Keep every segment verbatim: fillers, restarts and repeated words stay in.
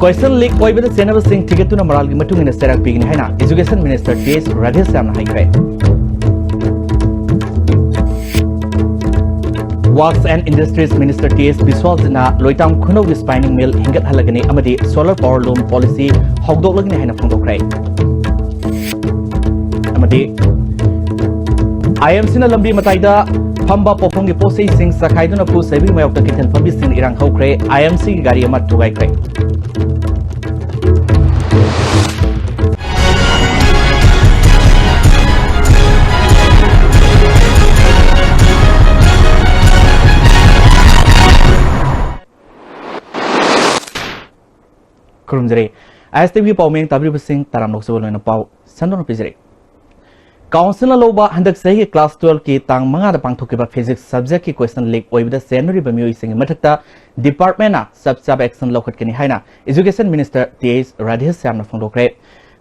Question leak ꯑꯣꯏꯕꯗ ꯆꯦꯟꯅꯕꯁꯤꯡ ꯊꯤꯒꯠꯇꯨꯅ ꯃꯔꯥꯜꯒꯤ ꯃꯇꯨꯡ ꯏꯟꯅ ꯆꯩꯔꯥꯛ ꯄꯤꯒꯅꯤ ꯍꯥꯏꯅ Education Minister ꯇꯤ ꯑꯦꯁ ꯔꯥꯙꯦꯁ꯭ꯌꯥꯝꯅ ꯍꯥꯏꯈ꯭ꯔꯦ꯫ Works and Industries Minister T S ꯕꯤꯁ꯭ꯋꯥꯜꯖꯤꯠꯅ ꯂꯣꯏꯇꯥꯝ ꯈꯨꯅꯧꯒꯤ spinning mill ꯍꯤꯡꯒꯠꯍꯜꯂꯒꯅꯤ ꯑꯃꯗꯤ solar power loom policy ꯍꯧꯗꯣꯛꯂꯒꯅꯤ ꯍꯥꯏꯅ ꯐꯣꯡꯗꯣꯛꯈ꯭ꯔꯦ꯫ ꯑꯃꯗꯤ ꯑꯥꯏ ꯑꯦꯝ ꯁꯤꯅ ꯂꯝꯕꯤ ꯃꯇꯥꯏꯗ ꯐꯝꯕ ꯄꯣꯠꯐꯝꯒꯤ ꯄꯣꯠꯆꯩꯁꯤꯡ ꯆꯈꯥꯏꯗꯨꯅ ꯄꯨ ꯆꯩꯕꯒꯤ ꯃꯥꯌꯣꯛꯇ ꯀꯩꯊꯦꯜ ꯐꯝꯕꯤꯁꯤꯡ ꯏꯔꯥꯡ ꯍꯧꯈ꯭ꯔꯦ꯫ ꯑꯥꯏ ꯑꯦꯝ ꯁꯤꯒꯤ ꯒꯥꯔꯤ ꯑꯃ ꯊꯨꯒꯥꯏꯈ꯭ꯔꯦ꯫ ꯈꯨꯔꯨꯝꯖꯔꯤ꯫ ꯑꯥꯏ ꯑꯦꯁ ꯇꯤ ꯚꯤ ꯄꯥꯎꯃꯤ ꯇꯥꯕꯤꯔꯤꯕꯁꯤꯡ ꯇꯔꯥꯝꯅ ꯑꯣꯛꯆꯕ ꯂꯣꯏꯅ ꯄꯥꯎ ꯁꯟꯗꯣꯛꯅ ꯄꯤꯖꯔꯤ꯫ Councilꯅ ꯂꯧꯕ ꯍꯟꯗꯛ ꯆꯍꯤꯒꯤ class twelveꯀꯤ ꯇꯥꯡ ꯃꯉꯥꯗ ꯄꯥꯡꯊꯣꯛꯈꯤꯕ Physics subjectꯀꯤ question leak ꯑꯣꯏꯕꯗ ꯆꯦꯟꯅꯔꯤꯕ ꯃꯤꯑꯣꯏꯁꯤꯡꯒꯤ ꯃꯊꯛꯇ departmentꯅ ꯆꯞ ꯆꯥꯕ action ꯂꯧꯈꯠꯀꯅꯤ ꯍꯥꯏꯅ Education Minister ꯇꯤ ꯑꯩꯆ ꯔꯥꯙꯦꯁ꯭ꯌꯥꯝꯅ ꯐꯣꯡꯗꯣꯛꯈ꯭ꯔꯦ꯫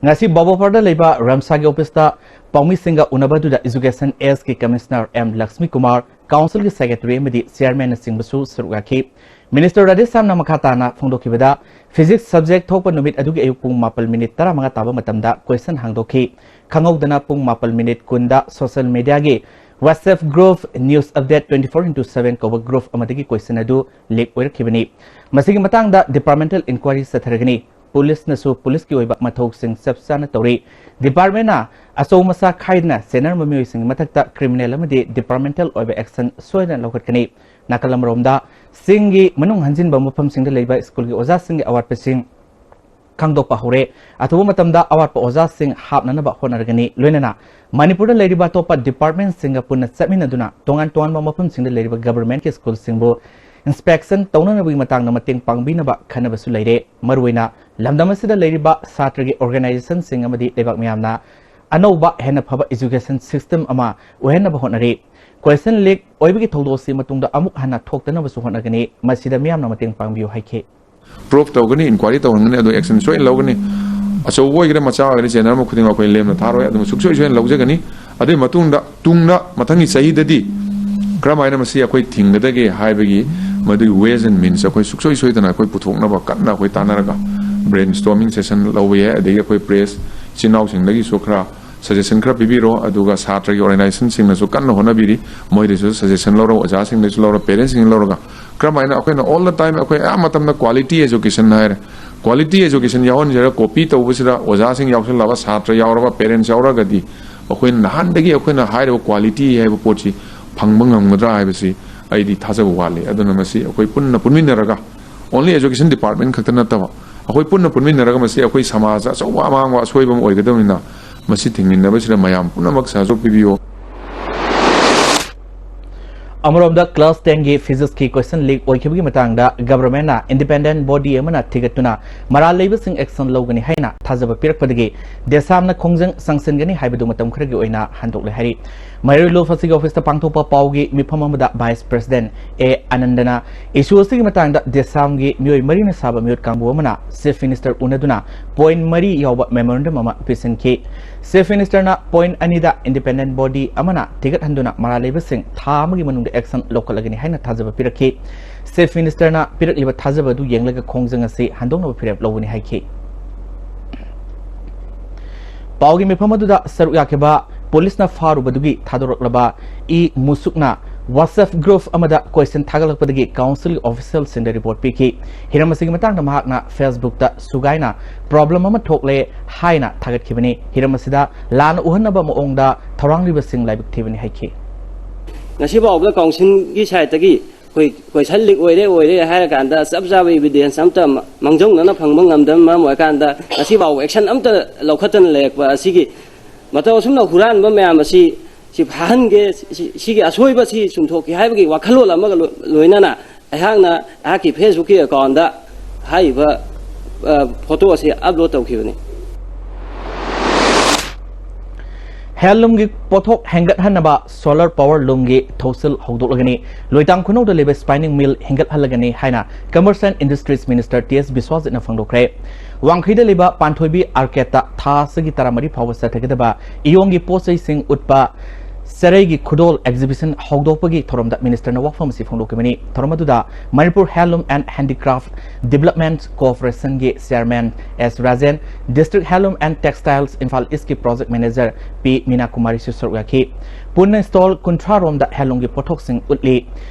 ꯉꯁꯤ ꯕꯕꯣꯐꯔꯗ ꯂꯩꯕ ꯔꯝꯁꯥꯒꯤ officeꯇ ꯄꯥꯎꯃꯤꯁꯤꯡꯒ ꯎꯅꯕ ꯑꯗꯨꯗ Education Sꯀꯤ Commissioner ꯑꯦꯝ ꯂꯛꯁꯃꯤ ꯀꯨꯃꯥꯔ, Councilꯒꯤ Secretary ꯑꯃꯗꯤ Chairmanꯅꯆꯤꯡꯕꯁꯨ ꯁꯔꯨꯛ ꯌꯥꯈꯤ꯫ Minister ꯔꯥꯙꯦꯁ꯭ꯌꯥꯝꯅ ꯃꯈꯥ ꯇꯥꯅ ꯐꯣꯡꯗꯣꯛꯈꯤꯕꯗ, Physics subject ꯊꯣꯛꯄ ꯅꯨꯃꯤꯠ ꯑꯗꯨꯒꯤ ꯑꯌꯨꯛ ꯄꯨꯡ ꯃꯥꯄꯜ minute ꯇꯔꯥꯃꯉꯥ ꯇꯥꯕ ꯃꯇꯝꯗ question ꯍꯥꯡꯗꯣꯛꯈꯤ꯫ ꯈꯪꯍꯧꯗꯅ ꯄꯨꯡ ꯃꯥꯄꯜ minute ꯀꯨꯟꯗ social mediaꯒꯤ WhatsApp group News Update twenty four into seven ꯀꯧꯕ group ꯑꯃꯗꯒꯤ question ꯑꯗꯨ leak ꯑꯣꯏꯔꯛꯈꯤꯕꯅꯤ꯫ ꯃꯁꯤꯒꯤ ꯃꯇꯥꯡꯗ departmental inquiry ꯆꯠꯊꯔꯒꯅꯤ꯫ Policeꯅꯁꯨ policeꯀꯤ ꯑꯣꯏꯕ ꯃꯊꯧꯁꯤꯡ ꯆꯞ ꯆꯥꯅ ꯇꯧꯔꯤ꯫ Departmentꯅ ꯑꯆꯧ ꯃꯆꯥ ꯈꯥꯏꯗꯅ ꯆꯦꯟꯅꯔꯝꯕ ꯃꯤꯑꯣꯏꯁꯤꯡꯒꯤ ꯃꯊꯛꯇ criminal ꯑꯃꯗꯤ departmental ꯑꯣꯏꯕ action ꯁꯣꯏꯗꯅ ꯂꯧꯈꯠꯀꯅꯤ꯫ ꯅꯥꯀꯜ ꯑꯃꯔꯣꯝꯗ, ꯆꯤꯡꯒꯤ ꯃꯅꯨꯡ ꯍꯟꯖꯤꯟꯕ ꯃꯐꯝꯁꯤꯡꯗ ꯂꯩꯕ ꯁ꯭ꯀꯨꯜꯒꯤ ꯑꯣꯖꯥꯁꯤꯡꯒꯤ ꯑꯋꯥꯠꯄꯁꯤꯡ ꯈꯪꯗꯣꯛꯄ ꯍꯧꯔꯦ꯫ ꯑꯊꯨꯕ ꯃꯇꯝꯗ ꯑꯋꯥꯠꯄ ꯑꯣꯖꯥꯁꯤꯡ ꯍꯥꯞꯅꯅꯕ ꯍꯣꯠꯅꯔꯒꯅꯤ꯫ ꯂꯣꯏꯅꯅ ꯃꯅꯤꯄꯨꯔꯗ ꯂꯩꯔꯤꯕ ꯑꯇꯣꯞꯄ departmentꯁꯤꯡꯒ ꯄꯨꯟꯅ ꯆꯠꯃꯤꯟꯅꯗꯨꯅ ꯇꯣꯉꯥꯟ ꯇꯣꯉꯥꯟꯕ ꯃꯐꯝꯁꯤꯡꯗ ꯂꯩꯔꯤꯕ governmentꯀꯤ ꯁ꯭ꯀꯨꯜꯁꯤꯡꯕꯨ inspection ꯇꯧꯅꯅꯕꯒꯤ ꯃꯇꯥꯡꯗ ꯃꯇꯦꯡ ꯄꯥꯡꯕꯤꯅꯕ ꯈꯟꯅꯕꯁꯨ ꯂꯩꯔꯦ꯫ ꯃꯔꯨꯑꯣꯏꯅ ꯂꯝꯗꯝ ꯑꯁꯤꯗ ꯂꯩꯔꯤꯕ ꯁꯥꯇ꯭ꯔꯒꯤ organizationꯁꯤꯡ ꯑꯃꯗꯤ ꯂꯩꯕꯥꯛ ꯃꯤꯌꯥꯝꯅ ꯑꯅꯧꯕ ꯍꯦꯟꯅ ꯐꯕ education system ꯑꯃ ꯑꯣꯏꯍꯟꯅꯕ ꯍꯣꯠꯅꯔꯤ꯫ Question leak ꯑꯣꯏꯕꯒꯤ ꯊꯧꯗꯣꯛ ꯑꯁꯤ ꯃꯇꯨꯡꯗ ꯑꯃꯨꯛ ꯍꯟꯅ ꯊꯣꯛꯇꯅꯕꯁꯨ ꯍꯣꯠꯅꯒꯅꯤ꯫ ꯃꯁꯤꯗ ꯃꯤꯌꯥꯝꯅ ꯃꯇꯦꯡ ꯄꯥꯡꯕꯤꯌꯨ ꯍꯥꯏꯈꯤ꯫ Proof ꯇꯧꯒꯅꯤ, inquiry ꯇꯧꯍꯟꯒꯅꯤ, ꯑꯗꯨ action ꯁꯣꯏꯅ ꯂꯧꯒꯅꯤ꯫ ꯑꯆꯧꯕ ꯑꯣꯏꯒꯦꯔꯥ ꯃꯆꯥ ꯑꯣꯏꯒꯦꯔꯥ ꯆꯦꯟꯅꯔꯝꯕ ꯈꯨꯗꯤꯡꯃꯛ ꯑꯩꯈꯣꯏ ꯂꯦꯝꯅ ꯊꯥꯔꯣꯏ, ꯑꯗꯨꯝ ꯁꯨꯡꯁꯣꯏ ꯁꯣꯏꯗꯅ ꯂꯧꯖꯒꯅꯤ꯫ ꯑꯗꯨꯒꯤ ꯃꯇꯨꯡꯗ ꯇꯨꯡꯗ ꯃꯊꯪꯒꯤ ꯆꯍꯤꯗꯗꯤ ꯀꯔꯝꯍꯥꯏꯅ ꯃꯁꯤ ꯑꯩꯈꯣꯏ ꯊꯤꯡꯒꯗꯒꯦ ꯍꯥꯏꯕꯒꯤ ꯃꯗꯨꯒꯤ ways and means ꯑꯩꯈꯣꯏ ꯁꯨꯡꯁꯣꯏ ꯁꯣꯏꯗꯅ ꯑꯩꯈꯣꯏ ꯄꯨꯊꯣꯛꯅꯕ ꯀꯟꯅ ꯑꯩꯈꯣꯏ ꯇꯥꯟꯅꯔꯒ brainstorming session ꯂꯧꯕ ꯌꯥꯏ꯫ ꯑꯗꯒꯤ ꯑꯩꯈꯣꯏ press ꯏꯆꯤꯟ ꯏꯅꯥꯎꯁꯤꯡꯗꯒꯤꯁꯨ ꯈꯔ suggestion ꯈꯔ ꯄꯤꯕꯤꯔꯣ, ꯑꯗꯨꯒ ꯁꯥꯇ꯭ꯔꯒꯤ organizationꯁꯤꯡꯅꯁꯨ ꯀꯟꯅ ꯍꯣꯠꯅꯕꯤꯔꯤ꯫ ꯃꯣꯏꯗꯁꯨ suggestion ꯂꯧꯔꯒ, ꯑꯣꯖꯥꯁꯤꯡꯗꯒꯤꯁꯨ ꯂꯧꯔꯒ, parentꯁꯤꯡꯗꯒꯤ ꯂꯧꯔꯒ, ꯀꯔꯝꯍꯥꯏꯅ ꯑꯩꯈꯣꯏꯅ all the time ꯑꯩꯈꯣꯏ ꯑꯌꯥꯝꯕ ꯃꯇꯝꯗ quality education ꯍꯥꯏꯔꯦ, quality education ꯌꯥꯎꯍꯟꯁꯤꯔ copy ꯇꯧꯕꯁꯤꯗ ꯑꯣꯖꯥꯁꯤꯡ ꯌꯥꯎꯁꯜꯂꯕ, ꯁꯥꯇ꯭ꯔ ꯌꯥꯎꯔꯕ, parents ꯌꯥꯎꯔꯒꯗꯤ ꯑꯩꯈꯣꯏꯅ ꯅꯍꯥꯟꯗꯒꯤ ꯑꯩꯈꯣꯏꯅ ꯍꯥꯏꯔꯤꯕ quality ꯍꯥꯏꯕ ꯄꯣꯠꯁꯤ ꯐꯪꯕ ꯉꯝꯒꯗ꯭ꯔꯥ ꯍꯥꯏꯕꯁꯤ ꯑꯩꯗꯤ ꯊꯥꯖꯕ ꯋꯥꯠꯂꯤ꯫ ꯑꯗꯨꯅ ꯃꯁꯤ ꯑꯩꯈꯣꯏ ꯄꯨꯟꯅ ꯄꯨꯟꯃꯤꯟꯅꯔꯒ, only education department ꯈꯛꯇ ꯅꯠꯇꯕ, ꯑꯩꯈꯣꯏ ꯄꯨꯟꯅ ꯄꯨꯟꯃꯤꯟꯅꯔꯒ ꯃꯁꯤ ꯑꯩꯈꯣꯏ ꯁꯃꯥꯖ ꯑꯆꯧꯕ ꯑꯃꯥꯡꯕ ꯑꯁꯣꯏꯕ ꯑꯃ ꯑꯣꯏꯒꯗꯕꯅꯤꯅ, ꯃꯁꯤ ꯊꯤꯡꯖꯤꯟꯅꯕꯁꯤꯗ ꯃꯌꯥꯝ ꯄꯨꯝꯅꯃꯛ ꯁꯍꯖꯣꯛ ꯄꯤꯕꯤꯌꯨ꯫ ꯑꯃꯔꯣꯝꯗ class tenꯒꯤ physicsꯀꯤ question leak ꯑꯣꯏꯈꯤꯕꯒꯤ ꯃꯇꯥꯡꯗ governmentꯅ independent body ꯑꯃꯅ ꯊꯤꯒꯠꯇꯨꯅ ꯃꯔꯥꯜ ꯂꯩꯕꯁꯤꯡ action ꯂꯧꯒꯅꯤ ꯍꯥꯏꯅ ꯊꯥꯖꯕ ꯄꯤꯔꯛꯄꯗꯒꯤ DESAMꯅ ꯈꯣꯡꯖꯪ ꯆꯪꯁꯤꯟꯒꯅꯤ ꯍꯥꯏꯕꯗꯨ ꯃꯇꯝ ꯈꯔꯒꯤ ꯑꯣꯏꯅ ꯍꯟꯗꯣꯛꯂꯦ ꯍꯥꯏꯔꯤ꯫ ꯃꯩꯔꯣꯏ ꯂꯣꯐ ꯑꯁꯤꯒꯤ officeꯇ ꯄꯥꯡꯊꯣꯛꯄ ꯄꯥꯎꯒꯤ ꯃꯤꯐꯝ ꯑꯃꯗ vice president ꯑꯦ ꯑꯅꯟꯗꯅ issue ꯑꯁꯤꯒꯤ ꯃꯇꯥꯡꯗ DESAMꯒꯤ ꯃꯤꯑꯣꯏ ꯃꯔꯤꯅ ꯁꯥꯕ ꯃꯤꯍꯨꯠ ꯀꯥꯡꯕꯨ ꯑꯃꯅ chief minister ꯎꯅꯗꯨꯅ point ꯃꯔꯤ ꯌꯥꯎꯕ memorandum ꯑꯃ ꯄꯤꯁꯤꯟꯈꯤ꯫ Chief ministerꯅ point ꯑꯅꯤꯗ independent body ꯑꯃꯅ ꯊꯤꯒꯠꯍꯟꯗꯨꯅ ꯃꯔꯥꯜ ꯂꯩꯕꯁꯤꯡ ꯊꯥ ꯑꯃꯒꯤ ꯃꯅꯨꯡꯗ action ꯂꯧꯈꯠꯂꯒꯅꯤ ꯍꯥꯏꯅ ꯊꯥꯖꯕ ꯄꯤꯔꯛꯈꯤ꯫ Chief ministerꯅ ꯄꯤꯔꯛꯂꯤꯕ ꯊꯥꯖꯕ ꯑꯗꯨ ꯌꯦꯡꯂꯒ ꯈꯣꯡꯖꯪ ꯑꯁꯤ ꯍꯟꯗꯣꯛꯅꯕ ꯐꯤꯔꯦꯞ ꯂꯧꯒꯅꯤ ꯍꯥꯏꯈꯤ꯫ ꯄꯥꯎꯒꯤ ꯃꯤꯐꯝ ꯑꯗꯨꯗ ꯁꯔꯨꯛ ꯌꯥꯈꯤꯕ ꯄꯨꯂꯤꯁꯅ ꯐꯥꯔꯨꯕꯗꯨꯒꯤ ꯊꯥꯗꯣꯔꯛꯂꯕ ꯏ ꯃꯨꯁꯨꯛꯅ WhatsApp group ꯑꯃꯗ question ꯊꯥꯒꯠꯂꯛꯄꯗꯒꯤ councilꯒꯤ officialꯁꯤꯡꯗ report ꯄꯤꯈꯤ꯫ ꯍꯤꯔꯝ ꯑꯁꯤꯒꯤ ꯃꯇꯥꯡꯗ ꯃꯍꯥꯛꯅ Facebookꯇ ꯁꯨꯒꯥꯏꯅ problem ꯑꯃ ꯊꯣꯛꯂꯦ ꯍꯥꯏꯅ ꯊꯥꯒꯠꯈꯤꯕꯅꯤ꯫ ꯍꯤꯔꯝ ꯑꯁꯤꯗ ꯂꯥꯟꯅ ꯎꯍꯟꯅꯕ ꯃꯑꯣꯡꯗ ꯊꯧꯔꯥꯡꯂꯤꯕꯁꯤꯡ ꯂꯥꯏꯕꯛ ꯊꯤꯕꯅꯤ ꯍꯥꯏꯈꯤ꯫ ꯉꯁꯤ ꯐꯥꯎꯕꯗ councilꯒꯤ sideꯇꯒꯤ ꯑꯩꯈꯣꯏ question leak ꯑꯣꯏꯔꯦ ꯑꯣꯏꯔꯦ ꯍꯥꯏꯔꯀꯥꯟꯗ ꯆꯞ ꯆꯥꯕ evidence ꯑꯝꯇ ꯃ-, ꯃꯥꯡꯖꯧꯅꯅ ꯐꯪꯕ ꯉꯝꯗꯕꯅ ꯃꯔꯝ ꯑꯣꯏꯔꯀꯥꯟꯗ ꯉꯁꯤ ꯐꯥꯎꯕ action ꯑꯝꯇ ꯂꯧꯈꯠꯇꯅ ꯂꯩꯔꯛꯄ ꯑꯁꯤꯒꯤ ꯃꯇꯧ ꯑꯁꯨꯝꯅ ꯍꯨꯔꯥꯟꯕ ꯃꯌꯥꯝ ꯑꯁꯤ ꯁꯤ ꯐꯥꯍꯟꯒꯦ, ꯁꯤ-, ꯁꯤꯒꯤ ꯑꯁꯣꯏꯕ ꯁꯤ ꯆꯨꯝꯊꯣꯛꯀꯦ ꯍꯥꯏꯕꯒꯤ ꯋꯥꯈꯜꯂꯣꯟ ꯑꯃꯒ ꯂꯣ-, ꯂꯣꯏꯅꯅ ꯑꯩꯍꯥꯛꯅ ꯑꯩꯍꯥꯛꯀꯤ Facebookꯀꯤ accountꯇ ꯍꯥꯏꯔꯤꯕ, ꯑ, photo ꯑꯁꯤ upload ꯇꯧꯈꯤꯕꯅꯤ꯫ Handloomꯒꯤ ꯄꯣꯠꯊꯣꯛ ꯍꯦꯟꯒꯠꯍꯟꯅꯕ solar power loomꯒꯤ ꯊꯧꯁꯤꯜ ꯍꯧꯗꯣꯛꯂꯒꯅꯤ꯫ ꯂꯣꯏꯇꯥꯡ ꯈꯨꯅꯧꯗ ꯂꯩꯕ spinning mill ꯍꯦꯟꯒꯠꯍꯜꯂꯒꯅꯤ ꯍꯥꯏꯅ Commerce and Industries Minister T S ꯕꯤꯁ꯭ꯋꯥꯖꯤꯠꯅ ꯐꯣꯡꯗꯣꯛꯈ꯭ꯔꯦ꯫ ꯋꯥꯡꯈꯩꯗ ꯂꯩꯕ ꯄꯥꯟꯊꯣꯏꯕꯤ arcadeꯇ ꯊꯥ ꯑꯁꯤꯒꯤ ꯇꯔꯥꯃꯔꯤ ꯐꯥꯎꯕ ꯆꯠꯊꯒꯗꯕ ꯏꯌꯣꯡꯒꯤ ꯄꯣꯠ ꯆꯩꯁꯤꯡ ꯎꯠꯄ ꯆꯔꯩꯒꯤ ꯈꯨꯗꯣꯜ exhibition ꯍꯧꯗꯣꯛꯄꯒꯤ ꯊꯧꯔꯝꯗ minister ꯅ ꯋꯥꯐꯝ ꯑꯁꯤ ꯐꯣꯡꯗꯣꯛꯈꯤꯕꯅꯤ꯫ ꯊꯧꯔꯝ ꯑꯗꯨꯗ Manipur Handloom and Handicraft Development Corporation ꯒꯤ chairman S Rajen, District Handloom and Textiles Imphal East ꯀꯤ project manager ꯄꯤ ꯃꯤꯅꯥ ꯀꯨꯃꯥꯔꯤꯁꯨ ꯁꯔꯨꯛ ꯌꯥꯈꯤ꯫ ꯄꯨꯟꯅ stall ꯀꯨꯟꯊ꯭ꯔꯥ ꯔꯣꯝꯗ handloom ꯒꯤ ꯄꯣꯠꯊꯣꯛꯁꯤꯡ ꯎꯠꯂꯤ꯫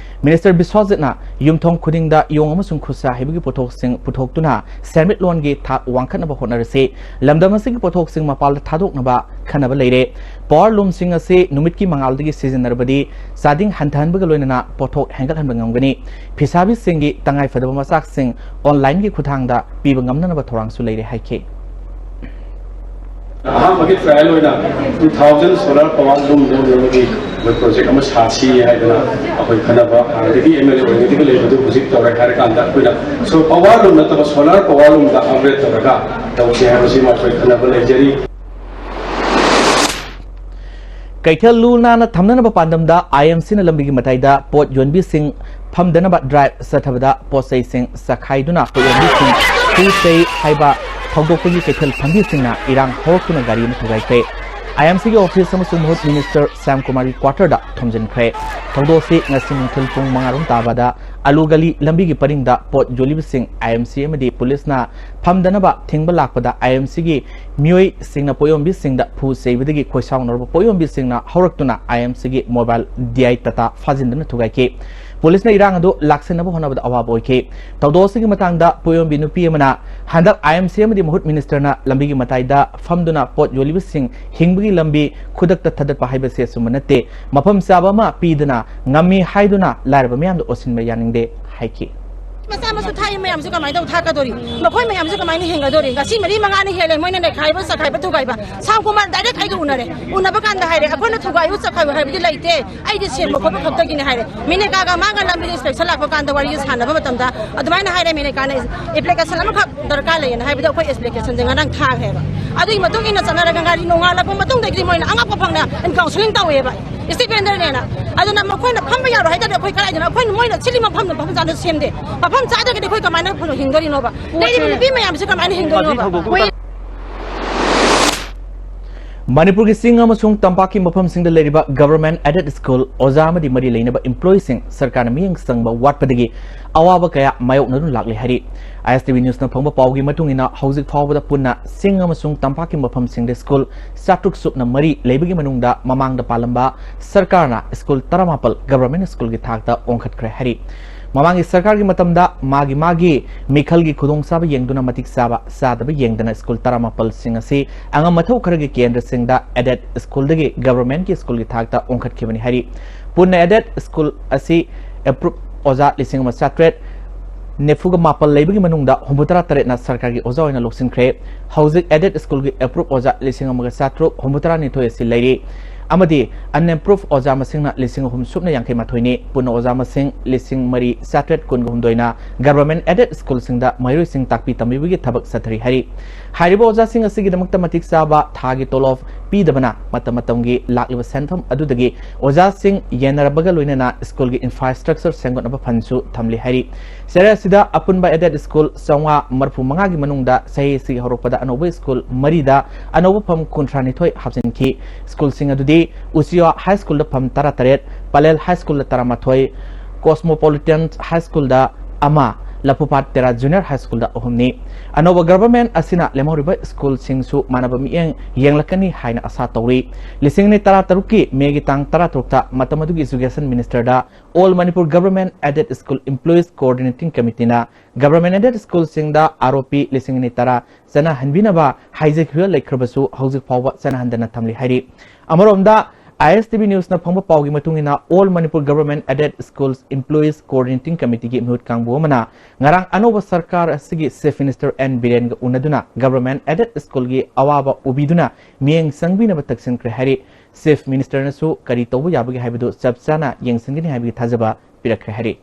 Minister ꯕꯤꯁ꯭ꯋꯖꯤꯠꯅ ꯌꯨꯝꯊꯣꯡ ꯈꯨꯗꯤꯡꯗ ꯌꯣꯡ ꯑꯃꯁꯨꯡ ꯈꯨꯠꯁꯥ ꯍꯩꯕꯒꯤ ꯄꯣꯠꯊꯣꯛꯁꯤꯡ ꯄꯨꯊꯣꯛꯇꯨꯅ ꯁꯦꯟꯃꯤꯠꯂꯣꯟꯒꯤ ꯊꯥꯛ ꯋꯥꯡꯈꯠꯅꯕ ꯍꯣꯠꯅꯔꯁꯤ꯫ ꯂꯝꯗꯝ ꯑꯁꯤꯒꯤ ꯄꯣꯠꯊꯣꯛꯁꯤꯡ ꯃꯄꯥꯟꯗ ꯊꯥꯗꯣꯛꯅꯕ ꯈꯟꯅꯕ ꯂꯩꯔꯦ꯫ Power loom ꯁꯤꯡ ꯑꯁꯤ ꯅꯨꯃꯤꯠꯀꯤ ꯃꯉꯥꯜꯗꯒꯤ ꯁꯤꯖꯤꯟꯅꯔꯕꯗꯤ ꯆꯥꯗꯤꯡ ꯍꯟꯊꯍꯟꯕꯒ ꯂꯣꯏꯅꯅ ꯄꯣꯠꯊꯣꯛ ꯍꯦꯟꯒꯠꯍꯟꯕ ꯉꯝꯒꯅꯤ꯫ ꯐꯤꯁꯥꯕꯤꯁꯤꯡꯒꯤ ꯇꯉꯥꯏꯐꯗꯕ ꯃꯆꯥꯛꯁꯤꯡ online ꯒꯤ ꯈꯨꯠꯊꯥꯡꯗ ꯄꯤꯕ ꯉꯝꯅꯅꯕ ꯊꯧꯔꯥꯡꯁꯨ ꯂꯩꯔꯦ ꯍꯥꯏꯈꯤ꯫ ꯑꯍꯥꯟꯕꯒꯤ trial ꯑꯣꯏꯅ two thousand solar power loom ꯂꯧꯅꯕꯒꯤ ꯑꯩꯈꯣꯏ project ꯑꯃ ꯁꯥꯁꯤ ꯍꯥꯏꯗꯅ ꯑꯩꯈꯣꯏ ꯈꯟꯅꯕ ꯍꯥꯟꯅꯗꯒꯤ M L A ꯑꯣꯏꯔꯤꯉꯩꯗꯒꯤ ꯂꯩꯕꯗꯨ ꯍꯧꯖꯤꯛ ꯇꯧꯔꯦ ꯍꯥꯏꯔꯀꯥꯟꯗ ꯑꯩꯈꯣꯏꯅ so power loom ꯅꯠꯇꯕ solar power loom ꯗ upgrade ꯇꯧꯔꯒ ꯇꯧꯁꯤ ꯍꯥꯏꯕꯁꯤꯃ ꯑꯩꯈꯣꯏ ꯈꯟꯅꯕ ꯂꯩꯖꯔꯤ꯫ ꯀꯩꯊꯦꯜ ꯂꯨ ꯅꯥꯟꯅ ꯊꯝꯅꯅꯕ ꯄꯥꯟꯗꯝꯗ I M C ꯅ ꯂꯝꯕꯤꯒꯤ ꯃꯇꯥꯏꯗ ꯄꯣꯠ ꯌꯣꯟꯕꯤꯁꯤꯡ ꯐꯝꯗꯅꯕ drive ꯆꯠꯊꯕꯗ ꯄꯣꯠ ꯆꯩꯁꯤꯡ ꯆꯈꯥꯏꯗꯨꯅ ꯄꯣꯠ ꯌꯣꯟꯕꯤꯁꯤꯡ ꯐꯨ ꯆꯩ ꯍꯥꯏꯕ ꯍꯧꯗꯣꯛꯄꯒꯤ ꯀꯩꯊꯦꯜ ꯐꯝꯕꯤꯁꯤꯡꯅ ꯏꯔꯥꯡ ꯍꯧꯔꯛꯇꯨꯅ ꯒꯥꯔꯤ ꯑꯃ ꯊꯨꯒꯥꯏꯈ꯭ꯔꯦ꯫ I M C ꯒꯤ office ꯑꯃꯁꯨꯡ ꯃꯍꯨꯠ minister ꯁ꯭ꯌꯥꯝ ꯀꯨꯃꯥꯔꯒꯤ quarter ꯗ ꯊꯣꯝꯖꯤꯟꯈ꯭ꯔꯦ꯫ ꯊꯧꯗꯣꯛ ꯑꯁꯤ ꯉꯁꯤ ꯅꯨꯡꯊꯤꯜ ꯄꯨꯡ ꯃꯉꯥ ꯔꯣꯝ ꯇꯥꯕꯗ ꯑꯂꯨ ꯒꯂꯤ ꯂꯝꯕꯤꯒꯤ ꯄꯔꯤꯡꯗ ꯄꯣꯠ ꯌꯣꯜꯂꯤꯕꯁꯤꯡ I M C ꯑꯃꯗꯤ police ꯅ ꯐꯝꯗꯅꯕ ꯊꯤꯡꯕ ꯂꯥꯛꯄꯗ I M C ꯒꯤ ꯃꯤꯑꯣꯏꯁꯤꯡꯅ ꯄꯣꯠꯌꯣꯟꯕꯤꯁꯤꯡꯗ ꯐꯨ ꯆꯩꯕꯗꯒꯤ ꯈꯣꯏꯁꯥꯎꯅꯔꯕ ꯄꯣꯠꯌꯣꯟꯕꯤꯁꯤꯡꯅ ꯍꯧꯔꯛꯇꯨꯅ I M C ꯒꯤ mobile D I Tata ꯐꯥꯖꯤꯟꯗꯨꯅ ꯊꯨꯒꯥꯏꯈꯤ꯫ Police ꯅ ꯏꯔꯥꯡ ꯑꯗꯨ ꯂꯥꯛꯁꯤꯟꯅꯕ ꯍꯣꯠꯅꯕꯗ ꯑꯋꯥꯕ ꯑꯣꯏꯈꯤ꯫ ꯊꯧꯗꯣꯛ ꯑꯁꯤꯒꯤ ꯃꯇꯥꯡꯗ ꯄꯣꯠꯌꯣꯟꯕꯤ ꯅꯨꯄꯤ ꯑꯃꯅ ꯍꯟꯗꯛ I M C ꯑꯃꯗꯤ ꯃꯍꯨꯠ minister ꯅ ꯂꯝꯕꯤꯒꯤ ꯃꯇꯥꯏꯗ ꯐꯝꯗꯨꯅ ꯄꯣꯠ ꯌꯣꯜꯂꯤꯕꯁꯤꯡ ꯍꯤꯡꯕꯒꯤ ꯂꯝꯕꯤ ꯈꯨꯗꯛꯇ ꯊꯥꯗꯠꯄ ꯍꯥꯏꯕꯁꯤ ꯑꯆꯨꯝꯕ ꯅꯠꯇꯦ꯫ ꯃꯐꯝ ꯆꯥꯕ ꯑꯃ ꯄꯤꯗꯅ ꯉꯝꯃꯤ ꯍꯥꯏꯗꯨꯅ ꯂꯥꯏꯔꯕ ꯃꯤꯌꯥꯝꯗ ꯑꯣꯠꯁꯤꯟꯕ ꯌꯥꯅꯤꯡꯗꯦ ꯍꯥꯏꯈꯤ꯫ ꯃꯆꯥ ꯃꯁꯨ ꯊꯥꯛꯏ ꯃꯌꯥꯝꯁꯦ ꯀꯃꯥꯏꯅ ꯇꯧ ꯊꯥꯛꯀꯗꯧꯔꯤ? ꯃꯈꯣꯏ ꯃꯌꯥꯝꯁꯦ ꯀꯃꯥꯏꯅ ꯍꯤꯡꯒꯗꯧꯔꯤ? ꯉꯁꯤ ꯃꯔꯤ ꯃꯉꯥꯅꯤ ꯍꯦꯜꯂꯦ ꯃꯣꯏꯅ ꯅꯩꯈꯥꯏꯕ ꯆꯈꯥꯏꯕ ꯊꯨꯒꯥꯏꯕ꯫ ꯁ꯭ꯌꯥꯝ ꯀꯨꯃꯥꯔ direct ꯑꯩꯒ ꯎꯅꯔꯦ꯫ ꯎꯅꯕ ꯀꯥꯟꯗ ꯍꯥꯏꯔꯦ, "ꯑꯩꯈꯣꯏꯅ ꯊꯨꯒꯥꯏꯌꯨ ꯆꯈꯥꯏꯌꯨ ꯍꯥꯏꯕꯗꯤ ꯂꯩꯇꯦ, ꯑꯩꯗꯤ ꯁꯦꯡꯕ ꯈꯣꯠꯄ ꯈꯛꯇꯒꯤꯅꯦ" ꯍꯥꯏꯔꯦ꯫ ꯃꯤꯅꯦꯀꯥꯒ ꯃꯥꯒ ꯂꯝꯕꯤꯗ inspection ꯂꯥꯛꯄ ꯀꯥꯟꯗ ꯋꯥꯔꯤꯁꯦ ꯁꯥꯟꯅꯕ ꯃꯇꯝꯗ ꯑꯗꯨꯃꯥꯏꯅ ꯍꯥꯏꯔꯦ꯫ ꯃꯤꯅꯦꯀꯥꯅ application ꯑꯃꯈꯛ ꯗꯔꯀꯥꯔ ꯂꯩꯌꯦꯅ ꯍꯥꯏꯕꯗ ꯑꯩꯈꯣꯏ application ꯁꯦ ꯉꯔꯥꯡ ꯊꯥꯈ꯭ꯔꯦꯕ꯫ ꯑꯗꯨꯒꯤ ꯃꯇꯨꯡ ꯏꯟꯅ ꯆꯠꯅꯔꯒ ꯉꯥꯔꯤ ꯅꯣꯡꯉꯥꯜꯂꯛꯄ ꯃꯇꯨꯡꯗꯒꯤꯗꯤ ꯃꯣꯏꯅ ꯑꯉꯛꯄ ꯐꯪꯅ counselling ꯇꯧꯋꯦꯕ꯫ State vendor ꯅꯦꯅ꯫ ꯑꯗꯨꯅ ꯃꯈꯣꯏꯅ ꯐꯝꯕ ꯌꯥꯔꯣꯏ ꯍꯥꯏꯇꯥꯔꯗꯤ ꯑꯩꯈꯣꯏ ꯀꯗꯥꯏꯗꯅꯣ? ꯑꯩꯈꯣꯏꯅ, ꯃꯣꯏꯅ ꯁꯤꯜꯂꯤ ꯃꯐꯝꯗ ꯃꯐꯝ ꯆꯥꯅ ꯁꯦꯝꯗꯦ꯫ ꯃꯐꯝ ꯆꯥꯗ꯭ꯔꯒꯗꯤ ꯑꯩꯈꯣꯏ ꯀꯃꯥꯏꯅ ꯍꯤꯡꯗꯣꯔꯤꯅꯣꯕ? ꯂꯩꯔꯤꯕ ꯅꯨꯄꯤ ꯃꯌꯥꯝꯁꯤ ꯀꯃꯥꯏꯅ ꯍꯤꯡꯗꯣꯔꯤꯅꯣꯕ? ꯃꯅꯤꯄꯨꯔꯒꯤ ꯆꯤꯡ ꯑꯃꯁꯨꯡ ꯇꯝꯄꯥꯛꯀꯤ ꯃꯐꯝꯁꯤꯡꯗ ꯂꯩꯔꯤꯕ government aided school ꯑꯣꯖꯥ ꯑꯃꯗꯤ ꯃꯔꯤ ꯂꯩꯅꯕ employeeꯁꯤꯡ ꯁꯔꯀꯥꯔꯅ ꯃꯤꯠꯌꯦꯡ ꯆꯪꯕ ꯋꯥꯠꯄꯗꯒꯤ ꯑꯋꯥꯕ ꯀꯌꯥ ꯃꯥꯌꯣꯛꯅꯗꯨꯅ ꯂꯥꯛꯂꯤ ꯍꯥꯏꯔꯤ꯫ ISTV newsꯅ ꯐꯪꯕ ꯄꯥꯎꯒꯤ ꯃꯇꯨꯡ ꯏꯟꯅ, ꯍꯧꯖꯤꯛ ꯐꯥꯎꯕꯗ ꯄꯨꯟꯅ ꯆꯤꯡ ꯑꯃꯁꯨꯡ ꯇꯝꯄꯥꯛꯀꯤ ꯃꯐꯝꯁꯤꯡꯗ school ꯆꯥꯇ꯭ꯔꯨꯛ ꯁꯨꯞꯅ ꯃꯔꯤ ꯂꯩꯕꯒꯤ ꯃꯅꯨꯡꯗ ꯃꯃꯥꯡꯗ ꯄꯥꯜꯂꯝꯕ ꯁꯔꯀꯥꯔꯅ school ꯇꯔꯥꯃꯥꯄꯜ government schoolꯒꯤ ꯊꯥꯛꯇ ꯑꯣꯟꯈꯠꯈ꯭ꯔꯦ ꯍꯥꯏꯔꯤ꯫ ꯃꯃꯥꯡꯒꯤ ꯁꯔꯀꯥꯔꯒꯤ ꯃꯇꯝꯗ ꯃꯥꯒꯤ ꯃꯥꯒꯤ ꯃꯤꯈꯜꯒꯤ ꯈꯨꯗꯣꯡꯆꯥꯕ ꯌꯦꯡꯗꯨꯅ, ꯃꯇꯤꯛ ꯆꯥꯕ ꯆꯥꯗꯕ ꯌꯦꯡꯗꯅ school ꯇꯔꯥꯃꯥꯄꯜꯁꯤꯡ ꯑꯁꯤ ꯑꯉꯝ ꯑꯊꯧ ꯈꯔꯒꯤ ꯀꯦꯟꯗ꯭ꯔꯁꯤꯡꯗ aided schoolꯗꯒꯤ governmentꯀꯤ schoolꯒꯤ ꯊꯥꯛꯇ ꯑꯣꯟꯈꯠꯈꯤꯕꯅꯤ ꯍꯥꯏꯔꯤ꯫ ꯄꯨꯟꯅ aided school ꯑꯁꯤ approved ꯑꯣꯖꯥ ꯂꯤꯁꯤꯡ ꯑꯃ ꯆꯥꯇ꯭ꯔꯦꯠ ꯅꯤꯐꯨꯒ ꯃꯥꯄꯜ ꯂꯩꯕꯒꯤ ꯃꯅꯨꯡꯗ ꯍꯨꯝꯐꯨꯇꯔꯥ ꯇꯔꯦꯠꯅ ꯁꯔꯀꯥꯔꯒꯤ ꯑꯣꯖꯥ ꯑꯣꯏꯅ ꯂꯧꯁꯤꯟꯈ꯭ꯔꯦ꯫ ꯍꯧꯖꯤꯛ aided schoolꯒꯤ approved ꯑꯣꯖꯥ ꯂꯤꯁꯤꯡ ꯑꯃꯒ ꯆꯥꯇ꯭ꯔꯨꯛ ꯍꯨꯝꯐꯨꯇꯔꯥ ꯅꯤꯊꯣꯏ ꯑꯁꯤ ꯂꯩꯔꯤ꯫ ꯑꯃꯗꯤ unapproved ꯑꯣꯖꯥ ꯃꯁꯤꯡꯅ ꯂꯤꯁꯤꯡ ꯑꯍꯨꯝ ꯁꯨꯞꯅ ꯌꯥꯡꯈꯩ ꯃꯥꯊꯣꯏꯅꯤ꯫ ꯄꯨꯟꯅ ꯑꯣꯖꯥ ꯃꯁꯤꯡ ꯂꯤꯁꯤꯡ ꯃꯔꯤ ꯆꯥꯇ꯭ꯔꯦꯠ ꯀꯨꯟꯒ ꯍꯨꯝꯗꯣꯏꯅ government aided schoolꯁꯤꯡꯗ ꯃꯍꯩꯔꯣꯏꯁꯤꯡ ꯇꯥꯛꯄꯤ ꯇꯝꯕꯤꯕꯒꯤ ꯊꯕꯛ ꯆꯠꯊꯔꯤ ꯍꯥꯏꯔꯤ꯫ ꯍꯥꯏꯔꯤꯕ ꯑꯣꯖꯥꯁꯤꯡ ꯑꯁꯤꯒꯤꯗꯃꯛꯇ ꯃꯇꯤꯛ ꯆꯥꯕ ꯊꯥꯒꯤ ꯇꯣꯂꯣꯞ ꯄꯤꯗꯕꯅ ꯃꯇꯝ ꯃꯇꯝꯒꯤ ꯂꯥꯛꯂꯤꯕ ꯁꯦꯟꯐꯝ ꯑꯗꯨꯗꯒꯤ ꯑꯣꯖꯥꯁꯤꯡ ꯌꯦꯟꯅꯔꯕꯒ ꯂꯣꯏꯅꯅ schoolꯒꯤ infrastructure ꯁꯦꯝꯒꯠꯅꯕ fundꯁꯨ ꯊꯝꯂꯤ ꯍꯥꯏꯔꯤ꯫ ꯆꯦꯔꯦ ꯑꯁꯤꯗ ꯑꯄꯨꯟꯕ aided school ꯆꯥꯝꯃꯉꯥ ꯃꯔꯤꯐꯨ ꯃꯉꯥꯒꯤ ꯃꯅꯨꯡꯗ ꯆꯍꯤ ꯑꯁꯤꯒꯤ ꯍꯧꯔꯛꯄꯗ ꯑꯅꯧꯕ school ꯃꯔꯤꯗ ꯑꯅꯧꯕ ꯐꯝ ꯀꯨꯟꯊ꯭ꯔꯥ ꯅꯤꯊꯣꯏ ꯍꯥꯞꯆꯤꯟꯈꯤ꯫ Schoolꯁꯤꯡ ꯑꯗꯨꯗꯤ ꯎꯆꯤꯋꯥ High Schoolꯗ ꯐꯝ ꯇꯔꯥ ꯇꯔꯦꯠ, ꯄꯂꯦꯜ High Schoolꯗ ꯇꯔꯥꯃꯥꯊꯣꯏ, Cosmopolitan High Schoolꯗ ꯑꯃ, ꯂꯐꯨꯄꯥꯠ ꯇꯦꯔꯥ Junior High Schoolꯗ ꯑꯍꯨꯝꯅꯤ꯫ ꯑꯅꯧꯕ government ꯑꯁꯤꯅ ꯂꯦꯝꯍꯧꯔꯤꯕ schoolꯁꯤꯡꯁꯨ ꯃꯥꯟꯅꯕ ꯃꯤꯠꯌꯦꯡ ꯌꯦꯡꯂꯛꯀꯅꯤ ꯍꯥꯏꯅ ꯑꯁꯥ ꯇꯧꯔꯤ꯫ ꯂꯤꯁꯤꯡ ꯑꯅꯤ ꯇꯔꯥꯇꯔꯨꯛꯀꯤ ꯃꯦꯒꯤ ꯇꯥꯡ ꯇꯔꯥꯇꯔꯨꯛꯇ ꯃꯇꯝ ꯑꯗꯨꯒꯤ education ministerꯗ All Manipur Government Aided School Employees Coordinating Committeeꯅ government aided schoolꯁꯤꯡꯗ ꯑꯥꯔ ꯑꯣ ꯄꯤ ꯂꯤꯁꯤꯡ ꯑꯅꯤ ꯇꯔꯥ ꯆꯠꯅꯍꯟꯕꯤꯅꯕ ꯍꯥꯏꯖꯈꯤꯕ ꯂꯩꯈ꯭ꯔꯕꯁꯨ, ꯍꯧꯖꯤꯛ ꯐꯥꯎꯕ ꯆꯠꯅꯍꯟꯗꯅ ꯊꯝꯂꯤ ꯍꯥꯏꯔꯤ꯫ ꯑꯃꯔꯣꯝꯗ, ISTV newsꯅ ꯐꯪꯕ ꯄꯥꯎꯒꯤ ꯃꯇꯨꯡ ꯏꯟꯅ, All Manipur Government Aided Schools Employees Coordinating Committeeꯒꯤ ꯃꯤꯍꯨꯠ ꯀꯥꯡꯕꯨ ꯑꯃꯅ ꯉꯔꯥꯡ ꯑꯅꯧꯕ ꯁꯔꯀꯥꯔ ꯑꯁꯤꯒꯤ Chief Minister N ꯕꯤꯔꯦꯟꯒ ꯎꯅꯗꯨꯅ government aided schoolꯒꯤ ꯑꯋꯥꯕ ꯎꯕꯤꯗꯨꯅ ꯃꯤꯠꯌꯦꯡ ꯆꯪꯕꯤꯅꯕ ꯇꯛꯁꯤꯟꯈ꯭ꯔꯦ ꯍꯥꯏꯔꯤ꯫ Chief Ministerꯅꯁꯨ ꯀꯔꯤ ꯇꯧꯕ ꯌꯥꯕꯒꯦ ꯍꯥꯏꯕꯗꯨ ꯆꯞ ꯆꯥꯅ ꯌꯦꯡꯁꯤꯟꯒꯅꯤ ꯍꯥꯏꯕꯒꯤ ꯊꯥꯖꯕ ꯄꯤꯔꯛꯈ꯭ꯔꯦ ꯍꯥꯏꯔꯤ꯫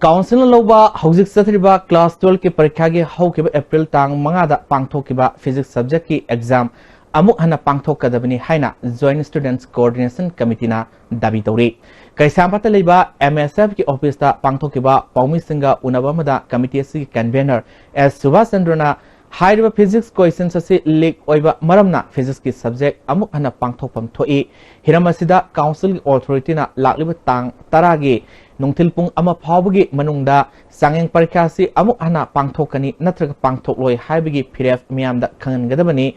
Councilꯅ ꯂꯧꯕ ꯍꯧꯖꯤꯛ ꯆꯠꯊꯔꯤꯕ class twelveꯀꯤ ꯄꯔꯤꯈ꯭ꯌꯥꯒꯤ ꯍꯧꯈꯤꯕ April ꯇꯥꯡ ꯃꯉꯥꯗ ꯄꯥꯡꯊꯣꯛꯈꯤꯕ physics subjectꯀꯤ exam ꯑꯃꯨꯛ ꯍꯟꯅ ꯄꯥꯡꯊꯣꯛꯀꯗꯕꯅꯤ ꯍꯥꯏꯅ Joint Students Coordination Committeeꯅ ꯗꯥꯕꯤ ꯇꯧꯔꯤ꯫ ꯀꯩꯁꯥꯝꯄꯥꯠꯇ ꯂꯩꯕ MSFꯀꯤ officeꯇ ꯄꯥꯡꯊꯣꯛꯈꯤꯕ ꯄꯥꯎꯃꯤꯁꯤꯡꯒ ꯎꯅꯕ ꯑꯃꯗ committee ꯑꯁꯤꯒꯤ convener S ꯁꯨꯕꯥꯁ ꯆꯟꯗ꯭ꯔꯅ ꯍꯥꯏꯔꯤꯕ physics questions ꯑꯁꯤ leak ꯑꯣꯏꯕ ꯃꯔꯝꯅ physicsꯀꯤ subject ꯑꯃꯨꯛ ꯍꯟꯅ ꯄꯥꯡꯊꯣꯛꯐꯝ ꯊꯣꯛꯏ꯫ ꯍꯤꯔꯝ ꯑꯁꯤꯗ councilꯒꯤ authorityꯅ ꯂꯥꯛꯂꯤꯕ ꯇꯥꯡ ꯇꯔꯥꯒꯤ ꯅꯨꯡꯊꯤꯜ ꯄꯨꯡ ꯑꯃ ꯐꯥꯎꯕꯒꯤ ꯃꯅꯨꯡꯗ ꯆꯥꯡꯌꯦꯡ ꯄꯔꯤꯈꯥ ꯑꯁꯤ ꯑꯃꯨꯛ ꯍꯟꯅ ꯄꯥꯡꯊꯣꯛꯀꯅꯤ ꯅꯠꯇ꯭ꯔꯒ ꯄꯥꯡꯊꯣꯛꯂꯣꯏ ꯍꯥꯏꯕꯒꯤ ꯐꯤꯔꯦꯞ ꯃꯤꯌꯥꯝꯗ ꯈꯪꯍꯟꯒꯗꯕꯅꯤ꯫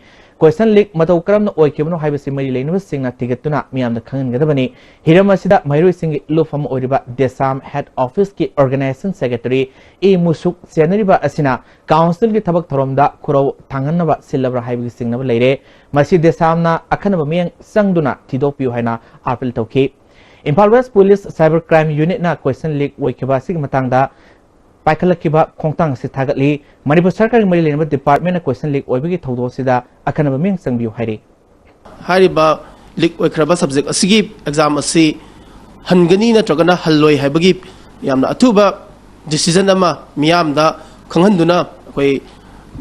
Question leak ꯃꯇꯧ ꯀꯔꯝꯅ ꯑꯣꯏꯈꯤꯕꯅꯣ ꯍꯥꯏꯕꯁꯤ ꯃꯔꯤ ꯂꯩꯅꯕꯁꯤꯡꯅ ꯊꯤꯒꯠꯇꯨꯅ ꯃꯤꯌꯥꯝꯗ ꯈꯪꯍꯟꯒꯗꯕꯅꯤ꯫ ꯍꯤꯔꯝ ꯑꯁꯤꯗ ꯃꯍꯩꯔꯣꯏꯁꯤꯡꯒꯤ ꯂꯨꯞ ꯑꯃ ꯑꯣꯏꯔꯤꯕ DESAM head officeꯀꯤ organization secretary E ꯃꯨꯁꯨꯛ ꯆꯦꯟꯅꯔꯤꯕ ꯑꯁꯤꯅ councilꯒꯤ ꯊꯕꯛ ꯊꯧꯔꯝꯗ ꯈꯨꯔꯧ ꯊꯥꯡꯍꯟꯅꯕ ꯁꯤꯜꯂꯕ꯭ꯔꯥ ꯍꯥꯏꯕꯒꯤ ꯆꯤꯡꯅꯕ ꯂꯩꯔꯦ꯫ ꯃꯁꯤ DESAMꯅ ꯑꯈꯟꯅꯕ ꯃꯤꯠꯌꯦꯡ ꯆꯪꯗꯨꯅ ꯊꯤꯗꯣꯛꯄꯤꯌꯨ ꯍꯥꯏꯅ appeal ꯇꯧꯈꯤ꯫ Imphal West Police Cyber Crime Unitꯅ question leak ꯑꯣꯏꯈꯤꯕ ꯑꯁꯤꯒꯤ ꯃꯇꯥꯡꯗ ꯄꯥꯏꯈꯠꯂꯛꯈꯤꯕ ꯈꯣꯡꯊꯥꯡ ꯑꯁꯤ ꯊꯥꯒꯠꯂꯤ꯫ ꯃꯅꯤꯄꯨꯔ ꯁꯔꯀꯥꯔꯒꯤ ꯃꯔꯤ ꯂꯩꯅꯕ departmentꯅ question leak ꯑꯣꯏꯕꯒꯤ ꯊꯧꯗꯣꯛ ꯑꯁꯤꯗ ꯑꯈꯟꯅꯕ ꯃꯤꯠꯌꯦꯡ ꯆꯪꯕꯤꯌꯨ ꯍꯥꯏꯔꯤ꯫ ꯍꯥꯏꯔꯤꯕ leak ꯑꯣꯏꯈ꯭ꯔꯕ subject ꯑꯁꯤꯒꯤ exam ꯑꯁꯤ ꯍꯟꯒꯅꯤ ꯅꯠꯇ꯭ꯔꯒꯅ ꯍꯜꯂꯣꯏ ꯍꯥꯏꯕꯒꯤ ꯌꯥꯝꯅ ꯑꯊꯨꯕ decision ꯑꯃ ꯃꯤꯌꯥꯝꯗ ꯈꯪꯍꯟꯗꯨꯅ ꯑꯩꯈꯣꯏ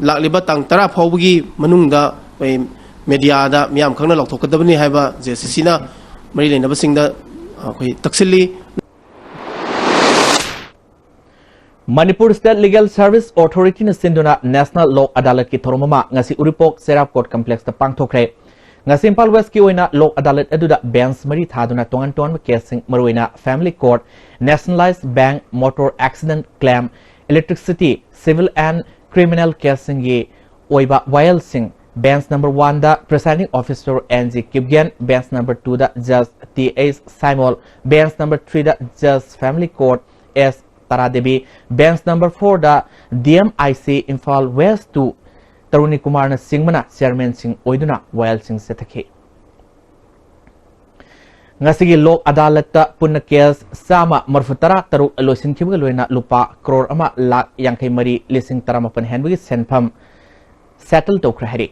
ꯂꯥꯛꯂꯤꯕ ꯇꯥꯡ ꯇꯔꯥ ꯐꯥꯎꯕꯒꯤ ꯃꯅꯨꯡꯗ ꯑꯩꯈꯣꯏ mediaꯗ ꯃꯤꯌꯥꯝ ꯈꯪꯅ ꯂꯥꯎꯊꯣꯛꯀꯗꯕꯅꯤ ꯍꯥꯏꯕ JCCꯅ ꯃꯔꯤ ꯂꯩꯅꯕꯁꯤꯡꯗ ꯑꯩꯈꯣꯏ ꯇꯛꯁꯤꯜꯂꯤ꯫ ꯃꯅꯤꯄꯨꯔ State Legal Service Authorityꯅ ꯁꯤꯟꯗꯨꯅ National Lok Adalatꯀꯤ ꯊꯧꯔꯝ ꯑꯃ ꯉꯁꯤ ꯎꯔꯤꯄꯣꯛ ꯆꯩꯔꯥꯞ Court Complexꯇ ꯄꯥꯡꯊꯣꯛꯈ꯭ꯔꯦ꯫ ꯉꯁꯤ ꯏꯝꯐꯥꯜ Westꯀꯤ ꯑꯣꯏꯅ Lok Adalat ꯑꯗꯨꯗ bench ꯃꯔꯤ ꯊꯥꯗꯨꯅ ꯇꯣꯉꯥꯟ ꯇꯣꯉꯥꯟꯕ caseꯁꯤꯡ, ꯃꯔꯨꯑꯣꯏꯅ family court, nationalized bank, motor accident claim, electricity, civil and criminal caseꯁꯤꯡꯒꯤ ꯑꯣꯏꯕ ꯋꯥꯌꯦꯜꯁꯤꯡ, bench number oneꯗ presiding officer N G Kipgen, bench number twoꯗ Judge T H Saimol, bench number threeꯗ Judge family court S Taradevi, bench number fourꯗ DMIC Imphal West two ꯇꯔꯨꯅꯤ ꯀꯨꯃꯥꯔꯅ ꯆꯤꯡꯕꯅ chairmanꯁꯤꯡ ꯑꯣꯏꯗꯨꯅ ꯋꯥꯌꯦꯜꯁꯤꯡ ꯆꯠꯊꯈꯤ꯫ ꯉꯁꯤꯒꯤ ꯂꯣꯛ ꯑꯗꯥꯂꯠꯇ ꯄꯨꯟꯅ case ꯆꯥꯝꯃ ꯃꯔꯤꯐꯨ ꯇꯔꯥ ꯇꯔꯨꯛ ꯂꯣꯏꯁꯤꯟꯈꯤꯕꯒ ꯂꯣꯏꯅꯅ ꯂꯨꯄꯥ ꯀ꯭ꯔꯣꯔ ꯑꯃ ꯂꯥꯛ ꯌꯥꯡꯈꯩ ꯃꯔꯤ ꯂꯤꯁꯤꯡ ꯇꯔꯥꯃꯥꯄꯟ ꯍꯦꯟꯕꯒꯤ ꯁꯦꯟꯐꯝ settle ꯇꯧꯈ꯭ꯔꯦ ꯍꯥꯏꯔꯤ꯫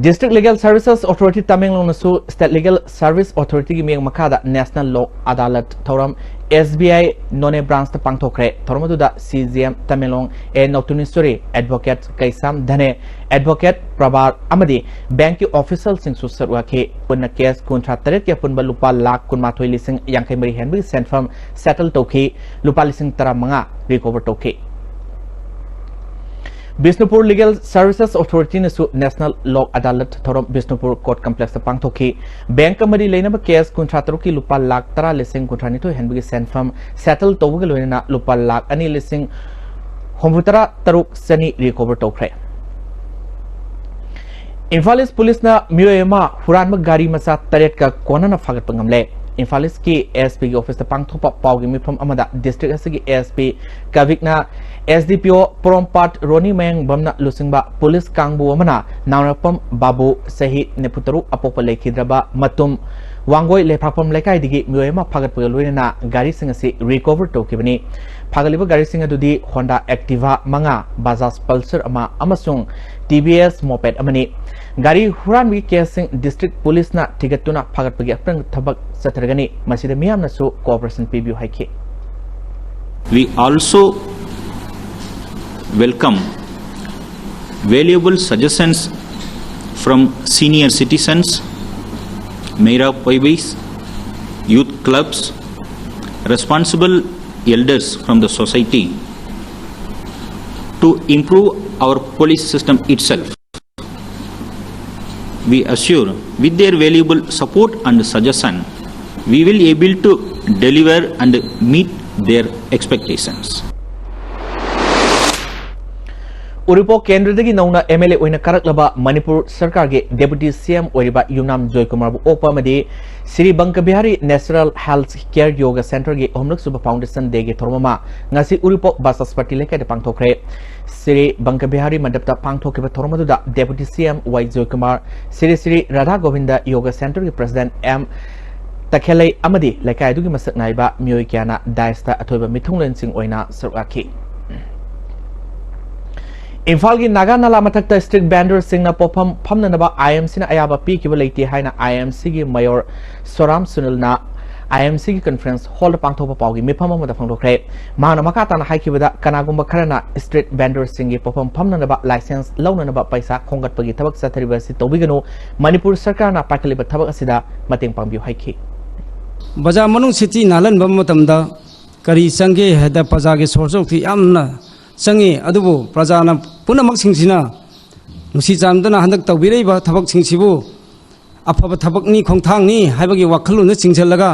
District Legal Services Authority ꯇꯃꯦꯡꯂꯣꯡꯅꯁꯨ State Legal Service Authorityꯒꯤ ꯃꯤꯠꯌꯦꯡ ꯃꯈꯥꯗ National Lok Adalat ꯊꯧꯔꯝ SBI Noney branchꯇ ꯄꯥꯡꯊꯣꯛꯈ꯭ꯔꯦ꯫ ꯊꯧꯔꯝ ꯑꯗꯨꯗ CJM Tamenglong A ꯅꯧꯇꯨꯅꯤꯁꯣꯔꯤ, advocate Keisham ꯙꯅꯦ, advocate ꯄ꯭ꯔꯚꯥꯠ ꯑꯃꯗꯤ bankꯀꯤ officialꯁꯤꯡꯁꯨ ꯁꯔꯨꯛ ꯌꯥꯈꯤ꯫ ꯄꯨꯟꯅ case ꯀꯨꯟꯊ꯭ꯔꯥ ꯇꯔꯦꯠꯀꯤ ꯑꯄꯨꯟꯕ ꯂꯨꯄꯥ ꯂꯥꯛ ꯀꯨꯟꯃꯥꯊꯣꯏ ꯂꯤꯁꯤꯡ ꯌꯥꯡꯈꯩ ꯃꯔꯤ ꯍꯦꯟꯕꯒꯤ ꯁꯦꯟꯐꯝ settle ꯇꯧꯈꯤ꯫ ꯂꯨꯄꯥ ꯂꯤꯁꯤꯡ ꯇꯔꯥꯃꯉꯥ recover ꯇꯧꯈꯤ꯫ ꯕꯤꯁꯅꯨꯄꯨꯔ Legal Services Authority ꯅꯁꯨ National Lok Adalat ꯊꯧꯔꯝ ꯕꯤꯁꯅꯨꯄꯨꯔ Court Complex ꯇ ꯄꯥꯡꯊꯣꯛꯈꯤ꯫ ꯕꯦꯡꯛ ꯑꯃꯗꯤ ꯂꯩꯅꯕ ꯀꯦꯁ ꯀꯨꯟꯊ꯭ꯔꯥ ꯇꯔꯨꯛꯀꯤ ꯂꯨꯄꯥ ꯂꯥꯈ ꯇꯔꯥ ꯂꯤꯁꯤꯡ ꯀꯨꯟꯊ꯭ꯔꯥ ꯅꯤꯊꯣꯏ ꯍꯦꯟꯕꯒꯤ ꯁꯦꯟꯐꯝ ꯁꯦꯇꯜ ꯇꯧꯕꯒ ꯂꯣꯏꯅꯅ ꯂꯨꯄꯥ ꯂꯥꯈ ꯑꯅꯤ ꯂꯤꯁꯤꯡ ꯍꯨꯝꯐꯨꯇꯔꯥ ꯇꯔꯨꯛ ꯆꯅꯤ ꯔꯤꯀꯣꯚꯔ ꯇꯧꯈ꯭ꯔꯦ꯫ ꯏꯝꯐꯥꯜ ꯏꯁ ꯄꯨꯂꯤꯁꯅ ꯃꯤꯑꯣꯏ ꯑꯃ ꯍꯨꯔꯥꯟꯕ ꯒꯥꯔꯤ ꯃꯆꯥ ꯇꯔꯦꯠꯀ ꯀꯣꯟꯅꯅ ꯐꯥꯒꯠꯄ ꯉꯝꯂꯦ꯫ ꯏꯝꯐꯥꯜ ꯏꯁꯀꯤ ꯑꯦꯁ ꯄꯤꯒꯤ ꯑꯣꯐꯤꯁꯇ ꯄꯥꯡꯊꯣꯛꯄ ꯄꯥꯎꯒꯤ ꯃꯤꯐꯝ ꯑꯃꯗ ꯗꯤꯁꯇ꯭ꯔꯤꯛ ꯑꯁꯤꯒꯤ ꯑꯦꯁ ꯄꯤ ꯀꯕꯤꯛꯅ ꯑꯦꯁ ꯗꯤ ꯄꯤ ꯑꯣ ꯄꯣꯔꯣꯝꯄꯥꯠ ꯔꯣꯅꯤ ꯃꯌꯥꯡꯕꯝꯅ ꯂꯨꯆꯤꯡꯕ ꯄꯨꯂꯤꯁ ꯀꯥꯡꯕꯨ ꯑꯃꯅ ꯅꯥꯎꯔꯦꯝꯄꯝ ꯕꯥꯕꯨ, ꯆꯍꯤ ꯅꯤꯐꯨꯇꯔꯨꯛ, ꯑꯄꯣꯛꯄ ꯂꯩꯈꯤꯗ꯭ꯔꯕ ꯃꯇꯨꯝ ꯋꯥꯡꯒꯣꯏ ꯂꯩꯐꯥꯛꯐꯝ ꯂꯩꯀꯥꯏꯗꯒꯤ ꯃꯤꯑꯣꯏ ꯑꯃ ꯐꯥꯒꯠꯄꯒ ꯂꯣꯏꯅꯅ ꯒꯥꯔꯤꯁꯤꯡ ꯑꯁꯤ ꯔꯤꯀꯣꯚꯔ ꯇꯧꯈꯤꯕꯅꯤ꯫ ꯐꯥꯒꯠꯂꯤꯕ ꯒꯥꯔꯤꯁꯤꯡ ꯑꯗꯨꯗꯤ Honda Activa ꯃꯉꯥ, Bajaj Pulsar ꯑꯃ ꯑꯃꯁꯨꯡ ꯇꯤ ꯚꯤ ꯑꯦꯁ Moped ꯑꯃꯅꯤ꯫ ꯒꯥꯔꯤ ꯍꯨꯔꯥꯟꯕꯒꯤ ꯀꯦꯁꯁꯤꯡ ꯗꯤꯁꯇ꯭ꯔꯤꯛ ꯄꯨꯂꯤꯁꯅ ꯊꯤꯒꯠꯇꯨꯅ ꯐꯥꯒꯠꯄꯒꯤ ꯑꯄꯨꯟꯕ ꯊꯕꯛ ꯆꯠꯊꯔꯒꯅꯤ꯫ ꯃꯁꯤꯗ ꯃꯤꯌꯥꯝꯅꯁꯨ cooperation ꯄꯤꯕꯤꯌꯨ ꯍꯥꯏꯈꯤ꯫ We also welcome valuable suggestions from senior citizens, Meira Paibis, youth clubs, responsible elders from the society to improve our police system itself. We assure, with their valuable support and suggestion, we will able to deliver and meet their expectations. ꯎꯔꯤꯄꯣꯛ ꯀꯦꯟꯗ꯭ꯔꯗꯒꯤ ꯅꯧꯅ M L A ꯑꯣꯏꯅ ꯀꯥꯔꯛꯂꯕ ꯃꯅꯤꯄꯨꯔ ꯁꯔꯀꯥꯔꯒꯤ ꯗꯦꯄꯨꯇꯤ ꯁꯤ M ꯑꯣꯏꯔꯤꯕ ꯌꯨꯝꯅꯥꯝ ꯖꯣꯏꯀꯨꯃꯥꯔꯕꯨ ꯑꯣꯛꯄ ꯑꯃꯗꯤ Shri Banka Bihari natural health care yoga ꯁꯦꯟꯇꯔꯒꯤ ꯑꯍꯨꯝꯂꯛ ꯁꯨꯕ ꯐꯥꯎꯟꯗꯦꯁꯟ ꯗꯦꯒꯤ ꯊꯧꯔꯝ ꯑꯃ ꯉꯁꯤ ꯎꯔꯤꯄꯣꯛ ꯕꯥꯆꯁꯄꯇꯤ ꯂꯩꯀꯥꯏꯗ ꯄꯥꯡꯊꯣꯛꯈ꯭ꯔꯦ꯫ ꯁ꯭ꯔꯤ ꯕꯪꯀ ꯕꯤꯍꯥꯔꯤ ꯃꯟꯗꯞꯇ ꯄꯥꯡꯊꯣꯛꯈꯤꯕ ꯊꯧꯔꯝ ꯑꯗꯨꯗ ꯗꯦꯄꯨꯇꯤ ꯁꯤ ꯑꯦꯝ ꯋꯥꯏ ꯖꯣꯏꯀꯨꯃꯥꯔ, ꯁ꯭ꯔꯤ ꯁ꯭ꯔꯤ ꯔꯥꯙꯥ ꯒꯣꯕꯤꯟꯗ ꯌꯣꯒ ꯁꯦꯟꯇꯔꯒꯤ ꯄ꯭ꯔꯁꯤꯗꯦꯟꯠ ꯑꯦꯝ ꯇꯈꯦꯂꯩ ꯑꯃꯗꯤ ꯂꯩꯀꯥꯏ ꯑꯗꯨꯒꯤ ꯃꯁꯛ ꯅꯥꯏꯕ ꯃꯤꯑꯣꯏ ꯀꯌꯥꯅ ꯗꯥꯏꯁꯇ ꯑꯊꯣꯏꯕ ꯃꯤꯊꯨꯡꯂꯦꯟꯁꯤꯡ ꯑꯣꯏꯅ ꯁꯔꯨꯛ ꯌꯥꯈꯤ꯫ ꯏꯝꯐꯥꯜꯒꯤ ꯅꯥꯒꯥ ꯅꯥꯂꯥ ꯃꯊꯛꯇ ꯁ꯭ꯇ꯭ꯔꯤꯠ ꯚꯦꯟꯗꯔꯁꯤꯡꯅ ꯄꯣꯠꯐꯝ ꯐꯝꯅꯅꯕ ꯑꯥꯏ ꯑꯦꯝ ꯁꯤꯅ ꯑꯌꯥꯕ ꯄꯤꯈꯤꯕ ꯂꯩꯇꯦ ꯍꯥꯏꯅ ꯑꯥꯏ ꯑꯦꯝ ꯁꯤꯒꯤ ꯃꯦꯌꯣꯔ ꯁꯣꯔꯥꯝ ꯁꯨꯅꯤꯜꯅ ꯑꯥꯏ ꯑꯦꯝ ꯁꯤꯒꯤ ꯀꯟꯐꯔꯦꯟꯁ ꯍꯣꯜꯗ ꯄꯥꯡꯊꯣꯛꯄ ꯄꯥꯎꯒꯤ ꯃꯤꯐꯝ ꯑꯃꯗ ꯐꯣꯡꯗꯣꯛꯈ꯭ꯔꯦ꯫ ꯃꯍꯥꯛꯅ ꯃꯈꯥ ꯇꯥꯅ ꯍꯥꯏꯈꯤꯕꯗ, ꯀꯅꯥꯒꯨꯝꯕ ꯈꯔꯅ ꯁ꯭ꯇ꯭ꯔꯤꯠ ꯚꯦꯟꯗꯔꯁꯤꯡꯒꯤ ꯄꯣꯠꯐꯝ ꯐꯝꯅꯅꯕ ꯂꯥꯏꯁꯦꯟꯁ ꯂꯧꯅꯅꯕ ꯄꯩꯁꯥ ꯈꯣꯝꯒꯠꯄꯒꯤ ꯊꯕꯛ ꯆꯠꯊꯔꯤꯕ ꯑꯁꯤ ꯇꯧꯕꯤꯒꯅꯨ꯫ ꯃꯅꯤꯄꯨꯔ ꯁꯔꯀꯥꯔꯅ ꯄꯥꯏꯈꯠꯂꯤꯕ ꯊꯕꯛ ꯑꯁꯤꯗ ꯃꯇꯦꯡ ꯄꯥꯡꯕꯤꯌꯨ ꯍꯥꯏꯈꯤ꯫ ꯕꯖꯥꯔ ꯃꯅꯨꯡ ꯁꯤꯇꯤ ꯅꯥꯜꯍꯟꯕ ꯃꯇꯝꯗ ꯀꯔꯤ ꯆꯪꯒꯦ ꯍꯥꯏꯗ ꯄ꯭ꯔꯖꯥꯒꯤ ꯁꯣꯔ ꯁꯣꯛꯊꯤ ꯌꯥꯝꯅ ꯆꯪꯉꯤ꯫ ꯑꯗꯨꯕꯨ ꯄ꯭ꯔꯖꯥꯅ ꯄꯨꯝꯅꯃꯛꯁꯤꯡꯁꯤꯅ ꯅꯨꯡꯁꯤ ꯆꯥꯟꯅꯗꯨꯅ ꯍꯟꯗꯛ ꯇꯧꯕꯤꯔꯛꯏꯕ ꯊꯕꯛꯁꯤꯡꯁꯤꯕꯨ ꯑꯐꯕ ꯊꯕꯛꯅꯤ, ꯈꯣꯡꯊꯥꯡꯅꯤ ꯍꯥꯏꯕꯒꯤ ꯋꯥꯈꯜꯂꯣꯟꯗ ꯆꯤꯡꯁꯤꯜꯂꯒ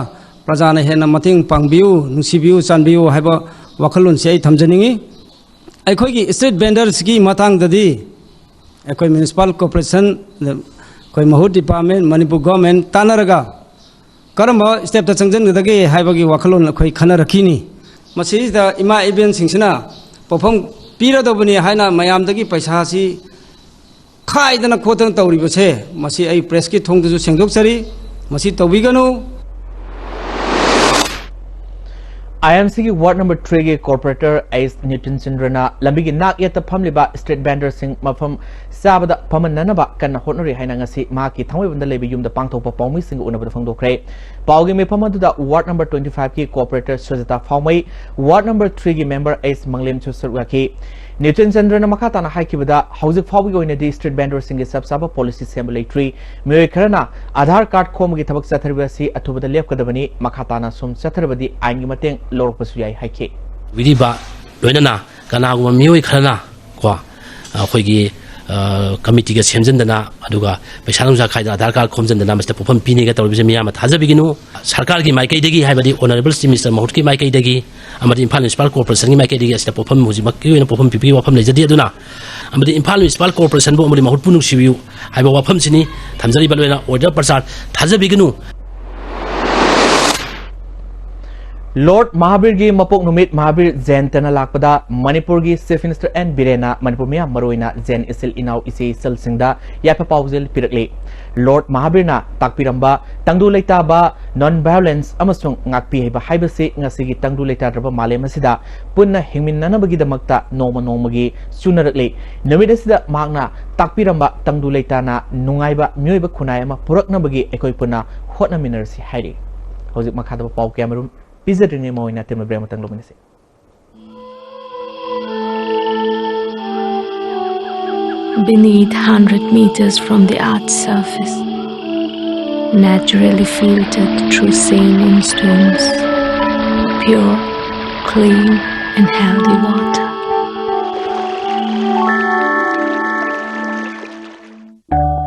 ꯄ꯭ꯔꯖꯥꯅ ꯍꯦꯟꯅ ꯃꯇꯦꯡ ꯄꯥꯡꯕꯤꯌꯨ, ꯅꯨꯡꯁꯤꯕꯤꯌꯨ, ꯆꯥꯟꯕꯤꯌꯨ ꯍꯥꯏꯕ ꯋꯥꯈꯜꯂꯣꯟꯁꯤ ꯑꯩ ꯊꯝꯖꯅꯤꯡꯏ꯫ ꯑꯩꯈꯣꯏꯒꯤ street vendorꯁꯀꯤ ꯃꯇꯥꯡꯗꯗꯤ ꯑꯩꯈꯣꯏ municipal corporation, ꯑꯩꯈꯣꯏ ꯃꯍꯨꯠ department, ꯃꯅꯤꯄꯨꯔ government ꯇꯥꯟꯅꯔꯒ ꯀꯔꯝꯕ stepꯇ ꯆꯪꯁꯤꯟꯒꯗꯒꯦ ꯍꯥꯏꯕꯒꯤ ꯋꯥꯈꯜꯂꯣꯟ ꯑꯩꯈꯣꯏ ꯈꯟꯅꯔꯛꯈꯤꯅꯤ꯫ ꯃꯁꯤꯗ ꯏꯃꯥ ꯏꯕꯦꯟꯁꯤꯡꯁꯤꯅ ꯄꯣꯠꯐꯝ ꯄꯤꯔꯗꯧꯕꯅꯤ ꯍꯥꯏꯅ ꯃꯌꯥꯝꯗꯒꯤ ꯄꯩꯁꯥꯁꯤ ꯈꯥꯏꯗꯅ ꯈꯣꯠꯇꯅ ꯇꯧꯔꯤꯕꯁꯦ, ꯃꯁꯤ ꯑꯩ pressꯀꯤ ꯊꯣꯡꯗꯁꯨ ꯁꯦꯡꯗꯣꯛꯆꯔꯤ꯫ ꯃꯁꯤ ꯇꯧꯕꯤꯒꯅꯨ꯫ IMCꯒꯤ ward number threeꯒꯤ corporator H Nitin ꯆꯟꯗ꯭ꯔꯅ ꯂꯝꯕꯤꯒꯤ ꯅꯥꯛ ꯌꯦꯠꯇ ꯐꯝꯂꯤꯕ street vendorꯁꯤꯡ ꯃꯐꯝ ꯆꯥꯕꯗ ꯐꯝꯍꯟꯅꯅꯕ ꯀꯟꯅ ꯍꯣꯠꯅꯔꯤ ꯍꯥꯏꯅ ꯉꯁꯤ ꯃꯍꯥꯛꯀꯤ ꯊꯥꯡꯃꯩꯕꯟꯗ ꯂꯩꯕ ꯌꯨꯝꯗ ꯄꯥꯡꯊꯣꯛꯄ ꯄꯥꯎꯃꯤꯁꯤꯡꯒ ꯎꯅꯕꯗ ꯐꯣꯡꯗꯣꯛꯈ꯭ꯔꯦ꯫ ꯄꯥꯎꯒꯤ ꯃꯤꯐꯝ ꯑꯗꯨꯗ ward number twenty fiveꯀꯤ corporator Sujata Phaomei, ward number threeꯒꯤ member ꯑꯩꯆ ꯃꯪꯂꯦꯝꯁꯨ ꯁꯔꯨꯛ ꯌꯥꯈꯤ꯫ ꯅꯤꯇꯤꯟ ꯆꯟꯗ꯭ꯔꯅ ꯃꯈꯥ ꯇꯥꯅ ꯍꯥꯏꯈꯤꯕꯗ, ꯍꯧꯖꯤꯛ ꯐꯥꯎꯕꯒꯤ ꯑꯣꯏꯅꯗꯤ street vendorꯁꯤꯡꯒꯤ ꯆꯞ ꯆꯥꯕ policy ꯁꯦꯝꯕ ꯂꯩꯇ꯭ꯔꯤ꯫ ꯃꯤꯑꯣꯏ ꯈꯔꯅ ꯑꯙꯥꯔ ꯀꯥꯔꯗ ꯈꯣꯝꯕꯒꯤ ꯊꯕꯛ ꯆꯠꯊꯔꯤꯕ ꯑꯁꯤ ꯑꯊꯨꯕꯗ ꯂꯦꯞꯀꯗꯕꯅꯤ꯫ ꯃꯈꯥ ꯇꯥꯅ ꯁꯨꯝ ꯆꯠꯊꯔꯕꯗꯤ ꯑꯥꯏꯟꯒꯤ ꯃꯇꯦꯡ ꯂꯧꯔꯛꯄꯁꯨ ꯌꯥꯏ ꯍꯥꯏꯈꯤ꯫ ꯇꯧꯕꯤꯔꯤꯕ, ꯂꯣꯏꯅꯅ ꯀꯅꯥꯒꯨꯝꯕ ꯃꯤꯑꯣꯏ ꯈꯔꯅ ꯀꯣ, ꯑꯩꯈꯣꯏꯒꯤ ꯀꯃꯤꯇꯤꯒ ꯁꯦꯝꯖꯤꯟꯗꯅ, ꯑꯗꯨꯒ ꯄꯩꯁꯥ ꯅꯨꯡꯁꯥ ꯈꯥꯏꯗꯅ ꯑꯙꯥꯔ ꯀꯥꯔꯗ ꯈꯣꯝꯖꯤꯟꯗꯅ ꯃꯁꯤꯗ ꯄꯣꯠꯐꯝ ꯄꯤꯅꯤꯒ ꯇꯧꯔꯤꯕꯁꯦ ꯃꯤꯌꯥꯝꯅ ꯊꯥꯖꯕꯤꯒꯅꯨ꯫ ꯁꯔꯀꯥꯔꯒꯤ ꯃꯥꯏꯀꯩꯗꯒꯤ ꯍꯥꯏꯕꯗꯤ Honourable Chief Minister ꯃꯍꯨꯠꯀꯤ ꯃꯥꯏꯀꯩꯗꯒꯤ ꯑꯃꯗꯤ ꯏꯝꯐꯥꯜ Municipal Corporationꯒꯤ ꯃꯥꯏꯀꯩꯗꯒꯤ ꯑꯁꯤꯗ ꯄꯣꯠꯐꯝ ꯍꯧꯖꯤꯛꯃꯛꯀꯤ ꯑꯣꯏꯅ ꯄꯣꯠꯐꯝ ꯄꯤꯕꯒꯤ ꯋꯥꯐꯝ ꯂꯩꯖꯗꯦ꯫ ꯑꯗꯨꯅ ꯑꯃꯗꯤ ꯏꯝꯐꯥꯜ Municipal Corporationꯕꯨ ꯑꯃꯗꯤ ꯃꯍꯨꯠꯄꯨ ꯅꯨꯡꯁꯤꯕꯤꯌꯨ ꯍꯥꯏꯕ ꯋꯥꯐꯝꯁꯤꯅꯤ ꯊꯝꯖꯔꯤꯕ꯫ ꯂꯣꯏꯅ ꯑꯣꯏꯗꯕ ꯄ꯭ꯔꯆꯥꯔ ꯊꯥꯖꯕꯤꯒꯅꯨ꯫ Lord ꯃꯍꯥꯕꯤꯔꯒꯤ ꯃꯄꯣꯛ ꯅꯨꯃꯤꯠ ꯃꯍꯥꯕꯤꯔ ꯖꯌꯟꯇꯅ ꯂꯥꯛꯄꯗ ꯃꯅꯤꯄꯨꯔꯒꯤ Chief Minister ꯑꯦꯟ ꯕꯤꯔꯦꯟꯅ ꯃꯅꯤꯄꯨꯔ ꯃꯤꯌꯥꯝ, ꯃꯔꯨꯑꯣꯏꯅ ꯖꯦꯟ ꯏꯆꯤꯜ ꯏꯅꯥꯎ ꯏꯆꯦ ꯏꯆꯜꯁꯤꯡꯗ ꯌꯥꯏꯐ ꯄꯥꯎꯖꯦꯜ ꯄꯤꯔꯛꯂꯤ꯫ Lord ꯃꯍꯥꯕꯤꯔꯅ ꯇꯥꯛꯄꯤꯔꯝꯕ ꯇꯪꯗꯨ ꯂꯩꯇꯥꯕ, non violence ꯑꯃꯁꯨꯡ ꯉꯥꯛꯄꯤ ꯍꯩꯕ ꯍꯥꯏꯕꯁꯤ ꯉꯁꯤꯒꯤ ꯇꯪꯗꯨ ꯂꯩꯇꯥꯗ꯭ꯔꯕ ꯃꯥꯂꯦꯝ ꯑꯁꯤꯗ ꯄꯨꯟꯅ ꯍꯤꯡꯃꯤꯟꯅꯅꯕꯒꯤꯗꯃꯛꯇ ꯅꯣꯡꯃ ꯅꯣꯡꯃꯒꯤ ꯆꯨꯅꯔꯛꯂꯤ꯫ ꯅꯨꯃꯤꯠ ꯑꯁꯤꯗ ꯃꯍꯥꯛꯅ ꯇꯥꯛꯄꯤꯔꯝꯕ ꯇꯪꯗꯨ ꯂꯩꯇꯥꯅ ꯅꯨꯡꯉꯥꯏꯕ ꯃꯤꯑꯣꯏꯕ ꯈꯨꯟꯅꯥꯏ ꯑꯃ ꯄꯨꯔꯛꯅꯕꯒꯤ ꯑꯩꯈꯣꯏ ꯄꯨꯟꯅ ꯍꯣꯠꯅꯃꯤꯟꯅꯔꯁꯤ ꯍꯥꯏꯔꯤ꯫ ꯍꯧꯖꯤꯛ ꯃꯈꯥꯗ ꯄꯥꯎ ꯀꯌꯥꯃꯔꯨꯝ ꯄꯤꯖꯗ꯭ꯔꯤꯉꯩ ꯃꯃꯥꯡꯗ ꯇꯦꯟꯕ break ꯑꯃꯇꯪ ꯂꯧꯃꯤꯟꯅꯁꯤ꯫ Beneath hundred meters from the earth's surface, naturally filtered through saline stones, pure, clean, and healthy water.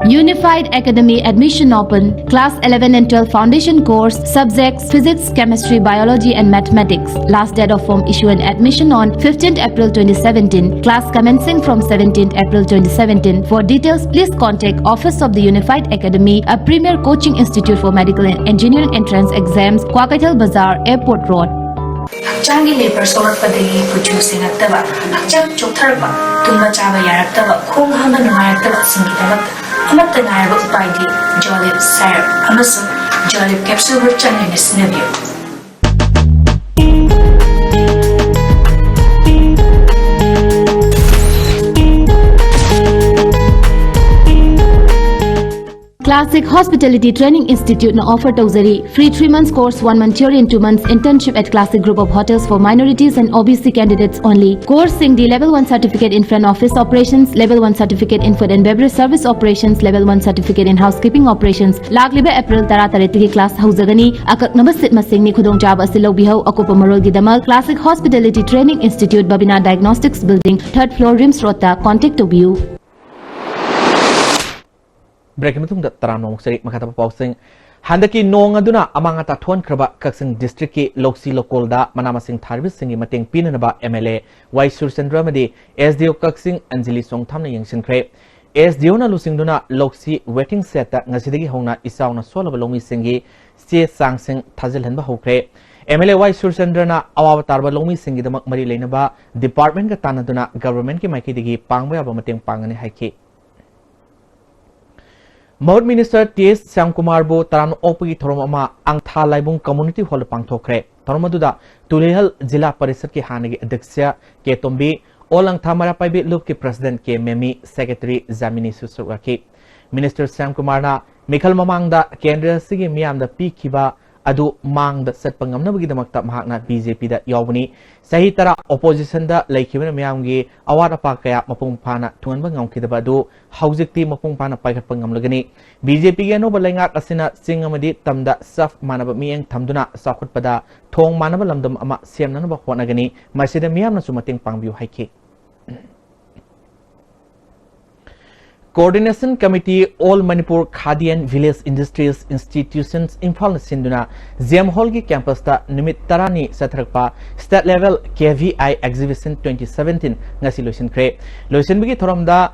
Unified Academy admission open. Class eleven and twelve foundation course, subjects physics, chemistry, biology and mathematics. Last date of form issue and admission on fifteenth April twenty seventeen. Class commencing from seventeenth April twenty seventeen. For details, please contact Office of the Unified Academy, a premier coaching institute for medical and engineering entrance exams, Kwakeithel Bazar, Airport Road. ꯍꯛꯆꯥꯡꯒꯤ labour ꯁꯣꯛꯂꯛꯄꯗꯒꯤ ꯀꯨꯆꯨ ꯁꯦꯡꯉꯛꯇꯕ, ꯍꯛꯆꯥꯡ ꯆꯣꯛꯊꯔꯛꯄ, ꯇꯨꯝꯕ ꯆꯥꯕ ꯌꯥꯔꯛꯇꯕ, ꯈꯣꯡ ꯍꯥꯝꯕ ꯅꯨꯡꯉꯥꯏꯔꯛꯇꯕꯁꯤꯡꯒꯤꯗꯃꯛꯇ ꯑꯃꯠꯇ ꯉꯥꯏꯔꯕ ꯎꯄꯥꯏꯗꯤ ꯖꯣꯂꯤꯞ ꯁꯥꯏꯔꯞ ꯑꯃꯁꯨꯡ ꯖꯣꯂꯤꯞ ꯀꯦꯞꯁꯨꯜꯕꯨ ꯆꯥꯡ ꯅꯥꯏꯅ ꯁꯤꯖꯤꯟꯅꯕꯤꯌꯨ꯫ Classic Hospitality Training Institute ꯅ offer ꯇꯧꯖꯔꯤ free three months course, one month theory and two months internship at Classic Group of Hotels for minorities and O B C candidates only. Course ꯁꯤꯡꯗꯤ level one certificate in front office operations, level one certificate in food and beverage service operations, level one certificate in housekeeping operations꯫ ꯂꯥꯛꯂꯤꯕ April ꯇꯔꯥ ꯇꯔꯦꯠꯇꯒꯤ class ꯍꯧꯖꯒꯅꯤ꯫ ꯑꯀꯛꯅꯕ seat ꯃꯁꯤꯡꯅꯤ꯫ ꯈꯨꯗꯣꯡꯆꯥꯕ ꯑꯁꯤ ꯂꯧꯕꯤꯍꯧ꯫ ꯑꯀꯨꯞꯄ ꯃꯔꯣꯜꯒꯤꯗꯃꯛ Classic Hospitality Training Institute, Babina Diagnostics Building, third floor, RIMS Road ꯇ contact ꯇꯧꯕꯤꯌꯨ꯫ Break ꯀꯤ ꯃꯇꯨꯡꯗ ꯇꯔꯥꯝꯅ ꯑꯃꯨꯛ ꯆꯔꯤ꯫ ꯃꯈꯥ ꯇꯥꯕ ꯄꯥꯎꯁꯤꯡ꯫ ꯍꯟꯗꯛꯀꯤ ꯅꯣꯡ ꯑꯗꯨꯅ ꯑꯃꯥꯡ ꯑꯇꯥ ꯊꯣꯛꯍꯟꯈ꯭ꯔꯕ ꯀꯛꯆꯤꯡ district ꯀꯤ ꯂꯧꯁꯤ ꯂꯧꯀꯣꯜꯗ ꯃꯅꯥ ꯃꯁꯤꯡ ꯊꯥꯔꯤꯕꯁꯤꯡꯒꯤ ꯃꯇꯦꯡ ꯄꯤꯅꯅꯕ M L A ꯋꯥꯏ ꯁꯨꯔꯆꯟꯗ꯭ꯔ ꯑꯃꯗꯤ S D O ꯀꯛꯆꯤꯡ ꯑꯟꯖꯂꯤ ꯆꯣꯡꯊꯥꯝꯅ ꯌꯦꯡꯁꯤꯟꯈ꯭ꯔꯦ꯫ S D O ꯅ ꯂꯨꯆꯤꯡꯗꯨꯅ ꯂꯧꯁꯤ waiting shed ꯇ ꯉꯁꯤꯗꯒꯤ ꯍꯧꯅ ꯏꯆꯥꯎꯅ ꯁꯣꯜꯂꯕ ꯂꯧꯃꯤꯁꯤꯡꯒꯤ ꯆꯦ ꯆꯥꯡꯁꯤꯡ ꯊꯥꯖꯤꯜꯍꯟꯕ ꯍꯧꯈ꯭ꯔꯦ꯫ M L A ꯋꯥꯏ ꯁꯨꯔꯆꯟꯗ꯭ꯔꯅ ꯑꯋꯥꯕ ꯇꯥꯔꯕ ꯂꯧꯃꯤꯁꯤꯡꯒꯤꯗꯃꯛ ꯃꯔꯤ ꯂꯩꯅꯕ department ꯀ ꯇꯥꯟꯅꯗꯨꯅ government ꯀꯤ ꯃꯥꯏꯀꯩꯗꯒꯤ ꯄꯥꯡꯕ ꯌꯥꯕ ꯃꯇꯦꯡ ꯄꯥꯡꯒꯅꯤ ꯍꯥꯏꯈꯤ꯫ ꯃꯍꯨꯠ Minister T S ꯁ꯭ꯌꯥꯝꯀꯨꯃꯥꯔꯕꯨ ꯇꯔꯥꯝꯅ ꯑꯣꯛꯄꯒꯤ ꯊꯧꯔꯝ ꯑꯃ ꯑꯪꯊꯥ ꯂꯥꯏꯕꯨꯡ Community Hall ꯗ ꯄꯥꯡꯊꯣꯛꯈ꯭ꯔꯦ꯫ ꯊꯧꯔꯝ ꯑꯗꯨꯗ ꯇꯨꯂꯤꯍꯜ ꯖꯤꯂꯥ ꯄꯔꯤꯁꯠꯀꯤ ꯍꯥꯟꯅꯒꯤ ꯑꯗ꯭ꯌꯛꯁ ꯀꯦ ꯇꯣꯝꯕꯤ, All ꯑꯪꯊꯥ ꯃꯩꯔꯥ ꯄꯥꯏꯕꯤ ꯂꯨꯞꯀꯤ president ꯀꯦ ꯃꯦꯃꯤ, secretary ꯖꯥꯃꯤꯅꯤꯁꯨ ꯁꯔꯨꯛ ꯌꯥꯈꯤ꯫ Minister ꯁ꯭ꯌꯥꯝꯀꯨꯃꯥꯔꯅ ꯃꯤꯈꯜ ꯃꯃꯥꯡꯗ ꯀꯦꯟꯗ꯭ꯔ ꯑꯁꯤꯒꯤ ꯃꯤꯌꯥꯝꯗ ꯄꯤꯈꯤꯕ ꯑꯗꯨ ꯃꯥꯡꯗ ꯆꯠꯄ ꯉꯝꯅꯕꯒꯤꯗꯃꯛꯇ ꯃꯍꯥꯛꯅ B J P ꯗ ꯌꯥꯎꯕꯅꯤ꯫ ꯆꯍꯤ ꯇꯔꯥ opposition ꯗ ꯂꯩꯈꯤꯕꯅ ꯃꯤꯌꯥꯝꯒꯤ ꯑꯋꯥꯠ ꯑꯄꯥ ꯀꯌꯥ ꯃꯄꯨꯡ ꯐꯥꯅ ꯊꯨꯡꯍꯟꯕ ꯉꯝꯈꯤꯗꯕ ꯑꯗꯨ ꯍꯧꯖꯤꯛꯇꯤ ꯃꯄꯨꯡ ꯐꯥꯅ ꯄꯥꯏꯈꯠꯄ ꯉꯝꯂꯒꯅꯤ꯫ B J P ꯒꯤ ꯑꯅꯧꯕ ꯂꯩꯉꯥꯛ ꯑꯁꯤꯅ ꯆꯤꯡ ꯑꯃꯗꯤ ꯇꯝꯗ ꯆꯞ ꯃꯥꯟꯅꯕ ꯃꯤꯠꯌꯦꯡ ꯊꯝꯗꯨꯅ ꯆꯥꯎꯈꯠꯄꯗ ꯊꯣꯡ ꯃꯥꯟꯅꯕ ꯂꯝꯗꯝ ꯑꯃ ꯁꯦꯝꯅꯅꯕ ꯍꯣꯠꯅꯒꯅꯤ꯫ ꯃꯁꯤꯗ ꯃꯤꯌꯥꯝꯅꯁꯨ ꯃꯇꯦꯡ ꯄꯥꯡꯕꯤꯌꯨ ꯍꯥꯏꯈꯤ꯫ Coordination Committee, All Manipur Khadi and Village Industries Institutions, ꯏꯝꯐꯥꯜꯅ ꯁꯤꯟꯗꯨꯅ ꯖꯦꯝ ꯍꯣꯜꯒꯤ ꯀꯦꯝꯄꯁꯇ ꯅꯨꯃꯤꯠ ꯇꯔꯥꯅꯤ ꯆꯠꯊꯔꯛꯄ State Level K V I Exhibition twenty seventeen ꯉꯁꯤ ꯂꯣꯏꯁꯤꯟꯈ꯭ꯔꯦ꯫ ꯂꯣꯏꯁꯤꯟꯕꯒꯤ ꯊꯧꯔꯝꯗ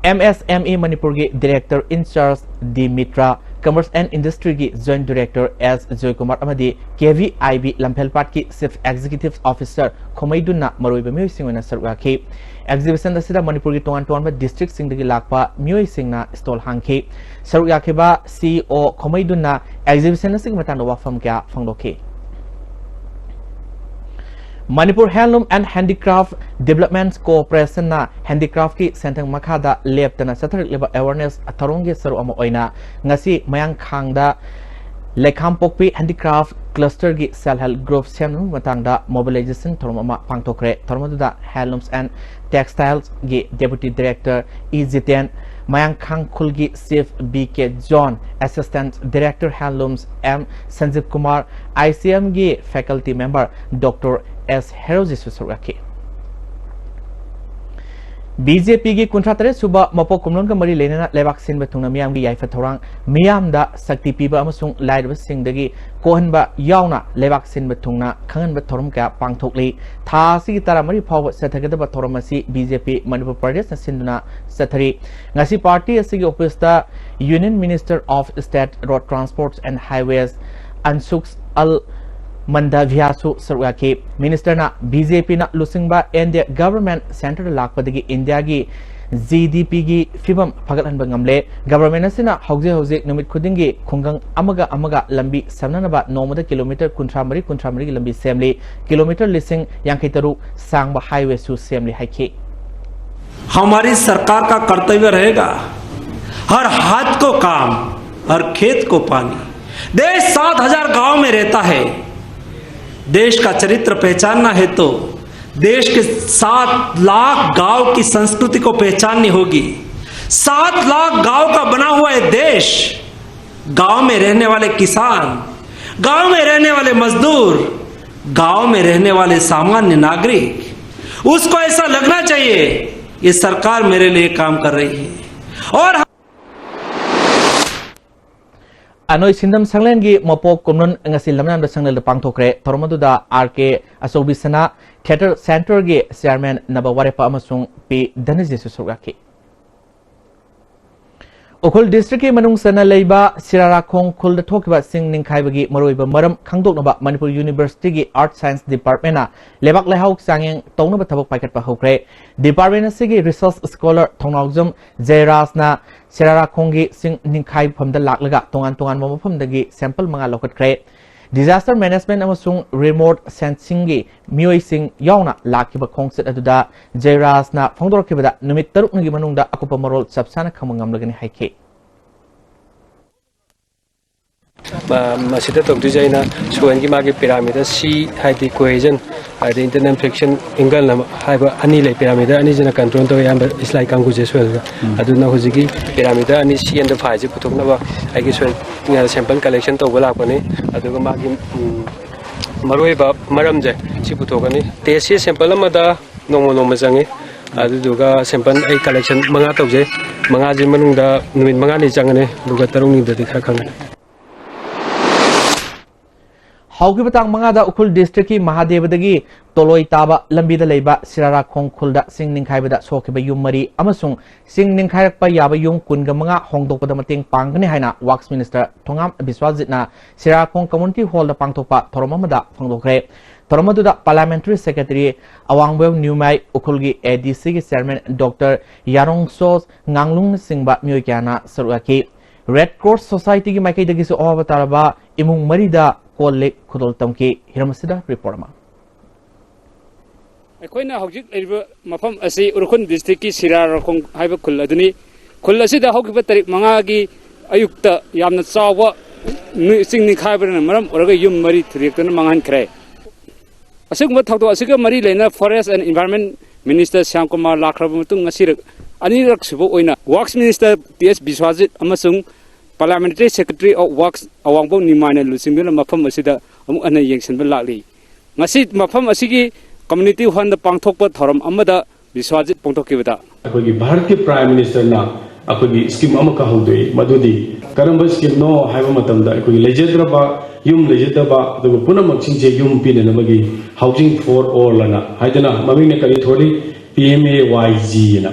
M S M E ꯃꯅꯤꯄꯨꯔꯒꯤ Director in Charge D Mitra, Commerce and Industryꯒꯤ Joint Director S Joykumar ꯑꯃꯗꯤ K V I B ꯂꯝꯐꯦꯜꯄꯥꯠꯀꯤ Chief Executive Officer ꯈꯣꯃꯩꯗꯨꯟꯅ ꯃꯔꯨꯑꯣꯏꯕ ꯃꯤꯑꯣꯏꯁꯤꯡ ꯑꯣꯏꯅ ꯁꯔꯨꯛ ꯌꯥꯈꯤ꯫ Exhibition ꯑꯁꯤꯗ ꯃꯅꯤꯄꯨꯔꯒꯤ ꯇꯣꯉꯥꯟ ꯇꯣꯉꯥꯟꯕ districtꯁꯤꯡꯗꯒꯤ ꯂꯥꯛꯄ ꯃꯤꯑꯣꯏꯁꯤꯡꯅ stall ꯍꯥꯡꯈꯤ꯫ ꯁꯔꯨꯛ ꯌꯥꯈꯤꯕ C E O ꯈꯣꯃꯩꯗꯨꯟꯅ exhibition ꯑꯁꯤꯒꯤ ꯃꯇꯥꯡꯗ ꯋꯥꯐꯝ ꯀꯌꯥ ꯐꯣꯡꯗꯣꯛꯈꯤ꯫ Manipur Handloom and Handicraft Development Corporationꯅ handicraftꯀꯤ ꯁꯦꯟꯊꯪ ꯃꯈꯥꯗ ꯂꯦꯞꯇꯅ ꯆꯠꯊꯔꯛꯂꯤꯕ awareness ꯊꯧꯔꯝꯒꯤ ꯁꯔꯨꯛ ꯑꯃ ꯑꯣꯏꯅ ꯉꯁꯤ ꯃꯌꯥꯡꯈꯥꯡꯗ ꯂꯩꯈꯥꯝꯄꯣꯛꯄꯤ handicraft clusterꯒꯤ self help group ꯁꯦꯝꯅꯕꯒꯤ ꯃꯇꯥꯡꯗ mobilization ꯊꯧꯔꯝ ꯑꯃ ꯄꯥꯡꯊꯣꯛꯈ꯭ꯔꯦ꯫ ꯊꯧꯔꯝ ꯑꯗꯨꯗ Handlooms and Textilesꯒꯤ Deputy Director E Jiten, ꯃꯌꯥꯡꯈꯥꯡ ꯈꯨꯜꯒꯤ Chief B K John, Assistant Director Handlooms M ꯁꯟꯖꯤꯕ Kumar, I C Mꯒꯤ faculty member Doctor S ꯍꯦꯔꯣꯖꯤꯁꯨ ꯁꯔꯨꯛ ꯌꯥꯈꯤ꯫ B J Pꯒꯤ ꯀꯨꯟꯊ꯭ꯔꯥ ꯇꯔꯦꯠ ꯁꯨꯕ ꯃꯄꯣꯛ ꯀꯨꯝꯂꯣꯟꯒ ꯃꯔꯤ ꯂꯩꯅꯅ ꯂꯩꯕꯥꯛ ꯁꯤꯟꯕ ꯊꯨꯡꯅ ꯃꯤꯌꯥꯝꯒꯤ ꯌꯥꯏꯐ ꯊꯧꯔꯥꯡ, ꯃꯤꯌꯥꯝꯗ ꯁꯛꯇꯤ ꯄꯤꯕ ꯑꯃꯁꯨꯡ ꯂꯥꯏꯔꯕꯁꯤꯡꯗꯒꯤ ꯀꯣꯛꯍꯟꯕ ꯌꯥꯎꯅ ꯂꯩꯕꯥꯛ ꯁꯤꯟꯕ ꯊꯨꯡꯅ ꯈꯪꯍꯟꯕ ꯊꯧꯔꯝ ꯀꯌꯥ ꯄꯥꯡꯊꯣꯛꯂꯤ꯫ ꯊꯥ ꯑꯁꯤꯒꯤ ꯇꯔꯥꯃꯔꯤ ꯐꯥꯎꯕ ꯆꯠꯊꯒꯗꯕ ꯊꯧꯔꯝ ꯑꯁꯤ B J P ꯃꯅꯤꯄꯨꯔ ꯄ꯭ꯔꯗꯦꯁꯅ ꯁꯤꯟꯗꯨꯅ ꯆꯠꯊꯔꯤ꯫ ꯉꯁꯤ party ꯑꯁꯤꯒꯤ officeꯇ Union Minister of State Road Transport and Highways ꯑꯟꯁꯨꯛ ꯑꯜ ꯃꯟꯗꯥꯚꯤꯌꯥꯁꯨ ꯁꯔꯨꯛ ꯌꯥꯈꯤ꯫ Ministerꯅ B J Pꯅ ꯂꯨꯆꯤꯡꯕ N D A government centreꯗ ꯂꯥꯛꯄꯗꯒꯤ ꯏꯟꯗꯤꯌꯥꯒꯤ G D Pꯒꯤ ꯐꯤꯕꯝ ꯐꯒꯠꯍꯟꯕ ꯉꯝꯂꯦ꯫ Government ꯑꯁꯤꯅ ꯍꯧꯖꯤꯛ ꯍꯧꯖꯤꯛ ꯅꯨꯃꯤꯠ ꯈꯨꯗꯤꯡꯒꯤ ꯈꯨꯡꯒꯪ ꯑꯃꯒ ꯑꯃꯒ ꯂꯝꯕꯤ ꯁꯝꯅꯅꯕ ꯅꯣꯡꯃꯗ kilometre ꯀꯨꯟꯊ꯭ꯔꯥ ꯃꯔꯤ, ꯀꯨꯟꯊ꯭ꯔꯥ ꯃꯔꯤꯒꯤ ꯂꯝꯕꯤ ꯁꯦꯝꯂꯤ, kilometre ꯂꯤꯁꯤꯡ ꯌꯥꯡꯈꯩ ꯇꯔꯨꯛ ꯁꯥꯡꯕ highwayꯁꯨ ꯁꯦꯝꯂꯤ ꯍꯥꯏꯈꯤ꯫ हमारी सरकार का कर्तव्य रहेगा, हर हाथ को काम, हर खेत को पानी। देश सात हजार गांव में रहता है। देश का चरित्र पहचानना है तो देश के सात लाख गांव की संस्कृति को पहचाननी होगी। सात लाख गांव का बना हुआ ये देश, गांव में रहने वाले किसान, गांव में रहने वाले मजदूर, गांव में रहने वाले सामान्य नागरिक, उसको ऐसा लगना चाहिए ये सरकार मेरे लिए काम कर रही है। और ꯑꯅꯣꯏ ꯁꯤꯟꯗꯝ ꯁꯪꯂꯦꯟꯒꯤ ꯃꯄꯣꯛ ꯀꯨꯝꯂꯣꯟ ꯉꯁꯤ ꯂꯝꯌꯥꯟꯕ ꯁꯪꯂꯦꯟꯗ ꯄꯥꯡꯊꯣꯛꯈ꯭ꯔꯦ꯫ ꯊꯧꯔꯝ ꯑꯗꯨꯗ ꯑꯥꯔ ꯀꯦ ꯑꯆꯧꯕꯤ ꯁꯅꯥ ꯊꯤꯌꯦꯇꯔ ꯁꯦꯟꯇꯔꯒꯤ ꯆꯤꯌꯥꯔꯃꯦꯟ ꯅꯕ ꯋꯥꯔꯦꯞꯄ ꯑꯃꯁꯨꯡ ꯄꯤ ꯙꯅꯖꯤꯁꯨ ꯁꯔꯨꯛ ꯌꯥꯈꯤ꯫ ꯎꯈ꯭ꯔꯨꯜ ꯗꯤꯁꯇ꯭ꯔꯤꯛꯀꯤ ꯃꯅꯨꯡ ꯆꯟꯅ ꯂꯩꯕ ꯁꯤꯔꯥꯔꯥꯈꯣꯡ ꯈꯨꯜꯗ ꯊꯣꯛꯈꯤꯕ ꯆꯤꯡ ꯅꯤꯡꯈꯥꯏꯕꯒꯤ ꯃꯔꯨꯑꯣꯏꯕ ꯃꯔꯝ ꯈꯪꯗꯣꯛꯅꯕ ꯃꯅꯤꯄꯨꯔ ꯌꯨꯅꯤꯚꯔꯁꯤꯇꯤꯒꯤ ꯑꯥꯔꯠ ꯁꯥꯏꯟꯁ ꯗꯤꯄꯥꯔꯠꯃꯦꯟꯅ ꯂꯩꯕꯥꯛ ꯂꯩꯍꯥꯎ ꯆꯥꯡꯌꯦꯡ ꯇꯧꯅꯕ ꯊꯕꯛ ꯄꯥꯏꯈꯠꯄ ꯍꯧꯈ꯭ꯔꯦ꯫ ꯗꯤꯄꯥꯔꯠꯃꯦꯟ ꯑꯁꯤꯒꯤ ꯔꯤꯁꯔꯁ ꯁ꯭ꯀꯣꯂꯔ ꯊꯧꯅꯥꯎꯖꯝ ꯖꯌꯔꯥꯖꯅ ꯁꯤꯔꯥꯔꯥꯈꯣꯡꯒꯤ ꯆꯤꯡ ꯅꯤꯡꯈꯥꯏꯐꯝꯗ ꯂꯥꯛꯂꯒ ꯇꯣꯉꯥꯟ ꯇꯣꯉꯥꯟꯕ ꯃꯐꯝꯗꯒꯤ ꯁꯦꯝꯄꯜ ꯃꯉꯥ ꯂꯧꯈꯠꯈ꯭ꯔꯦ꯫ ꯗꯤꯖꯥꯁꯇꯔ ꯃꯦꯅꯦꯖꯃꯦꯟꯠ ꯑꯃꯁꯨꯡ ꯔꯤꯃꯣꯠ ꯁꯦꯟꯁꯤꯡꯒꯤ ꯃꯤꯑꯣꯏꯁꯤꯡ ꯌꯥꯎꯅ ꯂꯥꯛꯈꯤꯕ ꯈꯣꯡꯆꯠ ꯑꯗꯨꯗ ꯖꯌꯔꯥꯖꯅ ꯐꯣꯡꯗꯣꯔꯛꯈꯤꯕꯗ ꯅꯨꯃꯤꯠ ꯇꯔꯨꯛꯅꯤꯒꯤ ꯃꯅꯨꯡꯗ ꯑꯀꯨꯞꯄ ꯃꯔꯣꯜ ꯆꯞ ꯆꯥꯅ ꯈꯪꯕ ꯉꯝꯂꯒꯅꯤ ꯍꯥꯏꯈꯤ꯫ ꯃ-, ꯃꯁꯤꯗ ꯇꯧꯗꯣꯏꯁꯦ ꯑꯩꯅ ꯁꯣꯏꯜꯒꯤ ꯃꯥꯒꯤ ꯄꯦꯔꯥꯃꯤꯇꯔ ꯁꯤ ꯍꯥꯏꯗꯤ ꯀꯣꯍꯦꯖꯟ, ꯍꯥꯏꯗꯤ ꯏꯟꯇꯔꯅꯦꯜ ꯐ꯭ꯔꯤꯛꯁꯟ ꯑꯦꯡꯒꯜ ꯑꯃ ꯍꯥꯏꯕ ꯑꯅꯤ ꯂꯩ꯫ ꯄꯦꯔꯥꯃꯤꯇꯔ ꯑꯅꯤꯁꯤꯅ ꯀꯟꯇ꯭ꯔꯣꯜ ꯇꯧꯋꯦ ꯑꯌꯥꯝꯕ ꯏꯁꯂꯥꯏ ꯀꯥꯡꯒꯨꯁꯦ ꯁꯣꯏꯜꯒ꯫ ꯑꯗꯨꯅ ꯍꯧꯖꯤꯛꯀꯤ ꯄꯦꯔꯥꯃꯤꯇꯔ ꯑꯅꯤ ꯁꯤ ꯑꯦꯟꯗ ꯐꯥꯏꯚꯁꯦ ꯄꯨꯊꯣꯛꯅꯕ ꯑꯩꯒꯤ ꯁꯣꯏꯜ ꯁꯦꯝꯄꯜ ꯀꯂꯦꯛꯁꯟ ꯇꯧꯕ ꯂꯥꯛꯄꯅꯤ꯫ ꯑꯗꯨꯒ ꯃꯥꯒꯤ, ꯎꯝ, ꯃꯔꯨꯑꯣꯏꯕ ꯃꯔꯝꯁꯦ ꯁꯤ ꯄꯨꯊꯣꯛꯀꯅꯤ꯫ ꯇꯦꯁꯁꯤ ꯁꯦꯝꯄꯜ ꯑꯃꯗ ꯅꯣꯡꯃ ꯅꯣꯡꯃ ꯆꯪꯉꯤ꯫ ꯑꯗꯨꯗꯨꯒ ꯁꯦꯝꯄꯜ ꯑꯩ ꯀꯂꯦꯛꯁꯟ ꯃꯉꯥ ꯇꯧꯖꯩ꯫ ꯃꯉꯥꯁꯤ ꯃꯅꯨꯡꯗ ꯅꯨꯃꯤꯠ ꯃꯉꯥꯅꯤ ꯆꯪꯒꯅꯤ, ꯑꯗꯨꯒ ꯇꯔꯨꯛꯅꯤꯗꯗꯤ ꯈꯔ ꯈꯪꯒꯅꯤ꯫ ꯍꯧꯈꯤꯕ ꯇꯥꯡ ꯃꯉꯥꯗ ꯎꯈ꯭ꯔꯨꯜ ꯗꯤꯁꯇ꯭ꯔꯤꯛꯀꯤ ꯃꯍꯥꯗꯦꯕꯗꯒꯤ ꯇꯣꯂꯣꯏ ꯇꯥꯕ ꯂꯝꯕꯤꯗ ꯂꯩꯕ ꯁꯤꯔꯥꯔꯥꯈꯣꯡ ꯈꯨꯜꯗ ꯆꯤꯡ ꯅꯤꯡꯈꯥꯏꯕꯗ ꯁꯣꯛꯈꯤꯕ ꯌꯨꯝ ꯃꯔꯤ ꯑꯃꯁꯨꯡ ꯆꯤꯡ ꯅꯤꯡꯈꯥꯏꯔꯛꯄ ꯌꯥꯕ ꯌꯨꯝ ꯀꯨꯟꯒ ꯃꯉꯥ ꯍꯣꯡꯗꯣꯛꯄꯗ ꯃꯇꯦꯡ ꯄꯥꯡꯒꯅꯤ ꯍꯥꯏꯅ ꯋꯥꯛꯁ ꯃꯤꯅꯤꯁꯇꯔ ꯊꯣꯉꯥꯝ ꯕꯤꯁ꯭ꯋꯥꯖꯤꯠꯅ ꯁꯤꯔꯥꯔꯥꯈꯣꯡ ꯀꯝꯃ꯭ꯌꯨꯅꯤꯇꯤ ꯍꯣꯜꯗ ꯄꯥꯡꯊꯣꯛꯄ ꯊꯧꯔꯝ ꯑꯃꯗ ꯐꯣꯡꯗꯣꯛꯈ꯭ꯔꯦ꯫ ꯊꯧꯔꯝ ꯑꯗꯨꯗ ꯄꯥꯔꯂꯤꯌꯥꯃꯦꯟꯇꯔꯤ ꯁꯦꯀ꯭ꯔꯦꯇꯔꯤ ꯑꯋꯥꯡꯕꯣꯏ ꯅ꯭ꯌꯨꯃꯥꯏ, ꯎꯈ꯭ꯔꯨꯜꯒꯤ ꯑꯦ ꯗꯤ ꯁꯤꯒꯤ ꯆꯤꯌꯥꯔꯃꯦꯟ ꯗꯣꯛꯇꯔ ꯌꯥꯔꯣꯡꯁꯣ ꯉꯥꯡꯂꯨꯡꯅꯆꯤꯡꯕ ꯃꯤꯑꯣꯏ ꯀꯌꯥꯅ ꯁꯔꯨꯛ ꯌꯥꯈꯤ꯫ ꯔꯦꯗ ꯀ꯭ꯔꯣꯁ ꯁꯣꯁꯥꯏꯇꯤꯒꯤ ꯃꯥꯏꯀꯩꯗꯒꯤꯁꯨ ꯑꯋꯥꯕ ꯇꯥꯔꯕ ꯏꯃꯨꯡ ꯃꯔꯤꯗ ꯀꯣꯜ ꯂꯤꯛ ꯈꯨꯗꯣꯜ ꯇꯝꯈꯤ꯫ ꯍꯤꯔꯝ ꯑꯁꯤꯗ ꯔꯤꯄꯣꯔꯠ ꯑꯃ꯫ ꯑꯩꯈꯣꯏꯅ ꯍꯧꯖꯤꯛ ꯂꯩꯔꯤꯕ ꯃꯐꯝ ꯑꯁꯤ ꯎꯈ꯭ꯔꯨꯜ ꯗꯤꯁꯇ꯭ꯔꯤꯛꯀꯤ ꯁꯤꯔꯥꯔꯥꯈꯣꯡ ꯍꯥꯏꯕ ꯈꯨꯜ ꯑꯗꯨꯅꯤ꯫ ꯈꯨꯜ ꯑꯁꯤꯗ ꯍꯧꯈꯤꯕ ꯇꯥꯔꯤꯛ ꯃꯉꯥꯒꯤ ꯑꯌꯨꯛꯇ ꯌꯥꯝꯅ ꯆꯥꯎꯕ ꯅꯨ-, ꯆꯤꯡ ꯅꯤꯡꯈꯥꯏꯕꯅ ꯃꯔꯝ ꯑꯣꯏꯔꯒ ꯌꯨꯝ ꯃꯔꯤ ꯊꯨꯗꯦꯛꯇꯨꯅ ꯃꯥꯡꯍꯟꯈ꯭ꯔꯦ꯫ ꯑꯁꯤꯒꯨꯝꯕ ꯊꯧꯗꯣꯛ ꯑꯁꯤꯒ ꯃꯔꯤ ꯂꯩꯅꯅ Forest and Environment Minister Shyam Kumar ꯂꯥꯛꯈ꯭ꯔꯕ ꯃꯇꯨꯡ ꯉꯁꯤꯔꯛ ꯑꯅꯤꯔꯛ ꯁꯨꯕ ꯑꯣꯏꯅ Works Minister ꯇꯤ ꯑꯦꯁ ꯕꯤꯁ꯭ꯋꯥꯖꯤꯠ ꯑꯃꯁꯨꯡ Parliamentary Secretary of Works ꯑꯋꯥꯡꯕꯝ ꯅꯤꯃꯥꯏꯅ ꯂꯨꯆꯤꯡꯗꯨꯅ ꯃꯐꯝ ꯑꯁꯤꯗ ꯑꯃꯨꯛ ꯍꯟꯅ ꯌꯦꯡꯁꯤꯟꯕ ꯂꯥꯛꯂꯤ꯫ ꯉꯁꯤ ꯃꯐꯝ ꯑꯁꯤꯒꯤ community hall ꯗ ꯄꯥꯡꯊꯣꯛꯄ ꯊꯧꯔꯝ ꯑꯃꯗ ꯕꯤꯁ꯭ꯋꯥꯖꯤꯠ ꯐꯣꯡꯗꯣꯛꯈꯤꯕꯗ, ꯑꯩꯈꯣꯏꯒꯤ ꯚꯥꯔꯠꯀꯤ ꯄ꯭ꯔꯥꯏꯝ ꯃꯤꯅꯤꯁꯇꯔꯅ ꯑꯩꯈꯣꯏꯒꯤ ꯁ꯭ꯀꯤꯝ ꯑꯃꯈꯛ ꯍꯧꯗꯣꯛꯏ꯫ ꯃꯗꯨꯗꯤ ꯀꯔꯝꯕ ꯁ꯭ꯀꯤꯝꯅꯣ ꯍꯥꯏꯕ ꯃꯇꯝꯗ, ꯑꯩꯈꯣꯏꯒꯤ ꯂꯩꯖꯗ꯭ꯔꯕ, ꯌꯨꯝ ꯂꯩꯖꯗꯕ, ꯑꯗꯨꯒ ꯄꯨꯝꯅꯃꯛꯁꯤꯡꯁꯦ ꯌꯨꯝ ꯄꯤꯅꯅꯕꯒꯤ Housing for All ꯑꯅ ꯍꯥꯏꯗꯅ, ꯃꯃꯤꯡꯅ ꯀꯔꯤ ꯊꯣꯜꯂꯤ? P M A Y G ꯑꯅ꯫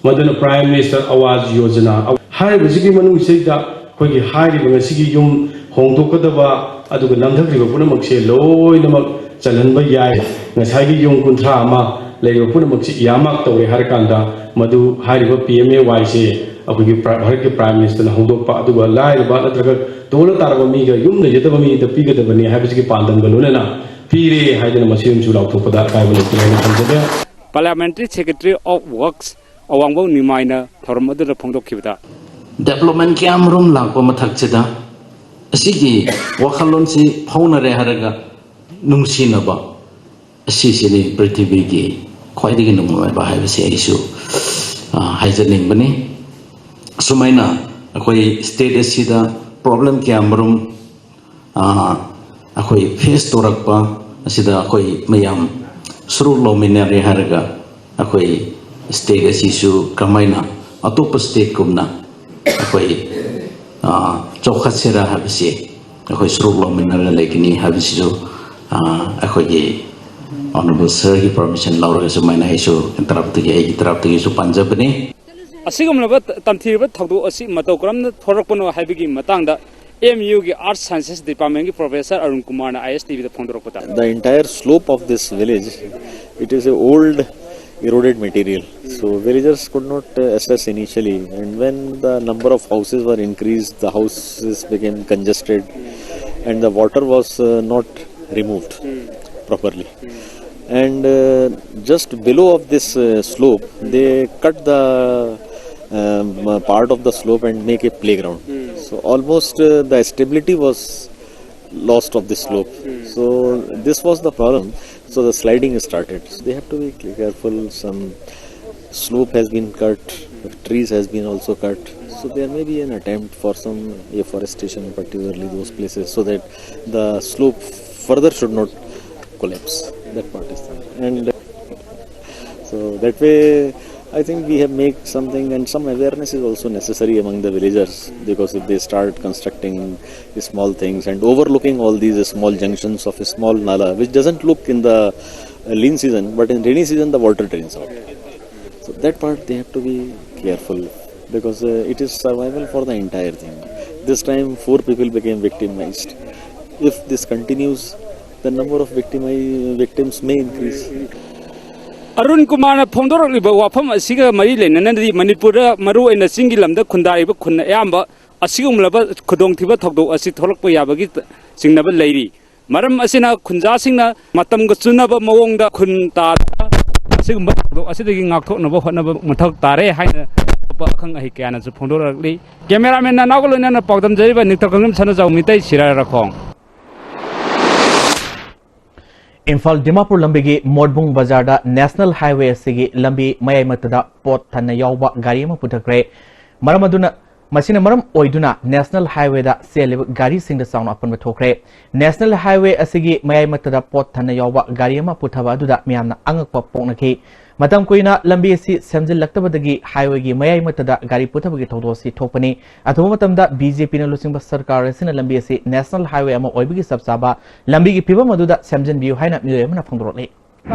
ꯃꯗꯨꯅ ꯄ꯭ꯔꯥꯏꯝ ꯃꯤꯅꯤꯁꯇꯔ ꯑꯋꯥꯖ ꯌꯣꯖꯅꯥ꯫ ꯍꯥꯏꯔꯤꯕꯁꯤꯒꯤ ꯃꯅꯨꯡꯁꯤꯗ ꯑꯩꯈꯣꯏꯒꯤ ꯍꯥꯏꯔꯤꯕ ꯉꯁꯤꯒꯤ ꯌꯨꯝ ꯍꯣꯡꯗꯣꯛꯀꯗꯕ ꯑꯗꯨꯒ ꯅꯝꯊꯈ꯭ꯔꯤꯕ ꯄꯨꯝꯅꯃꯛꯁꯦ ꯂꯣꯏꯅꯃꯛ ꯆꯜꯍꯟꯕ ꯌꯥꯏ꯫ ꯉꯁꯥꯏꯒꯤ ꯌꯨꯝ ꯀꯨꯟꯊ꯭ꯔꯥ ꯑꯃ ꯂꯩꯔꯤꯕ ꯄꯨꯝꯅꯃꯛꯁꯤ ꯏꯌꯥꯃꯥꯔꯛ ꯇꯧꯔꯦ ꯍꯥꯏꯔꯀꯥꯟꯗ, ꯃꯗꯨ ꯍꯥꯏꯔꯤꯕ ꯄꯤ ꯑꯦꯝ ꯑꯦ ꯋꯥꯏꯁꯦ ꯑꯩꯈꯣꯏꯒꯤ ꯚꯥꯔꯠꯀꯤ ꯄ꯭ꯔꯥꯏꯝ ꯃꯤꯅꯤꯁꯇꯔꯅ ꯍꯧꯗꯣꯛꯄ, ꯑꯗꯨꯒ ꯂꯥꯏꯔꯕ ꯅꯠꯇ꯭ꯔꯒ ꯇꯣꯜꯂ ꯇꯥꯔꯕ ꯃꯤꯒ ꯌꯨꯝ ꯂꯩꯖꯗꯕ ꯃꯤꯗ ꯄꯤꯒꯗꯕꯅꯤ ꯍꯥꯏꯕꯁꯤꯒꯤ ꯄꯥꯟꯗꯝꯒ ꯂꯣꯏꯅꯅ ꯄꯤꯔꯦ ꯍꯥꯏꯗꯅ ꯃꯁꯤꯃꯁꯨ ꯂꯥꯎꯊꯣꯛꯄꯗ ꯑꯀꯥꯏꯕ ꯂꯩꯇꯦ ꯍꯥꯏꯅ ꯊꯝꯖꯒꯦ꯫ Parliamentary Secretary of Works ꯑꯋꯥꯡꯕꯧ ꯅꯤꯃꯥꯏꯅ ꯊꯧꯔꯝ ꯑꯗꯨꯗ ꯐꯣꯡꯗꯣꯛꯈꯤꯕꯗ, ꯗꯦꯕꯂꯞꯃꯦꯟ ꯀꯌꯥꯃꯔꯨꯝ ꯂꯥꯛꯄ ꯃꯊꯛꯁꯤꯗ ꯑꯁꯤꯒꯤ ꯋꯥꯈꯜꯂꯣꯟꯁꯤ ꯐꯥꯎꯅꯔꯦ ꯍꯥꯏꯔꯒ ꯅꯨꯡꯁꯤꯅꯕ ꯑꯁꯤꯁꯤꯅꯤ ꯄ꯭ꯔꯤꯊꯤꯕꯤꯒꯤ ꯈ꯭ꯋꯥꯏꯗꯒꯤ ꯅꯨꯡꯉꯥꯏꯕ ꯍꯥꯏꯕꯁꯤ ꯑꯩꯁꯨ ꯍꯥꯏꯖꯅꯤꯡꯕꯅꯤ꯫ ꯁꯨꯃꯥꯏꯅ ꯑꯩꯈꯣꯏ ꯁ꯭ꯇꯦꯠ ꯑꯁꯤꯗ ꯄ꯭ꯔꯣꯕ꯭ꯂꯦꯝ ꯀꯌꯥꯃꯔꯨꯝ ꯑꯩꯈꯣꯏ ꯐꯦꯁ ꯇꯧꯔꯛꯄ ꯑꯁꯤꯗ ꯑꯩꯈꯣꯏ ꯃꯌꯥꯝ ꯁꯔꯨꯛ ꯂꯧꯃꯤꯟꯅꯔꯦ ꯍꯥꯏꯔꯒ ꯑꯩꯈꯣꯏ ꯁ꯭ꯇꯦꯠ ꯑꯁꯤꯁꯨ ꯀꯃꯥꯏꯅ ꯑꯇꯣꯞꯄ ꯁ꯭ꯇꯦꯠꯀꯨꯝꯅ ꯑꯩꯈꯣꯏ ꯆꯥꯎꯈꯠꯁꯤꯔꯥ ꯍꯥꯏꯕꯁꯤ ꯑꯩꯈꯣꯏ ꯁꯔꯨꯛ ꯂꯧꯃꯤꯟꯅꯔꯒ ꯂꯩꯒꯅꯤ ꯍꯥꯏꯕꯁꯤꯁꯨ ꯑꯩꯈꯣꯏꯒꯤ ꯑꯣꯅꯔꯦꯕꯜ ꯁꯔꯒꯤ ꯄꯔꯃꯤꯁꯟ ꯂꯧꯔꯒ ꯁꯨꯃꯥꯏꯅ ꯑꯩꯁꯨ ꯇꯔꯞꯇꯒꯤ ꯑꯩꯒꯤ ꯇꯔꯞꯇꯒꯤꯁꯨ ꯄꯥꯟꯖꯕꯅꯤ꯫ ꯑꯁꯤꯒꯨꯝꯂꯕ ꯇꯝꯊꯤꯔꯕ ꯊꯧꯗꯣꯛ ꯑꯁꯤ ꯃꯇꯧ ꯀꯔꯝꯅ ꯊꯣꯔꯛꯄꯅꯣ ꯍꯥꯏꯕꯒꯤ ꯃꯇꯥꯡꯗ ꯑꯦꯝ ꯌꯨꯒꯤ ꯑꯥꯔꯠꯁ ꯁꯥꯏꯟꯁꯦꯁ ꯗꯤꯄꯥꯔꯠꯃꯦꯟꯒꯤ ꯄ꯭ꯔꯣꯐꯦꯁꯔ ꯑꯔꯨꯟ ꯀꯨꯃꯥꯔꯅ ꯑꯥꯏ ꯑꯦꯁ ꯇꯤꯚꯤꯗ ꯐꯣꯡꯗꯣꯔꯛꯄꯗ, The entire slope of this village, it is a old eroded material. So villagers could not uh, assess initially, and when the number of houses were increased, the houses became congested, and the water was uh, not removed properly. And uh, just below of this uh, slope, they cut the um, uh, part of the slope and make a playground. So almost uh, the stability was lost of the slope. So this was the problem. So the sliding started. So they have to be careful. Some slope has been cut, trees has been also cut. So there may be an attempt for some afforestation, particularly those places, so that the slope further should not collapse. That part is there. And So that way, I think we have make something, and some awareness is also necessary among the villagers, because if they start constructing small things and overlooking all these small junctions of a small nala, which doesn't look in the uh, lean season, but in rainy season the water drains out. So that part they have to be careful, because uh, it is survival for the entire thing. This time, four people became victimized. If this continues, the number of victimi- victims may increase. Arun ꯀꯨꯃꯥꯔꯅ ꯐꯣꯡꯗꯣꯔꯛꯂꯤꯕ ꯋꯥꯐꯝ ꯑꯁꯤꯒ ꯃꯔꯤ ꯂꯩꯅꯅꯗꯤ ꯃꯅꯤꯄꯨꯔꯗ ꯃꯔꯨꯑꯣꯏꯅ ꯆꯤꯡꯒꯤ ꯂꯝꯗ ꯈꯨꯟꯗꯥꯔꯤꯕ ꯈꯨꯟ ꯑꯌꯥꯝꯕ ꯑꯁꯤꯒꯨꯝꯂꯕ ꯈꯨꯗꯣꯡꯊꯤꯕ ꯊꯧꯗꯣꯛ ꯑꯁꯤ ꯊꯣꯛꯂꯛꯄ ꯌꯥꯕꯒꯤ ꯆꯤꯡꯅꯕ ꯂꯩꯔꯤ꯫ ꯃꯔꯝ ꯑꯁꯤꯅ ꯈꯨꯟꯖꯥꯁꯤꯡꯅ ꯃꯇꯝꯒ ꯆꯨꯅꯕ ꯃꯑꯣꯡꯗ ꯈꯨꯟ ꯇꯥꯗꯨꯅ ꯑꯁꯤꯒꯨꯝꯕ ꯊꯧꯗꯣꯛ ꯑꯁꯤꯗꯒꯤ ꯉꯥꯛꯊꯣꯛꯅꯕ ꯍꯣꯠꯅꯕ ꯃꯊꯧ ꯇꯥꯔꯦ ꯍꯥꯏꯅ ꯑꯇꯣꯞꯄ ꯑꯈꯪ ꯑꯍꯩ ꯀꯌꯥꯅꯁꯨ ꯐꯣꯡꯗꯣꯔꯛꯂꯤ꯫ ꯀꯦꯃꯦꯔꯥꯃꯦꯟ ꯅꯅꯥꯎꯒ ꯂꯣꯏꯅꯅ ꯄꯥꯎꯗꯝꯖꯔꯤꯕ ꯅꯤꯡꯊꯧꯈꯪꯖꯝ ꯁꯅꯥꯖꯥꯎ ꯃꯤꯇꯩ ꯁꯤꯔꯥꯏ ꯔꯥꯈꯣꯡ꯫ ꯏꯝꯐꯥꯜ ꯗꯤꯃꯥꯄꯨꯔ ꯂꯝꯕꯤꯒꯤ ꯃꯣꯠꯕꯨꯡ ꯕꯖꯥꯔꯗ ꯅꯦꯁꯅꯦꯜ ꯍꯥꯏꯋꯦ ꯑꯁꯤꯒꯤ ꯂꯝꯕꯤ ꯃꯌꯥꯏꯃꯛꯇꯗ ꯄꯣꯠ ꯊꯟꯅ ꯌꯥꯎꯕ ꯒꯥꯔꯤ ꯑꯃ ꯄꯨꯊꯈ꯭ꯔꯦ꯫ ꯃꯔꯝ ꯑꯗꯨꯅ ꯃꯁꯤꯅ ꯃꯔꯝ ꯑꯣꯏꯗꯨꯅ ꯅꯦꯁꯅꯦꯜ ꯍꯥꯏꯋꯦꯗ ꯆꯦꯜꯂꯤꯕ ꯒꯥꯔꯤꯁꯤꯡꯗ ꯆꯥꯎꯅ ꯑꯄꯟꯕ ꯊꯣꯛꯈ꯭ꯔꯦ꯫ ꯅꯦꯁꯅꯦꯜ ꯍꯥꯏꯋꯦ ꯑꯁꯤꯒꯤ ꯃꯌꯥꯏꯃꯛꯇꯗ ꯄꯣꯠ ꯊꯟꯅ ꯌꯥꯎꯕ ꯒꯥꯔꯤ ꯑꯃ ꯄꯨꯊꯕ ꯑꯗꯨꯗ ꯃꯤꯌꯥꯝꯅ ꯑꯉꯛꯄ ꯄꯣꯛꯅꯈꯤ꯫ ꯃꯇꯝ ꯀꯨꯏꯅ ꯂꯝꯕꯤ ꯑꯁꯤ ꯁꯦꯝꯖꯤꯜꯂꯛꯇꯕꯗꯒꯤ ꯍꯥꯏꯋꯦꯒꯤ ꯃꯌꯥꯏꯃꯛꯇꯗ ꯒꯥꯔꯤ ꯄꯨꯊꯕꯒꯤ ꯊꯧꯗꯣꯛ ꯑꯁꯤ ꯊꯣꯛꯄꯅꯤ꯫ ꯑꯊꯨꯕ ꯃꯇꯝꯗ ꯕꯤ ꯖꯦ ꯄꯤꯅ ꯂꯨꯆꯤꯡꯕ ꯁꯔꯀꯥꯔ ꯑꯁꯤꯅ ꯂꯝꯕꯤ ꯑꯁꯤ ꯅꯦꯁꯅꯦꯜ ꯍꯥꯏꯋꯦ ꯑꯃ ꯑꯣꯏꯕꯒꯤ ꯆꯞ ꯆꯥꯕ ꯂꯝꯕꯤꯒꯤ ꯐꯤꯕꯝ ꯑꯗꯨꯗ ꯁꯦꯝꯖꯤꯟꯕꯤꯌꯨ ꯍꯥꯏꯅ ꯃꯤꯑꯣꯏ ꯑꯃꯅ ꯐꯣꯡꯗꯣꯔꯛꯂꯤ꯫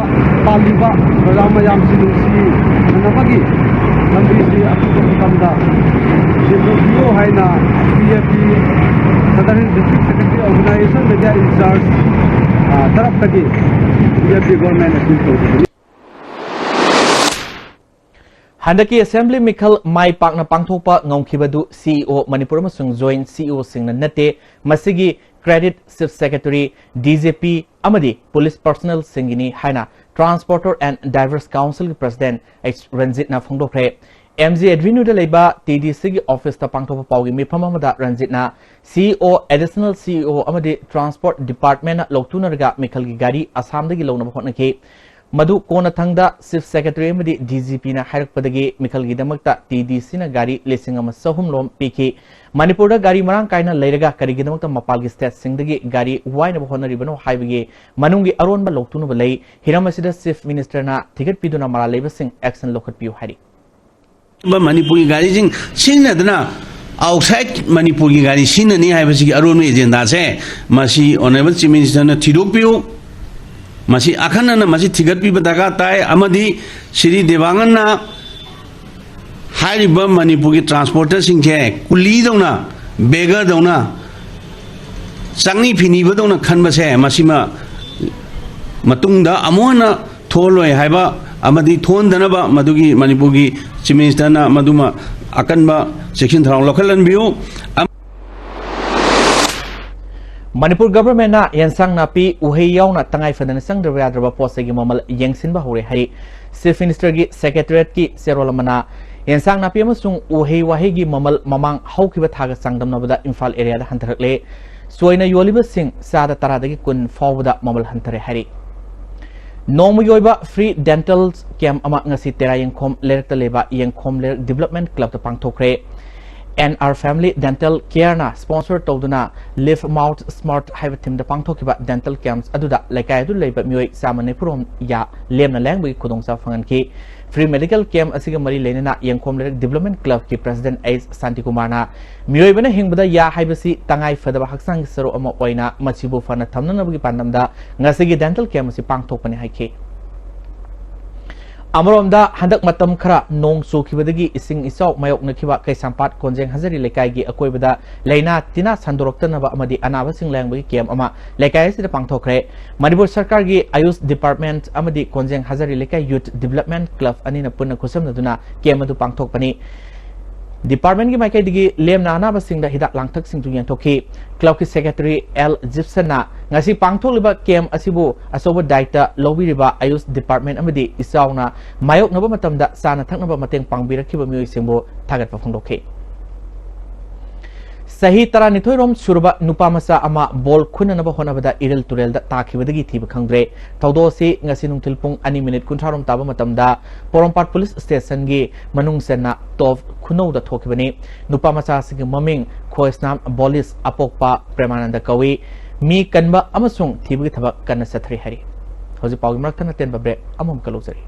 ꯄꯥꯜꯂꯤꯕ ꯄ꯭ꯔꯖꯥ ꯃꯌꯥꯝꯁꯤ ꯅꯨꯡꯁꯤꯅꯅꯕꯒꯤ ꯂꯝꯕꯤꯁꯤ ꯑꯊꯨꯕ ꯃꯇꯝꯗ ꯁꯦꯡꯗꯣꯛꯄꯤꯌꯨ ꯍꯥꯏꯅ B A P southern district secretary organization media incharge ꯇꯔꯞꯇꯒꯤ B A P government appeal ꯇꯧꯖꯕꯅꯤ꯫ ꯍꯟꯗꯛꯀꯤ ꯑꯦꯁꯦꯝꯕ꯭ꯂꯤ ꯃꯤꯈꯜ ꯃꯥꯏ ꯄꯥꯛꯅ ꯄꯥꯡꯊꯣꯛꯄ ꯉꯝꯈꯤꯕꯗꯨ ꯁꯤ ꯏ ꯑꯣ ꯃꯅꯤꯄꯨꯔ ꯑꯃꯁꯨꯡ ꯖꯣꯏꯟꯠ ꯁꯤ ꯏ ꯑꯣꯁꯤꯡꯅ ꯅꯠꯇꯦ, ꯃꯁꯤꯒꯤ credit chief secretary, D G P ꯑꯃꯗꯤ ꯄꯨꯂꯤꯁ ꯄꯔꯁꯅꯦꯜꯁꯤꯡꯒꯤꯅꯤ ꯍꯥꯏꯅ ꯇ꯭ꯔꯥꯟꯁꯄꯣꯔꯇꯔ ꯑꯦꯟ ꯗ꯭ꯔꯥꯏꯚꯔꯁ ꯀꯥꯎꯟꯁꯤꯜꯒꯤ ꯄ꯭ꯔꯁꯤꯗꯦꯟꯠ ꯑꯩꯆ ꯔꯟꯖꯤꯠꯅ ꯐꯣꯡꯗꯣꯛꯈ꯭ꯔꯦ꯫ ꯑꯦꯝ ꯖꯤ ꯑꯦꯚꯦꯅ꯭ꯌꯨꯗ ꯂꯩꯕ ꯇꯤ ꯗꯤ ꯁꯤꯒꯤ ꯑꯣꯐꯤꯁꯇ ꯄꯥꯡꯊꯣꯛꯄ ꯄꯥꯎꯒꯤ ꯃꯤꯐꯝ ꯑꯃꯗ ꯔꯟꯖꯤꯠꯅ ꯁꯤ ꯏ ꯑꯣ, ꯑꯦꯗꯤꯁꯅꯦꯜ ꯁꯤ ꯏ ꯑꯣ ꯑꯃꯗꯤ ꯇ꯭ꯔꯥꯟꯁꯄꯣꯔꯠ ꯗꯤꯄꯥꯔꯠꯃꯦꯟꯠꯅ ꯂꯧꯊꯣꯛꯅꯔꯒ ꯃꯤꯈꯜꯒꯤ ꯒꯥꯔꯤ ꯑꯁꯥꯝꯗꯒꯤ ꯂꯧꯅꯕ ꯍꯣꯠꯅꯈꯤ꯫ ꯃꯗꯨ ꯀꯣꯟꯅꯊꯪꯗ Chief Secretary ꯑꯃꯗꯤ D G P ꯅ ꯍꯥꯏꯔꯛꯄꯗꯒꯤ ꯃꯤꯈꯜꯒꯤꯗꯃꯛꯇ T D C ꯅ ꯒꯥꯔꯤ ꯂꯤꯁꯤꯡ ꯑꯃ ꯆꯍꯨꯝ ꯂꯣꯝ ꯄꯤꯈꯤ꯫ ꯃꯅꯤꯄꯨꯔꯗ ꯒꯥꯔꯤ ꯃꯔꯥꯡ ꯀꯥꯏꯅ ꯂꯩꯔꯒ ꯀꯔꯤꯒꯤꯗꯃꯛꯇ ꯃꯄꯥꯜꯒꯤ state ꯁꯤꯡꯗꯒꯤ ꯒꯥꯔꯤ ꯋꯥꯏꯅꯕ ꯍꯣꯠꯅꯔꯤꯕꯅꯣ ꯍꯥꯏꯕꯒꯤ ꯃꯅꯨꯡꯒꯤ ꯑꯔꯣꯟꯕ ꯂꯧꯊꯣꯛꯅꯕ ꯂꯩ꯫ ꯍꯤꯔꯝ ꯑꯁꯤꯗ Chief Minister ꯅ ꯊꯤꯒꯠꯄꯤꯗꯨꯅ ꯃꯔꯥꯜ ꯂꯩꯕꯁꯤꯡ action ꯂꯧꯈꯠꯄꯤꯌꯨ ꯍꯥꯏꯔꯤ꯫ ꯃꯅꯤꯄꯨꯔꯒꯤ ꯒꯥꯔꯤꯁꯤꯡ ꯁꯤꯖꯤꯟꯅꯗꯅ outside ꯃꯅꯤꯄꯨꯔꯒꯤ ꯒꯥꯔꯤ ꯁꯤꯖꯤꯟꯅꯅꯤ ꯍꯥꯏꯕꯁꯤꯒꯤ ꯑꯔꯣꯟꯕ agenda ꯁꯦ ꯃꯁꯤ Honourable Chief Minister ꯅ ꯊꯤꯗꯣꯛꯄꯤꯌꯨ꯫ ꯃꯁꯤ ꯑꯈꯟꯅꯅ ꯃꯁꯤ ꯊꯤꯒꯠꯄꯤꯕ ꯗꯔꯀꯥꯔ ꯇꯥꯏ꯫ ꯑꯃꯗꯤ ꯁ꯭ꯔꯤ ꯗꯦꯕꯥꯡꯒꯟꯅ ꯍꯥꯏꯔꯤꯕ ꯃꯅꯤꯄꯨꯔꯒꯤ transporter ꯁꯤꯡꯁꯦ ꯀꯨꯂꯤꯗꯧꯅ, beggar ꯗꯧꯅ, ꯆꯪꯅꯤ ꯐꯤꯅꯤꯕꯗꯧꯅ ꯈꯟꯕꯁꯦ ꯃꯁꯤꯃ ꯃꯇꯨꯡꯗ ꯑꯃꯨꯛ ꯍꯟꯅ ꯊꯣꯛꯍꯜꯂꯣꯏ ꯍꯥꯏꯕ ꯑꯃꯗꯤ ꯊꯣꯛꯍꯟꯗꯅꯕ ꯃꯗꯨꯒꯤ ꯃꯅꯤꯄꯨꯔꯒꯤ Chief Minister ꯅ ꯃꯗꯨꯃ ꯑꯀꯟꯕ ꯆꯦꯛꯁꯤꯟ ꯊꯧꯔꯥꯡ ꯂꯧꯈꯠꯍꯟꯕꯤꯌꯨ꯫ ꯑꯃ- ꯃꯅꯤꯄꯨꯔ government ꯅ ꯌꯦꯟꯁꯥꯡ ꯅꯥꯄꯤ, ꯎꯍꯩ ꯌꯥꯎꯅ ꯇꯉꯥꯏ ꯐꯗꯅ ꯆꯪꯗ꯭ꯔꯕ ꯌꯥꯗ꯭ꯔꯕ ꯄꯣꯠ ꯆꯩꯒꯤ ꯃꯃꯜ ꯌꯦꯡꯁꯤꯟꯕ ꯍꯧꯔꯦ ꯍꯥꯏ꯫ Chief Minister ꯒꯤ Secretariat ꯀꯤ ꯆꯦꯔꯣꯜ ꯑꯃꯅ ꯌꯦꯟꯁꯥꯡ ꯅꯥꯄꯤ ꯑꯃꯁꯨꯡ ꯎꯍꯩ ꯋꯥꯍꯩꯒꯤ ꯃꯃꯜ ꯃꯃꯥꯡ ꯍꯧꯈꯤꯕ ꯊꯥꯒ ꯆꯥꯡꯗꯝꯅꯕꯗ ꯏꯝꯐꯥꯜ area ꯗ ꯍꯟꯊꯔꯛꯂꯦ꯫ ꯆꯣꯏꯅ ꯌꯣꯜꯂꯤꯕꯁꯤꯡ ꯆꯥꯗ ꯇꯔꯥꯗꯒꯤ ꯀꯨꯟ ꯐꯥꯎꯕꯗ ꯃꯃꯜ ꯍꯟꯊꯔꯦ ꯍꯥꯏꯔꯤ꯫ ꯅꯣꯡꯃꯒꯤ ꯑꯣꯏꯕ free dental camp ꯑꯃ ꯉꯁꯤ ꯇꯦꯔꯥ ꯌꯦꯡꯈꯣꯝ ꯂꯩꯔꯛꯇ ꯂꯩꯕ ꯌꯦꯡꯈꯣꯝ ꯂꯩꯔꯛ Development Club ꯇ ꯄꯥꯡꯊꯣꯛꯈ꯭ꯔꯦ꯫ N R Family Dental Care ꯅ sponsor ꯇꯧꯗꯨꯅ Live Mouth Smart ꯍꯥꯏꯕ theme ꯗ ꯄꯥꯡꯊꯣꯛꯈꯤꯕ dental camps ꯑꯗꯨꯗ ꯂꯩꯀꯥꯏ ꯑꯗꯨ ꯂꯩꯕ ꯃꯤꯑꯣꯏ ꯆꯥꯝꯃ ꯅꯤꯐꯨ ꯔꯣꯝ ꯌꯥ ꯂꯦꯝꯅ ꯂꯥꯌꯦꯡꯕꯒꯤ ꯈꯨꯗꯣꯡꯆꯥꯕ ꯐꯪꯍꯟꯈꯤ꯫ Free medical camp ꯑꯁꯤꯒ ꯃꯔꯤ ꯂꯩꯅꯅ ꯌꯦꯡꯈꯣꯝ ꯂꯩꯔꯛ Development Club ꯀꯤ President H ꯁꯥꯟꯇꯤꯀꯨꯃꯥꯔꯅ ꯃꯤꯑꯣꯏꯕꯅ ꯍꯤꯡꯕꯗ ꯌꯥ ꯍꯥꯏꯕꯁꯤ ꯇꯉꯥꯏ ꯐꯗꯕ ꯍꯛꯆꯥꯡꯒꯤ ꯁꯔꯨꯛ ꯑꯃ ꯑꯣꯏꯅ ꯃꯁꯤꯕꯨ ꯐꯅ ꯊꯝꯅꯅꯕꯒꯤ ꯄꯥꯟꯗꯝꯗ ꯉꯁꯤꯒꯤ dental camp ꯑꯁꯤ ꯄꯥꯡꯊꯣꯛꯄꯅꯤ ꯍꯥꯏꯈꯤ꯫ ꯑꯃꯔꯣꯝꯗ, ꯍꯟꯗꯛ ꯃꯇꯝ ꯈꯔ ꯅꯣꯡ ꯆꯨꯈꯤꯕꯗꯒꯤ ꯏꯁꯤꯡ ꯏꯆꯥꯎ ꯃꯥꯌꯣꯛꯅꯈꯤꯕ ꯀꯩꯁꯥꯝꯄꯥꯠ ꯀꯣꯟꯖꯦꯡ ꯍꯖꯔꯤ ꯂꯩꯀꯥꯏꯒꯤ ꯑꯀꯣꯏꯕꯗ ꯂꯥꯏꯅꯥ ꯇꯤꯟꯅꯥ ꯁꯟꯗꯣꯔꯛꯇꯅꯕ ꯑꯃꯗꯤ ꯑꯅꯥꯕꯁꯤꯡ ꯂꯥꯌꯦꯡꯕꯒꯤ camp ꯑꯃ ꯂꯩꯀꯥꯏ ꯑꯁꯤꯗ ꯄꯥꯡꯊꯣꯛꯈ꯭ꯔꯦ꯫ ꯃꯅꯤꯄꯨꯔ ꯁꯔꯀꯥꯔꯒꯤ ꯑꯌꯨꯁ department ꯑꯃꯗꯤ ꯀꯣꯟꯖꯦꯡ ꯍꯖꯔꯤ ꯂꯩꯀꯥꯏ Youth Development Club ꯑꯅꯤꯅ ꯄꯨꯟꯅ ꯈꯨꯠꯁꯝꯅꯗꯨꯅ camp ꯑꯗꯨ ꯄꯥꯡꯊꯣꯛꯄꯅꯤ꯫ Department ꯀꯤ ꯃꯥꯏꯀꯩꯗꯒꯤ ꯂꯦꯝꯅ ꯑꯅꯥꯕꯁꯤꯡꯗ ꯍꯤꯗꯥꯛ ꯂꯥꯡꯊꯛꯁꯤꯡꯁꯨ ꯌꯦꯟꯊꯣꯛꯈꯤ꯫ Club ꯀꯤ Secretary L ꯖꯤꯞꯁꯟꯅ ꯉꯁꯤ ꯄꯥꯡꯊꯣꯛꯂꯤꯕ camp ꯑꯁꯤꯕꯨ ꯑꯆꯧꯕ ꯗꯥꯏꯇ ꯂꯧꯕꯤꯔꯤꯕ ꯑꯌꯨꯁ department ꯑꯃꯗꯤ ꯏꯆꯥꯎꯅ ꯃꯥꯌꯣꯛꯅꯕ ꯃꯇꯝꯗ ꯆꯥꯅ ꯊꯛꯅꯕ ꯃꯇꯦꯡ ꯄꯥꯡꯕꯤꯔꯛꯈꯤꯕ ꯃꯤꯑꯣꯏꯁꯤꯡꯕꯨ ꯊꯥꯒꯠꯄ ꯐꯣꯡꯗꯣꯛꯈꯤ꯫ ꯆꯍꯤ ꯇꯔꯥꯅꯤꯊꯣꯏ ꯔꯣꯝ ꯁꯨꯔꯕ ꯅꯨꯄꯥ ꯃꯆꯥ ꯑꯃ ꯕꯣꯜ ꯈꯨꯟꯅꯅꯕ ꯍꯣꯠꯅꯕꯗ ꯏꯔꯤꯜ ꯇꯨꯔꯦꯜꯗ ꯇꯥꯈꯤꯕꯗꯒꯤ ꯊꯤꯕ ꯈꯪꯗ꯭ꯔꯦ꯫ ꯊꯧꯗꯣꯛ ꯑꯁꯤ ꯉꯁꯤ ꯅꯨꯡꯊꯤꯜ ꯄꯨꯡ ꯑꯅꯤ ꯃꯤꯅꯤꯠ ꯀꯨꯟꯊ꯭ꯔꯥ ꯔꯣꯝ ꯇꯥꯕ ꯃꯇꯝꯗ ꯄꯣꯔꯣꯝꯄꯥꯠ ꯄꯨꯂꯤꯁ ꯁ꯭ꯇꯦꯁꯟꯒꯤ ꯃꯅꯨꯡ ꯆꯟꯅ ꯇꯣꯞ ꯈꯨꯅꯧꯗ ꯊꯣꯛꯈꯤꯕꯅꯤ꯫ ꯅꯨꯄꯥ ꯃꯆꯥ ꯑꯁꯤꯒꯤ ꯃꯃꯤꯡ ꯈꯣꯏꯁꯅꯥꯝ ꯕꯣꯂꯤꯁ ꯑꯄꯣꯛꯄ ꯄ꯭ꯔꯦꯃꯥꯅꯟꯗ ꯀꯧꯏ꯫ ꯃꯤ ꯀꯟꯕ ꯑꯃꯁꯨꯡ ꯊꯤꯕꯒꯤ ꯊꯕꯛ ꯀꯟꯅ ꯆꯠꯊꯔꯤ ꯍꯥꯏꯔꯤ꯫ ꯍꯧꯖꯤꯛ ꯄꯥꯎꯒꯤ ꯃꯔꯛ ꯊꯠꯅ ꯇꯦꯟꯕ break ꯑꯃꯃꯨꯛꯀ ꯂꯧꯖꯔꯤ꯫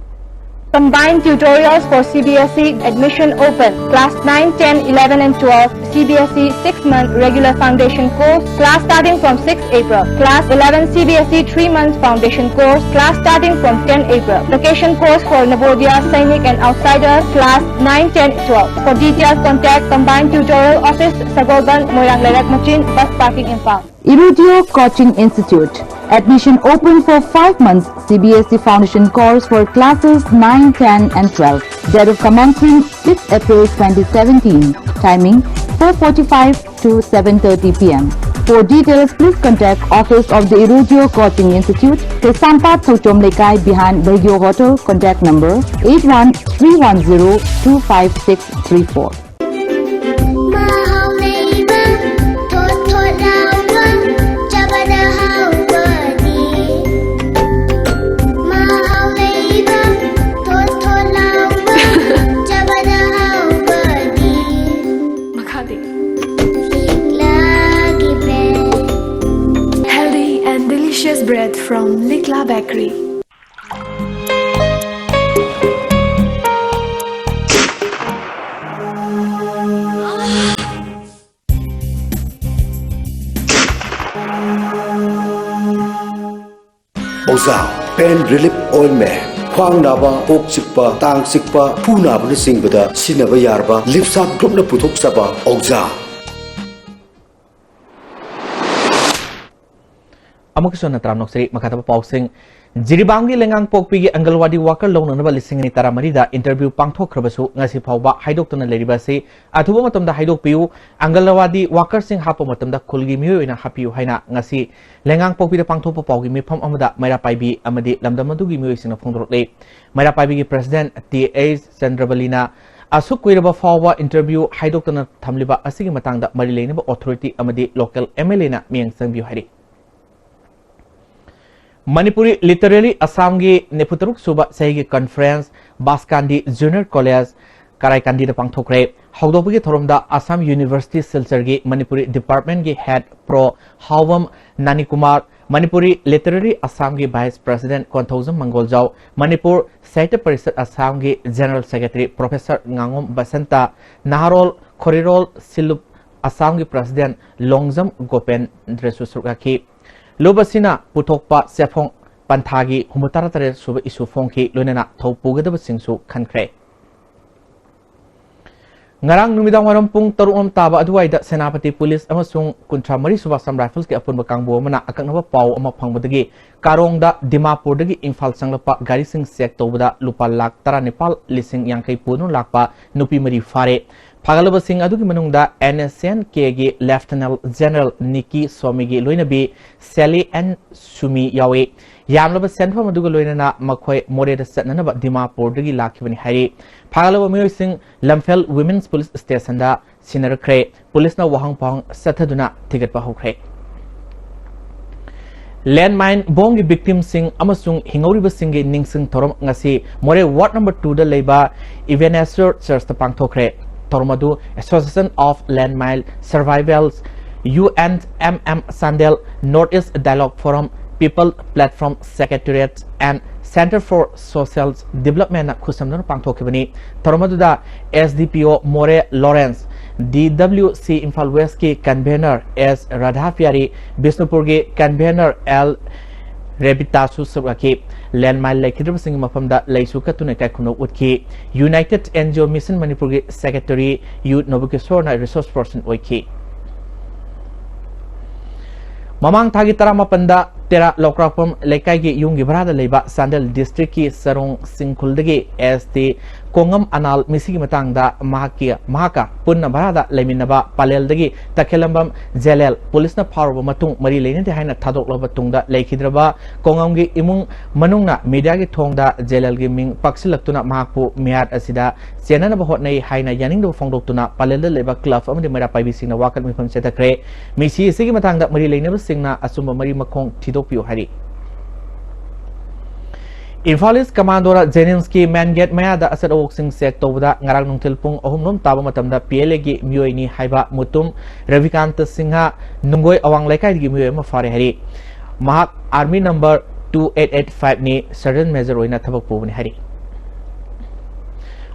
Combined tutorials for C B S E admission open. Class nine, ten, eleven and twelve, C B S E six-month regular foundation course. Class starting from sixth April. Class eleven, C B S E three months foundation course. Class starting from tenth April. Vocation course for Navodaya, Sainik and outsider. Class nine, ten, twelve. For details, contact Combined Tutorial Office, Sagolband, Moirang Lerak Machin, Bus Parking, Imphal. Irudio Coaching Institute. Admission open for five months C B S E foundation course for classes nine, ten and twelve. Date of commencement six April twenty seventeen. Timing four forty-five to seven thirty P M. For details, please contact Office of the Irudio Coaching Institute, Kaisampat Thochom Lekai behind Bergyo Hotel, contact number eight one three one zero two five six three four. ꯃꯍꯥꯎ ꯂꯩꯕ, ꯊꯣꯠ ꯊꯣꯠ ꯂꯥꯎꯕ, ꯆꯥꯕꯗ ꯍꯥꯎꯕꯅꯤ꯫ ꯃꯍꯥꯎ ꯂꯩꯕ, ꯊꯣꯠ ꯊꯣꯠ ꯂꯥꯎꯕ, ꯆꯥꯕꯗ ꯍꯥꯎꯕꯅꯤ꯫ ꯃꯈꯥꯗꯤ꯫ ꯂꯤꯛꯂꯥꯒꯤ bread꯫ Healthy and delicious bread from Likla Bakery. ꯑꯣꯖꯥ, pain relief ointment, ꯈ꯭ꯋꯥꯡ ꯅꯥꯕ, ꯀꯣꯛ ꯆꯤꯛꯄ, ꯇꯥꯡ ꯆꯤꯛꯄ, ꯈꯨ ꯅꯥꯕꯅꯆꯤꯡꯕꯗ ꯁꯤꯖꯤꯟꯅꯕ ꯌꯥꯔꯕ ꯂꯤꯞꯁꯥ ꯒ꯭ꯔꯨꯞꯅ ꯄꯨꯊꯣꯛꯆꯕ ꯑꯣꯖꯥ꯫ ꯑꯃꯨꯛꯀꯁꯨ ꯍꯟꯅ ꯇꯔꯥꯝꯅ ꯑꯣꯛꯆꯔꯤ꯫ ꯃꯈꯥ ꯇꯥꯕ ꯄꯥꯎꯁꯤꯡ꯫ ꯖꯤꯔꯤꯕꯥꯝꯒꯤ ꯂꯩꯉꯥꯡꯄꯣꯛꯄꯤꯒꯤ ꯑꯪꯒꯜꯋꯥꯗꯤ ꯋꯥꯀꯔ ꯂꯧꯅꯅꯕ ꯂꯤꯁꯤꯡ ꯑꯅꯤ ꯇꯔꯥꯃꯔꯤꯗ interview ꯄꯥꯡꯊꯣꯛꯈ꯭ꯔꯕꯁꯨ ꯉꯁꯤ ꯐꯥꯎꯕ ꯍꯥꯏꯗꯣꯛꯇꯅ ꯂꯩꯔꯤꯕ ꯑꯁꯤ ꯑꯊꯨꯕ ꯃꯇꯝꯗ ꯍꯥꯏꯗꯣꯛꯄꯤꯌꯨ꯫ ꯑꯪꯒꯜꯋꯥꯗꯤ ꯋꯥꯀꯔꯁꯤꯡ ꯍꯥꯞꯄ ꯃꯇꯝꯗ ꯈꯨꯜꯒꯤ ꯃꯤꯑꯣꯏ ꯑꯣꯏꯅ ꯍꯥꯞꯄꯤꯌꯨ ꯍꯥꯏꯅ ꯉꯁꯤ ꯂꯩꯉꯥꯡꯄꯣꯛꯄꯤꯗ ꯄꯥꯡꯊꯣꯛꯄ ꯄꯥꯎꯒꯤ ꯃꯤꯐꯝ ꯑꯃꯗ ꯃꯩꯔꯥ ꯄꯥꯏꯕꯤ ꯑꯃꯗꯤ ꯂꯝꯗꯝ ꯑꯗꯨꯒꯤ ꯃꯤꯑꯣꯏꯁꯤꯡꯅ ꯐꯣꯡꯗꯣꯔꯛꯂꯤ꯫ ꯃꯩꯔꯥ ꯄꯥꯏꯕꯤꯒꯤ president ꯇꯤ ꯑꯩꯆ ꯆꯟꯗ꯭ꯔꯕꯂꯤꯅ ꯑꯁꯨꯛ ꯀꯨꯏꯔꯕ ꯐꯥꯎꯕ interview ꯍꯥꯏꯗꯣꯛꯇꯅ ꯊꯝꯂꯤꯕ ꯑꯁꯤꯒꯤ ꯃꯇꯥꯡꯗ ꯃꯔꯤ ꯂꯩꯅꯕ authority ꯑꯃꯗꯤ local MLAꯅ ꯃꯤꯠꯌꯦꯡ ꯆꯪꯕꯤꯌꯨ ꯍꯥꯏꯔꯤ꯫ ꯃꯅꯤꯄꯨꯔꯤ Literary Assamꯒꯤ ꯅꯤꯐꯨꯇꯔꯨꯛ ꯁꯨꯕ ꯆꯍꯤꯒꯤ conference ꯕꯥꯁꯀꯥꯟꯗꯤ Junior College ꯀꯔꯥꯏꯀꯥꯟꯗꯤꯗ ꯄꯥꯡꯊꯣꯛꯈ꯭ꯔꯦ꯫ ꯍꯧꯗꯣꯛꯄꯒꯤ ꯊꯧꯔꯝꯗ Assam University ꯁꯤꯜꯆꯔꯒꯤ Manipuri departmentꯀꯤ head Pro ꯍꯥꯎꯕꯝ ꯅꯥꯅꯤꯀꯨꯃꯥꯔ, Manipuri Literary Assamꯒꯤ vice president Konthoujam ꯃꯪꯒꯣꯜꯖꯥꯎ, Manipur ꯁꯥꯍꯤꯇ꯭ꯌ parishad Assamꯒꯤ general secretary professor ꯉꯥꯉꯣꯝ Basanta, ꯅꯍꯥꯔꯣꯜ ꯈꯣꯔꯤꯔꯣꯜ ꯁꯤꯂꯨꯞ Assamꯒꯤ president ꯂꯣꯡꯖꯝ ꯒꯣꯄꯦꯟꯗ꯭ꯔꯁꯨ ꯁꯔꯨꯛ ꯌꯥꯈꯤ꯫ ꯂꯨꯞ ꯑꯁꯤꯅ ꯄꯨꯊꯣꯛꯄ ꯆꯦꯐꯣꯡ ꯄꯟꯊꯥꯒꯤ ꯍꯨꯝꯐꯨꯇꯔꯥ ꯇꯔꯦꯠ ꯁꯨꯕ issue ꯐꯣꯡꯈꯤ, ꯂꯣꯏꯅꯅ ꯊꯧ ꯄꯨꯒꯗꯕꯁꯤꯡꯁꯨ ꯈꯟꯈ꯭ꯔꯦ꯫ ꯉꯔꯥꯡ ꯅꯨꯃꯤꯗꯥꯡ ꯋꯥꯏꯔꯝ ꯄꯨꯡ ꯇꯔꯨꯛ ꯔꯣꯝ ꯇꯥꯕ ꯑꯗꯨꯋꯥꯏꯗ ꯁꯦꯅꯥꯄꯇꯤ police ꯑꯃꯁꯨꯡ ꯀꯨꯟꯊ꯭ꯔꯥ ꯃꯔꯤ ꯁꯨꯕ Assam Riflesꯀꯤ ꯑꯄꯨꯟꯕ ꯀꯥꯡꯕꯨ ꯑꯃꯅ ꯑꯀꯛꯅꯕ ꯄꯥꯎ ꯑꯃ ꯐꯪꯕꯗꯒꯤ ꯀꯥꯔꯣꯡꯗ ꯗꯤꯃꯥꯄꯨꯔꯗꯒꯤ ꯏꯝꯐꯥꯜ ꯆꯪꯂꯛꯄ ꯒꯥꯔꯤꯁꯤꯡ check ꯇꯧꯕꯗ ꯂꯨꯄꯥ ꯂꯥꯈ ꯇꯔꯥꯅꯤꯄꯥꯜ ꯂꯤꯁꯤꯡ ꯌꯥꯡꯈꯩ ꯄꯨꯗꯨꯅ ꯂꯥꯛꯄ ꯅꯨꯄꯤ ꯃꯔꯤ ꯐꯥꯔꯦ꯫ ꯐꯥꯒꯠꯂꯕꯁꯤꯡ ꯑꯗꯨꯒꯤ ꯃꯅꯨꯡꯗ NSCN-Kꯒꯤ Lieutenant General ꯅꯤꯀꯤ ꯁ꯭ꯋꯥꯃꯤꯒꯤ ꯂꯣꯏꯅꯕꯤ ꯁꯦꯂꯤ ꯑꯦꯟ ꯁꯨꯃꯤ ꯌꯥꯎꯏ꯫ ꯌꯥꯝꯂꯕ ꯁꯦꯟꯐꯝ ꯑꯗꯨꯒ ꯂꯣꯏꯅꯅ ꯃꯈꯣꯏ ꯃꯣꯔꯦꯗ ꯆꯠꯅꯅꯕ ꯗꯤꯃꯥꯄꯨꯔꯗꯒꯤ ꯂꯥꯛꯈꯤꯕꯅꯤ ꯍꯥꯏꯔꯤ꯫ ꯐꯥꯒꯠꯂꯕ ꯃꯤꯑꯣꯏꯁꯤꯡ ꯂꯝꯐꯦꯜ Women's Police Stationꯗ ꯁꯤꯟꯅꯔꯛꯈ꯭ꯔꯦ꯫ Policeꯅ ꯋꯥꯍꯪ ꯄꯥꯎꯍꯪ ꯆꯠꯊꯗꯨꯅ ꯊꯤꯒꯠꯄ ꯍꯧꯈ꯭ꯔꯦ꯫ Landmine bombꯒꯤ victimꯁꯤꯡ ꯑꯃꯁꯨꯡ ꯍꯤꯡꯍꯧꯔꯤꯕꯁꯤꯡꯒꯤ ꯅꯤꯡꯁꯤꯡ ꯊꯧꯔꯝ ꯉꯁꯤ ꯃꯣꯔꯦ ward number twoꯗ ꯂꯩꯕ Ebenezer Churchꯇ ꯄꯥꯡꯊꯣꯛꯈ꯭ꯔꯦ꯫ ꯊꯧꯔꯝ ꯑꯗꯨ Association of Landmine Survivors, UNMM Chandel, North East Dialogue Forum, People Platform Secretariat and Center for Social Developmentꯅ ꯈꯨꯠꯁꯝꯗꯨꯅ ꯄꯥꯡꯊꯣꯛꯈꯤꯕꯅꯤ꯫ ꯊꯧꯔꯝ ꯑꯗꯨꯗ SDPO Moreh Lawrence, DWC Imphal Westꯀꯤ convener S ꯔꯥꯙꯥ ꯄꯤꯌꯥꯔꯤ, ꯕꯤꯁꯅꯨꯄꯨꯔꯒꯤ convener L ꯔꯦꯕꯤꯇꯥꯁꯨ ꯁꯔꯨꯛ ꯌꯥꯈꯤ꯫ Landmine ꯂꯩꯈꯤꯗ꯭ꯔꯕꯁꯤꯡꯒꯤ ꯃꯐꯝꯗ ꯂꯩꯁꯨ ꯀꯠꯇꯨꯅ ꯏꯀꯥꯏ ꯈꯨꯝꯅꯧ ꯎꯠꯈꯤ꯫ United NGO Mission ꯃꯅꯤꯄꯨꯔꯒꯤ secretary ꯌꯨ ꯅꯣꯕꯀꯤꯁꯣꯔꯅ resource person ꯑꯣꯏꯈꯤ꯫ ꯃꯃꯥꯡ ꯊꯥꯒꯤ ꯇꯔꯥꯃꯥꯄꯟꯗ ꯇꯦꯔꯥ ꯂꯧꯀ꯭ꯔꯥꯛꯄꯝ ꯂꯩꯀꯥꯏꯒꯤ ꯌꯨꯝꯒꯤ ꯚꯔꯥꯗ ꯂꯩꯕ ꯆꯥꯟꯗꯦꯜ districtꯀꯤ ꯆꯔꯣꯡ ꯆꯤꯡꯈꯨꯜꯗꯒꯤ ST ꯀꯣꯉꯝ ꯑꯅꯥꯜ ꯃꯤꯁꯤꯒꯤ ꯃꯇꯥꯡꯗ ꯃꯍꯥꯛꯀꯤ, ꯃꯍꯥꯛꯀ ꯄꯨꯟꯅ ꯚꯔꯥꯗ ꯂꯩꯃꯤꯟꯅꯕ ꯄꯂꯦꯜꯗꯒꯤ ꯇꯈꯦꯂꯝꯕꯝ ꯖꯦꯂꯦꯜ ꯄꯨꯂꯤꯁꯅ ꯐꯥꯔꯨꯕ ꯃꯇꯨꯡ ꯃꯔꯤ ꯂꯩꯅꯗꯦ ꯍꯥꯏꯅ ꯊꯥꯗꯣꯛꯂꯕ ꯇꯨꯡꯗ ꯂꯩꯈꯤꯗ꯭ꯔꯕ ꯀꯣꯉꯝꯒꯤ ꯏꯃꯨꯡ ꯃꯅꯨꯡꯅ ꯃꯤꯗꯤꯌꯥꯒꯤ ꯊꯣꯡꯗ ꯖꯦꯂꯦꯜꯒꯤ ꯃꯤꯡ ꯄꯛꯁꯤꯜꯂꯛꯇꯨꯅ ꯃꯍꯥꯛꯄꯨ ꯃꯤꯍꯥꯠ ꯑꯁꯤꯗ ꯆꯦꯟꯅꯅꯕ ꯍꯣꯠꯅꯩ ꯍꯥꯏꯅ ꯌꯥꯅꯤꯡꯗꯕ ꯐꯣꯡꯗꯣꯛꯇꯨꯅ ꯄꯂꯦꯜꯗ ꯂꯩꯕ ꯀ꯭ꯂꯕ ꯑꯃꯗꯤ ꯃꯩꯔꯥ ꯄꯥꯏꯕꯤꯁꯤꯡꯅ ꯋꯥꯀꯠ ꯃꯤꯐꯝ ꯆꯠꯊꯈ꯭ꯔꯦ꯫ ꯃꯤꯁꯤ ꯑꯁꯤꯒꯤ ꯃꯇꯥꯡꯗ ꯃꯔꯤ ꯂꯩꯅꯕꯁꯤꯡꯅ ꯑꯆꯨꯝꯕ ꯃꯔꯤ ꯃꯈꯣꯡ ꯊꯤꯗꯣꯛꯄꯤꯌꯨ ꯍꯥꯏꯔꯤ꯫ ꯏꯝꯐꯥꯜ ꯏꯁ ꯀꯃꯥꯟꯗꯣꯅ ꯖꯦꯅꯤꯝꯁꯀꯤ ꯃꯦꯟ ꯒꯦꯠ ꯃꯌꯥꯗ ꯑꯆꯠ ꯑꯋꯣꯛꯁꯤꯡ ꯆꯦꯛ ꯇꯧꯕꯗ ꯉꯔꯥꯡ ꯅꯨꯡꯊꯤꯜ ꯄꯨꯡ ꯑꯍꯨꯝ ꯂꯣꯝ ꯇꯥꯕ ꯃꯇꯝꯗ ꯄꯤ ꯑꯦꯜ ꯑꯦꯒꯤ ꯃꯤꯑꯣꯏꯅꯤ ꯍꯥꯏꯕ ꯃꯨꯇꯨꯝ ꯔꯕꯤꯀꯥꯟꯇ ꯁꯤꯡꯍ ꯅꯨꯡꯒꯣꯏ ꯑꯋꯥꯡ ꯂꯩꯀꯥꯏꯗꯒꯤ ꯃꯤꯑꯣꯏ ꯑꯃ ꯐꯥꯔꯦ ꯍꯥꯏꯔꯤ꯫ ꯃꯍꯥꯛ army number two eight eight ꯐꯥꯏꯚꯅꯤ, ꯁꯔꯖꯟ ꯃꯦꯖꯔ ꯑꯣꯏꯅ ꯊꯕꯛ ꯄꯨꯕꯅꯤ ꯍꯥꯏꯔꯤ꯫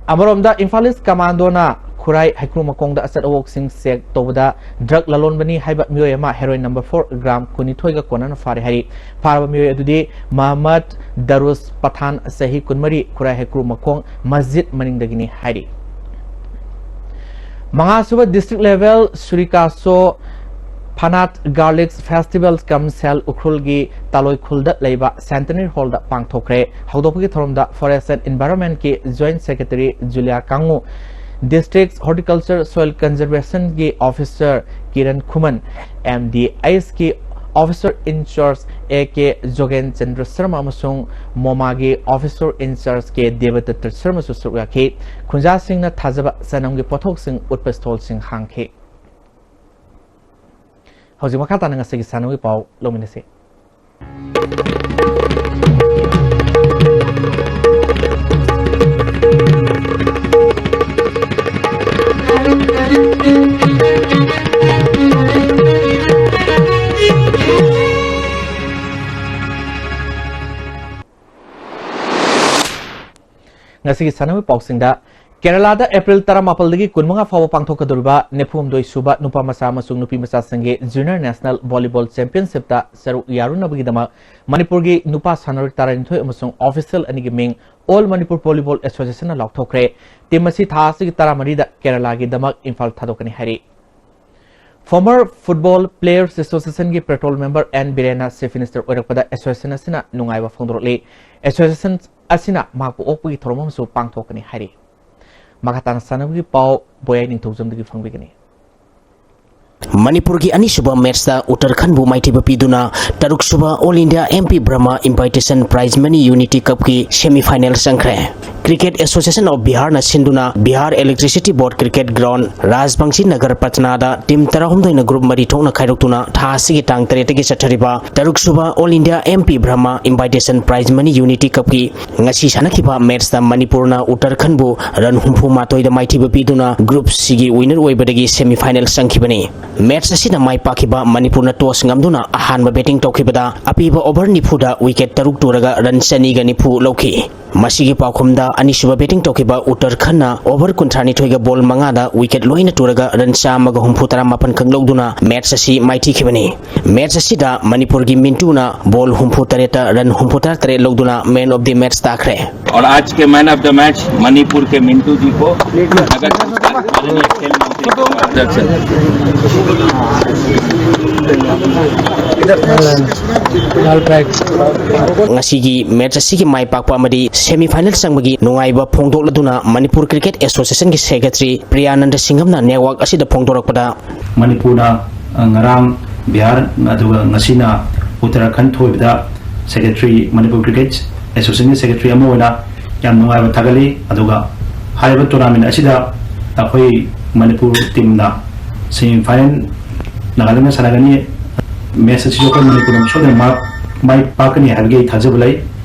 ꯑꯃꯔꯣꯝꯗ ꯏꯝꯐꯥꯜ ꯏꯁ ꯀꯃꯥꯟꯗꯣꯅ ꯈꯨꯔꯥꯏ ꯍꯩꯀ꯭ꯔꯨ ꯃꯈꯣꯡꯗ ꯑꯆꯠ ꯑꯋꯣꯛꯁꯤꯡ ꯆꯦꯛ ꯇꯧꯕꯗ ꯗ꯭ꯔꯒ ꯂꯂꯣꯟꯕꯅꯤ ꯍꯥꯏꯕ ꯃꯤꯑꯣꯏ ꯑꯃ ꯍꯦꯔꯣꯏꯟ ꯅꯝꯕꯔ ꯐꯣꯔ ꯒ꯭ꯔꯥꯝ ꯀꯨꯟꯅꯤꯊꯣꯏꯒ ꯀꯣꯟꯅꯅ ꯐꯥꯔꯦ ꯍꯥꯏꯔꯤ꯫ ꯐꯥꯔꯕ ꯃꯤꯑꯣꯏ ꯑꯗꯨꯗꯤ ꯃꯍꯃꯗ ꯗꯔꯨꯁ ꯄꯊꯥꯟ, ꯆꯍꯤ ꯀꯨꯟꯃꯔꯤ, ꯈꯨꯔꯥꯏ ꯍꯩꯀ꯭ꯔꯨ ꯃꯈꯣꯡ ꯃꯁꯖꯤꯗ ꯃꯅꯤꯡꯗꯒꯤꯅꯤ ꯍꯥꯏꯔꯤ꯫ ꯃꯉꯥꯁꯨꯕ district level ꯁꯨꯔꯤꯀꯥꯁꯣ ꯐꯅꯥꯠ ꯒꯥꯔꯂꯤꯛ ꯐꯦꯁꯇꯤꯚꯦꯜ ꯀꯝ ꯁꯦꯜ ꯎꯈ꯭ꯔꯨꯜꯒꯤ ꯇꯥꯂꯣꯏꯈꯨꯜꯗ ꯂꯩꯕ ꯁꯦꯟꯇꯅꯔꯤ ꯍꯣꯜꯗ ꯄꯥꯡꯊꯣꯛꯈ꯭ꯔꯦ꯫ ꯍꯧꯗꯣꯛꯄꯒꯤ ꯊꯧꯔꯝꯗ ꯐꯣꯔꯦꯁ ꯑꯦꯟ ꯏꯟꯚꯥꯏꯔꯣꯟꯃꯦꯟꯠꯀꯤ ꯖꯣꯏꯟꯠ ꯁꯦꯀ꯭ꯔꯦꯇꯔꯤ ꯖꯨꯂꯤꯌꯥ ꯀꯥꯡꯉꯨ, ꯗꯤꯁꯇ꯭ꯔꯤꯛꯠ ꯍꯣꯔꯇꯤꯀꯜꯆꯔ ꯁꯣꯏꯜ ꯀꯟꯖꯔꯚꯦꯁꯟꯒꯤ officer Kiran Khuman, M D ꯑꯩꯆꯀꯤ officer incharge A K Jogen Chandra Sarma ꯑꯃꯁꯨꯡ ꯃꯣꯃꯥꯒꯤ ꯑꯣꯐꯤꯁꯔ ꯏꯟꯆꯥꯔꯖ ꯀꯦ ꯗꯦꯕꯗꯠꯇ ꯁꯔꯃꯁꯨ ꯁꯔꯨꯛ ꯌꯥꯈꯤ꯫ ꯈꯨꯟꯖꯥꯁꯤꯡꯅ ꯊꯥꯖꯕ ꯆꯅꯝꯒꯤ ꯄꯣꯠꯊꯣꯛꯁꯤꯡ ꯎꯠꯄ ꯁ꯭ꯇꯣꯜꯁꯤꯡ ꯍꯥꯡꯈꯤ꯫ ꯍꯧꯖꯤꯛ ꯃꯈꯥ ꯇꯥꯅ ꯉꯁꯤꯒꯤ ꯁꯥꯟꯅꯕꯒꯤ ꯄꯥꯎ ꯂꯧꯃꯤꯟꯅꯁꯤ꯫ ꯉꯁꯤꯒꯤ ꯁꯥꯟꯅꯕꯒꯤ ꯄꯥꯎꯁꯤꯡꯗ, ꯀꯦꯔꯂꯥꯗ ꯑꯦꯄ꯭ꯔꯤꯜ ꯇꯔꯥꯃꯥꯄꯜꯗꯒꯤ ꯀꯨꯟꯃꯉꯥ ꯐꯥꯎꯕ ꯄꯥꯡꯊꯣꯛꯀꯗꯧꯔꯤꯕ ꯅꯤꯐꯨꯍꯨꯝꯗꯣꯏ ꯁꯨꯕ ꯅꯨꯄꯥ ꯃꯆꯥ ꯑꯃꯁꯨꯡ ꯅꯨꯄꯤ ꯃꯆꯥꯁꯤꯡꯒꯤ ꯖꯨꯅꯤꯌꯔ ꯅꯦꯁꯅꯦꯜ ꯚꯣꯂꯤꯕꯣꯜ ꯆꯦꯝꯄꯤꯌꯟꯁꯤꯞꯇ ꯁꯔꯨꯛ ꯌꯥꯔꯨꯅꯕꯒꯤꯗꯃꯛ ꯃꯅꯤꯄꯨꯔꯒꯤ ꯅꯨꯄꯥ ꯁꯥꯟꯅꯔꯣꯏ ꯇꯔꯥꯅꯤꯊꯣꯏ ꯑꯃꯁꯨꯡ ꯑꯣꯐꯤꯁꯤꯌꯦꯜ ꯑꯅꯤꯒꯤ ꯃꯤꯡ ꯑꯣꯜ ꯃꯅꯤꯄꯨꯔ ꯚꯣꯂꯤꯕꯣꯜ ꯑꯦꯁꯣꯁꯤꯌꯦꯁꯟꯅ ꯂꯥꯎꯊꯣꯛꯈ꯭ꯔꯦ꯫ ꯇꯤꯝ ꯑꯁꯤ ꯊꯥ ꯑꯁꯤꯒꯤ ꯇꯔꯥꯃꯔꯤꯗ ꯀꯦꯔꯂꯥꯒꯤꯗꯃꯛ ꯏꯝꯐꯥꯜ ꯊꯥꯗꯣꯛꯀꯅꯤ ꯍꯥꯏꯔꯤ꯫ Former Football Players Association ꯒꯤ patrol member N ꯕꯤꯔꯦꯟꯅ Chief Minister ꯑꯣꯏꯔꯛꯄꯗ association ꯑꯁꯤꯅ ꯅꯨꯡꯉꯥꯏꯕ ꯐꯣꯡꯗꯣꯔꯛꯂꯤ꯫ Association ꯑꯁꯤꯅ ꯃꯍꯥꯛꯄꯨ ꯑꯣꯛꯄꯒꯤ ꯊꯧꯔꯝ ꯑꯃꯁꯨ ꯄꯥꯡꯊꯣꯛꯀꯅꯤ ꯍꯥꯏꯔꯤ꯫ ꯃꯈꯥ ꯇꯥꯅ ꯁꯥꯟꯅꯕꯒꯤ ꯄꯥꯎ ꯕꯣꯌꯥꯏ ꯅꯤꯡꯊꯧꯖꯝꯗꯒꯤ ꯐꯪꯕꯤꯒꯅꯤ꯫ ꯃꯅꯤꯄꯨꯔꯒꯤ ꯑꯅꯤꯁꯨꯕ ꯃꯦꯠꯁꯇ ꯎꯠꯇꯔꯈꯟꯕꯨ ꯃꯥꯏꯊꯤꯕ ꯄꯤꯗꯨꯅ ꯇꯔꯨꯛꯁꯨꯕ All India M P Brahma Invitation Prize Money Unity Cupꯀꯤ semi final ꯆꯪꯈ꯭ꯔꯦ꯫ Cricket Association of Biharꯅ ꯁꯤꯟꯗꯨꯅ Bihar Electricity Board Cricket Ground, ꯔꯥꯖꯕꯪꯁꯤ Nagar ꯄꯇꯅꯥꯗ team ꯇꯔꯥꯍꯨꯝꯗꯣꯏꯅ group ꯃꯔꯤ ꯊꯣꯛꯅ ꯈꯥꯏꯗꯣꯛꯇꯨꯅ ꯊꯥ ꯑꯁꯤꯒꯤ ꯇꯥꯡ ꯇꯔꯦꯠꯇꯒꯤ ꯆꯠꯊꯔꯤꯕ ꯇꯔꯨꯛꯁꯨꯕ All India M P Brahma Invitation Prize Money Unity Cupꯀꯤ ꯉꯁꯤ ꯁꯥꯟꯅꯈꯤꯕ ꯃꯦꯠꯁꯇ ꯃꯅꯤꯄꯨꯔꯅ ꯎꯠꯇꯔꯈꯟꯕꯨ run ꯍꯨꯝꯐꯨ ꯃꯥꯊꯣꯏꯗ ꯃꯥꯏꯊꯤꯕ ꯄꯤꯗꯨꯅ group Cꯒꯤ winner ꯑꯣꯏꯕꯗꯒꯤ semi final ꯆꯪꯈꯤꯕꯅꯤ꯫ Match ꯑꯁꯤꯗ ꯃꯥꯏ ꯄꯥꯛꯈꯤꯕ ꯃꯅꯤꯄꯨꯔꯅ toss ꯉꯝꯗꯨꯅ ꯑꯍꯥꯟꯕ batting ꯇꯧꯈꯤꯕꯗ ꯑꯄꯤꯕ over ꯅꯤꯐꯨꯗ wicket ꯇꯔꯨꯛ ꯇꯨꯔꯒ run ꯆꯅꯤꯒ ꯅꯤꯐꯨ ꯂꯧꯈꯤ꯫ ꯃꯁꯤꯒꯤ ꯄꯥꯎꯈꯨꯝꯗ ꯑꯅꯤꯁꯨꯕ batting ꯇꯧꯈꯤꯕ ꯎꯠꯇꯔꯈꯟꯅ over ꯀꯨꯟꯊ꯭ꯔꯥꯅꯤꯊꯣꯏꯒ ball ꯃꯉꯥꯗ wicket ꯂꯣꯏꯅ ꯇꯨꯔꯒ run ꯆꯥꯝꯃꯒ ꯍꯨꯝꯐꯨꯇꯔꯥ ꯃꯥꯄꯟ ꯈꯛ ꯂꯧꯗꯨꯅ match ꯑꯁꯤ ꯃꯥꯏꯊꯤꯈꯤꯕꯅꯤ꯫ Match ꯑꯁꯤꯗ ꯃꯅꯤꯄꯨꯔꯒꯤ ꯃꯤꯟꯇꯨꯅ ball ꯍꯨꯝꯐꯨ ꯇꯔꯦꯠꯇ run ꯍꯨꯝꯐꯨ ꯇꯔꯥ ꯇꯔꯦꯠ ꯂꯧꯗꯨꯅ man of the match ꯇꯥꯈ꯭ꯔꯦ꯫ और आज के man of the match Manipur के मिंटू जी को नगर सरकार माननीय खेल मंत्री के माध्यम से ꯉꯁꯤꯒꯤ match ꯑꯁꯤꯒꯤ ꯃꯥꯏ ꯄꯥꯛꯄ ꯑꯃꯗꯤ semi final ꯆꯪꯕꯒꯤ ꯅꯨꯡꯉꯥꯏꯕ ꯐꯣꯡꯗꯣꯛꯂꯗꯨꯅ ꯃꯅꯤꯄꯨꯔ Cricket Associationꯒꯤ secretary ꯄ꯭ꯔꯤꯌꯥꯅꯟꯗ ꯁꯤꯡꯒꯝꯅ network ꯑꯁꯤꯗ ꯐꯣꯡꯗꯣꯔꯛꯄꯗ, ꯃꯅꯤꯄꯨꯔꯅ, ꯑ, ꯉꯔꯥꯡ ꯕꯤꯍꯥꯔ ꯑꯗꯨꯒ ꯉꯁꯤꯅ ꯎꯠꯇꯔꯥꯈꯟ ꯊꯣꯏꯕꯗ secretary, ꯃꯅꯤꯄꯨꯔ Cricket Associationꯒꯤ secretary ꯑꯃ ꯑꯣꯏꯅ ꯌꯥꯝ ꯅꯨꯡꯉꯥꯏꯕ ꯊꯥꯒꯠꯂꯤ꯫ ꯑꯗꯨꯒ ꯍꯥꯏꯔꯤꯕ tournament ꯑꯁꯤꯗ ꯑꯩꯈꯣꯏ ꯃꯅꯤꯄꯨꯔ teamꯅ semi final ꯅꯥꯒꯥꯂꯦꯟꯒ ꯁꯥꯟꯅꯒꯅꯤ꯫ Match ꯑꯁꯤꯁꯨ ꯑꯩꯈꯣꯏ ꯃꯅꯤꯄꯨꯔꯅ ꯁꯣꯏꯗꯅ ꯃꯥ-, ꯃꯥꯏ ꯄꯥꯛꯀꯅꯤ ꯍꯥꯏꯕꯒꯤ ꯑꯩ ꯊꯥꯖꯕ ꯂꯩ꯫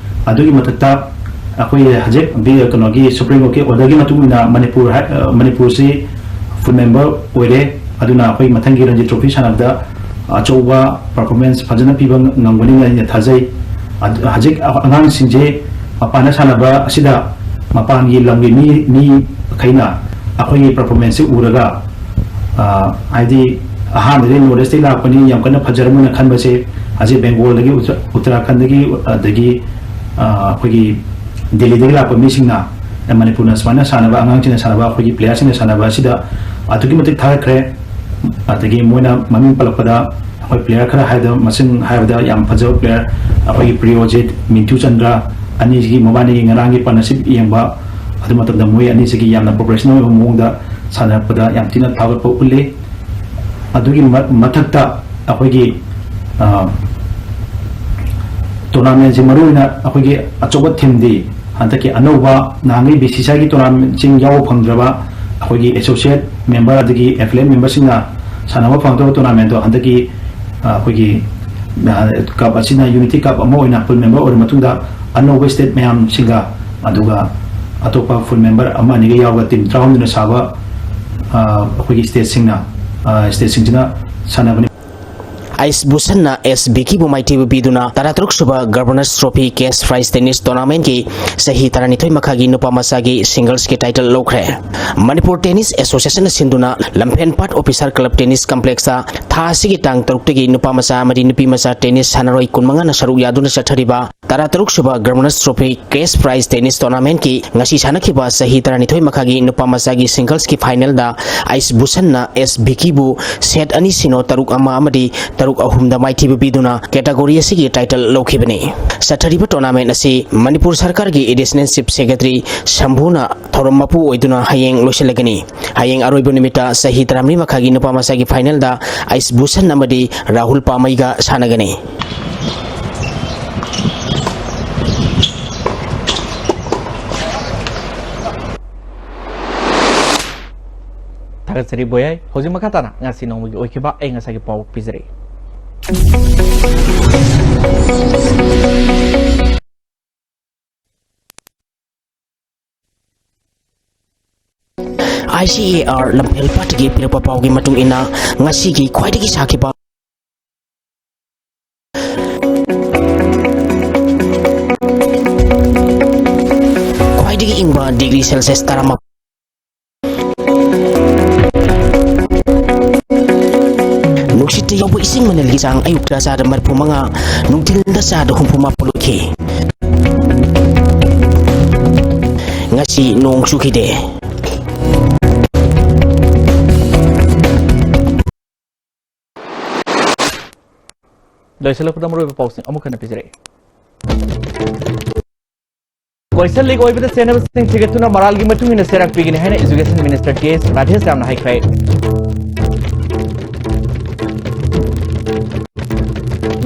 ꯑꯗꯨꯒꯤ ꯃꯊꯛꯇ ꯑꯩꯈꯣꯏ ꯍꯧꯖꯤꯛ ꯕꯤ-, ꯀꯩꯅꯣꯒꯤ Supreme Courtꯀꯤ orderꯒꯤ ꯃꯇꯨꯡ ꯏꯟꯅ ꯃꯅꯤꯄꯨꯔ ꯍꯥꯏ-, ꯑ, ꯃꯅꯤꯄꯨꯔꯁꯤ full member ꯑꯣꯏꯔꯦ꯫ ꯑꯗꯨꯅ ꯑꯩꯈꯣꯏ ꯃꯊꯪꯒꯤ ꯔꯟꯖꯤ trophy ꯁꯥꯟꯅꯕꯗ ꯑꯆꯧꯕ performance ꯐꯖꯅ ꯄꯤꯕ ꯉꯝꯒꯅꯤ ꯍꯥꯏꯅ ꯊꯥꯖꯩ꯫ ꯑꯗ-, ꯍꯧꯖꯤꯛ ꯑꯉꯥꯡꯁꯤꯡꯁꯦ ꯃꯄꯥꯟꯗ ꯁꯥꯟꯅꯕ ꯑꯁꯤꯗ ꯃꯄꯥꯟꯒꯤ ꯂꯝꯒꯤ ꯃꯤ, ꯃꯤꯈꯩꯅ ꯑꯩꯈꯣꯏꯒꯤ performanceꯁꯤ ꯎꯔꯒ, ꯑ, ꯍꯥꯏꯗꯤ ꯑꯍꯥꯟꯕꯗꯤ North Eastꯇꯒꯤ ꯂꯥꯛꯄꯅꯤ, ꯌꯥꯝ ꯀꯟꯅ ꯐꯖꯔꯝꯃꯣꯏꯅ ꯈꯟꯕꯁꯦ ꯍꯧꯖꯤꯛ Bengalꯗꯒꯤ, ꯎꯠꯇ-, ꯎꯠꯇꯔꯥꯈꯟꯗꯒꯤ, ꯑꯗꯒꯤ, ꯑ, ꯑꯩꯈꯣꯏꯒꯤ ꯗꯦꯜꯂꯤꯗꯒꯤ ꯂꯥꯛꯄ ꯃꯤꯁꯤꯡꯅ ꯃꯅꯤꯄꯨꯔꯅ ꯁꯨꯃꯥꯏꯅ ꯁꯥꯟꯅꯕ, ꯑꯉꯥꯡꯁꯤꯡꯅ ꯁꯥꯟꯅꯕ, ꯑꯩꯈꯣꯏꯒꯤ playerꯁꯤꯡꯅ ꯁꯥꯟꯅꯕ ꯑꯁꯤꯗ ꯑꯗꯨꯛꯀꯤ ꯃꯇꯤꯛ ꯊꯥꯒꯠꯈ꯭ꯔꯦ꯫ ꯑꯗꯒꯤ ꯃꯣꯏꯅ ꯃꯃꯤꯡ ꯄꯜꯂꯛꯄꯗ ꯑꯩꯈꯣꯏ player ꯈꯔ ꯍꯥꯏꯕꯗ, ꯃꯁꯤꯡ ꯍꯥꯏꯕꯗ ꯌꯥꯝ ꯐꯖꯕ player, ꯑꯩꯈꯣꯏꯒꯤ ꯄ꯭ꯔꯤꯌꯣꯖꯤꯠ, ꯃꯤꯟꯇꯨ ꯆꯟꯗ꯭ꯔ, ꯑꯅꯤꯁꯤꯒꯤ ꯃꯕꯥꯅꯤꯒꯤ ꯉꯔꯥꯡꯒꯤ partnership ꯌꯦꯡꯕ, ꯑꯗꯨ ꯃꯇꯝꯗ ꯃꯣꯏ ꯑꯅꯤꯁꯤꯒꯤ ꯌꯥꯝꯅ professional ꯑꯣꯏꯕ ꯃꯑꯣꯡꯗ ꯁꯥꯟꯅꯔꯛꯄꯗ ꯌꯥꯝ ꯊꯤꯅ ꯊꯥꯒꯠꯄ ꯎꯠꯂꯤ꯫ ꯑꯗꯨꯒꯤ ꯃ-, ꯃꯊꯛꯇ ꯑꯩꯈꯣꯏꯒꯤ, ꯑ, tournamentꯁꯤ ꯃꯔꯨꯑꯣꯏꯅ ꯑꯩꯈꯣꯏꯒꯤ ꯑꯆꯧꯕ themeꯗꯤ ꯍꯟꯗꯛꯀꯤ ꯑꯅꯧꯕ ꯅꯍꯥꯟꯒꯩ BCCIꯒꯤ tournamentꯁꯤꯡ ꯌꯥꯎꯕ ꯐꯪꯗ꯭ꯔꯕ ꯑꯩꯈꯣꯏꯒꯤ associate member ꯑꯗꯒꯤ affiliate memberꯁꯤꯡꯅ ꯁꯥꯟꯅꯕ ꯐꯪꯗ꯭ꯔꯕ tournamentꯗꯣ ꯍꯟꯗꯛꯀꯤ, ꯑ, ꯑꯩꯈꯣꯏꯒꯤ, ꯑ, cup ꯑꯁꯤꯅ unity cup ꯑꯃ ꯑꯣꯏꯅ full member ꯑꯣꯏꯔ ꯃꯇꯨꯡꯗ ꯑꯅꯧꯕ state ꯃꯌꯥꯝꯁꯤꯡꯒ, ꯑꯗꯨꯒ ꯑꯇꯣꯞꯄ full member ꯑꯃ ꯑꯅꯤꯒ ꯌꯥꯎꯔꯒ team ꯇꯔꯥꯍꯨꯝꯗꯣꯏꯅ ꯁꯥꯕ, ꯑ, ꯑꯩꯈꯣꯏꯒꯤ stateꯁꯤꯡꯅ, ꯑ, stateꯁꯤꯡꯁꯤꯅ ꯁꯥꯟꯅꯕꯅꯤ꯫ ꯑꯩꯁ ꯚꯨꯁꯟꯅ ꯑꯦꯁ ꯕꯤꯀꯤꯕꯨ ꯃꯥꯏꯊꯤꯕ ꯄꯤꯗꯨꯅ ꯇꯔꯥꯇꯔꯨꯛ ꯁꯨꯕ Governors Trophy Cash Prize Tennis Tournamentꯀꯤ ꯆꯍꯤ ꯇꯔꯥꯅꯤꯊꯣꯏ ꯃꯈꯥꯒꯤ ꯅꯨꯄꯥ ꯃꯆꯥꯒꯤ singlesꯀꯤ title ꯂꯧꯈ꯭ꯔꯦ꯫ ꯃꯅꯤꯄꯨꯔ Tennis Associationꯅ ꯁꯤꯟꯗꯨꯅ ꯂꯝꯐꯦꯟꯄꯥꯠ Officer Club Tennis Complexꯇ ꯊꯥ ꯑꯁꯤꯒꯤ ꯇꯥꯡ ꯇꯔꯨꯛꯇꯒꯤ ꯅꯨꯄꯥ ꯃꯆꯥ ꯑꯃꯗꯤ ꯅꯨꯄꯤ ꯃꯆꯥ tennis ꯁꯥꯟꯅꯔꯣꯏ ꯀꯨꯟꯃꯉꯥꯅ ꯁꯔꯨꯛ ꯌꯥꯗꯨꯅ ꯆꯠꯊꯔꯤꯕ ꯇꯔꯥꯇꯔꯨꯛ ꯁꯨꯕ Governors Trophy Cash Prize Tennis Tournamentꯀꯤ ꯉꯁꯤ ꯁꯥꯟꯅꯈꯤꯕ ꯆꯍꯤ ꯇꯔꯥꯅꯤꯊꯣꯏ ꯃꯈꯥꯒꯤ ꯅꯨꯄꯥ ꯃꯆꯥꯒꯤ singlesꯀꯤ finalꯗ ꯑꯩꯁ ꯚꯨꯁꯟꯅ ꯑꯦꯁ ꯕꯤꯀꯤꯕꯨ set ꯑꯅꯤ ꯁꯤꯅꯣ ꯇꯔꯨꯛ ꯑꯃ ꯑꯃꯗꯤ ꯇꯔꯨꯛ ꯑꯍꯨꯝꯗ ꯃꯥꯏꯊꯤꯕ ꯄꯤꯗꯨꯅ category ꯑꯁꯤꯒꯤ title ꯂꯧꯈꯤꯕꯅꯤ꯫ ꯆꯠꯊꯔꯤꯕ tournament ꯑꯁꯤ ꯃꯅꯤꯄꯨꯔ ꯁꯔꯀꯥꯔꯒꯤ Additional Chief Secretary ꯁꯝꯚꯨꯅ ꯊꯧꯔꯝ ꯃꯄꯨ ꯑꯣꯏꯗꯨꯅ ꯍꯌꯦꯡ ꯂꯣꯏꯁꯤꯜꯂꯒꯅꯤ꯫ ꯍꯌꯦꯡ ꯑꯔꯣꯏꯕ ꯅꯨꯃꯤꯠꯇ ꯆꯍꯤ ꯇꯔꯥꯃꯔꯤ ꯃꯈꯥꯒꯤ ꯅꯨꯄꯥ ꯃꯆꯥꯒꯤ finalꯗ ꯑꯩꯁ ꯚꯨꯁꯟ ꯑꯃꯗꯤ ꯔꯥꯍꯨꯜ ꯄꯥꯃꯩꯒ ꯁꯥꯟꯅꯒꯅꯤ꯫ ꯊꯥꯒꯠꯆꯔꯤ ꯕꯣꯌꯥꯏ꯫ ꯍꯧꯖꯤꯛ ꯃꯈꯥ ꯇꯥꯅ ꯉꯁꯤ ꯅꯣꯡꯃꯒꯤ ꯑꯣꯏꯈꯤꯕ ꯑꯏꯪ ꯑꯁꯥꯒꯤ ꯄꯥꯎ ꯄꯤꯖꯔꯛꯏ꯫ ICAR ꯂꯝꯐꯦꯜ ꯄꯥꯠꯇꯒꯤ ꯄꯤꯔꯛꯄ ꯄꯥꯎꯒꯤ ꯃꯇꯨꯡ ꯏꯟꯅ, ꯉꯁꯤꯒꯤ ꯈ꯭ꯋꯥꯏꯗꯒꯤ ꯁꯥꯈꯤꯕ, ꯈ꯭ꯋꯥꯏꯗꯒꯤ ꯏꯪꯕ degree Celsius ꯇꯔꯥꯃꯥꯄꯜ, ꯅꯨꯡꯁꯤꯠꯇ ꯌꯥꯎꯕ ꯏꯁꯤꯡ ꯃꯅꯤꯜꯒꯤ ꯆꯥꯡ ꯑꯌꯨꯛꯇ ꯆꯥꯗ ꯃꯔꯤꯐꯨ ꯃꯉꯥ, ꯅꯨꯡꯊꯤꯜꯗ ꯆꯥꯗ ꯍꯨꯝꯐꯨ ꯃꯥꯄꯜ ꯑꯣꯏꯈꯤ꯫ ꯉꯁꯤ ꯅꯣꯡ ꯆꯨꯈꯤꯗꯦ꯫ ꯂꯣꯏꯁꯤꯜꯂꯛꯄꯗ ꯃꯔꯨꯑꯣꯏꯕ ꯄꯥꯎꯁꯤꯡ ꯑꯃꯨꯛ ꯍꯟꯅ ꯄꯤꯖꯔꯛꯏ꯫ ꯀꯣꯏꯁꯟ ꯂꯤꯛ ꯑꯣꯏꯕꯗ ꯆꯦꯟꯅꯕꯁꯤꯡ ꯊꯤꯒꯠꯇꯨꯅ ꯃꯔꯥꯜꯒꯤ ꯃꯇꯨꯡ ꯏꯟꯅ ꯆꯩꯔꯥꯛ ꯄꯤꯒꯅꯤ ꯍꯥꯏꯅ Education Minister T S ꯔꯥꯙꯦꯁ꯭ꯌꯥꯝꯅ ꯍꯥꯏꯈ꯭ꯔꯦ꯫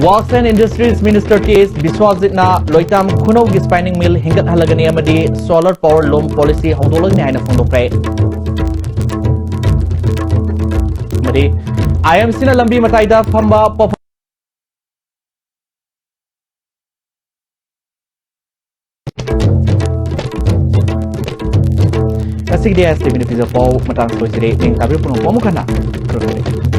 Works and Industries Minister T S ꯕꯤꯁ꯭ꯋꯥꯖꯤꯠꯅ ꯂꯣꯏꯇꯥꯝ ꯈꯨꯅꯧꯒꯤ spinning mill ꯍꯤꯡꯒꯠꯍꯜꯂꯒꯅꯤ ꯑꯃꯗꯤ solar power loom policy ꯍꯧꯗꯣꯛꯂꯒꯅꯤ ꯍꯥꯏꯅ ꯐꯣꯡꯗꯣꯛꯈ꯭ꯔꯦ꯫ ꯑꯃꯗꯤ IMCꯅ ꯂꯝꯕꯤ ꯃꯇꯥꯏꯗ ꯐꯝꯕ ꯄꯣꯐ- ꯉꯁꯤꯒꯤꯗꯤ ꯑꯦꯁ ꯇꯤ ꯚꯤꯅ ꯄꯤꯖꯕ ꯄꯥꯎ ꯃꯇꯥꯡ ꯂꯣꯏꯁꯤꯜꯂꯦ꯫ ꯅꯤꯡ ꯇꯥꯕꯤꯌꯨ ꯄꯨꯝꯅꯃꯛꯄꯨ ꯑꯃꯨꯛ ꯍꯟꯅ ꯈꯨꯔꯨꯝꯖꯔꯤ꯫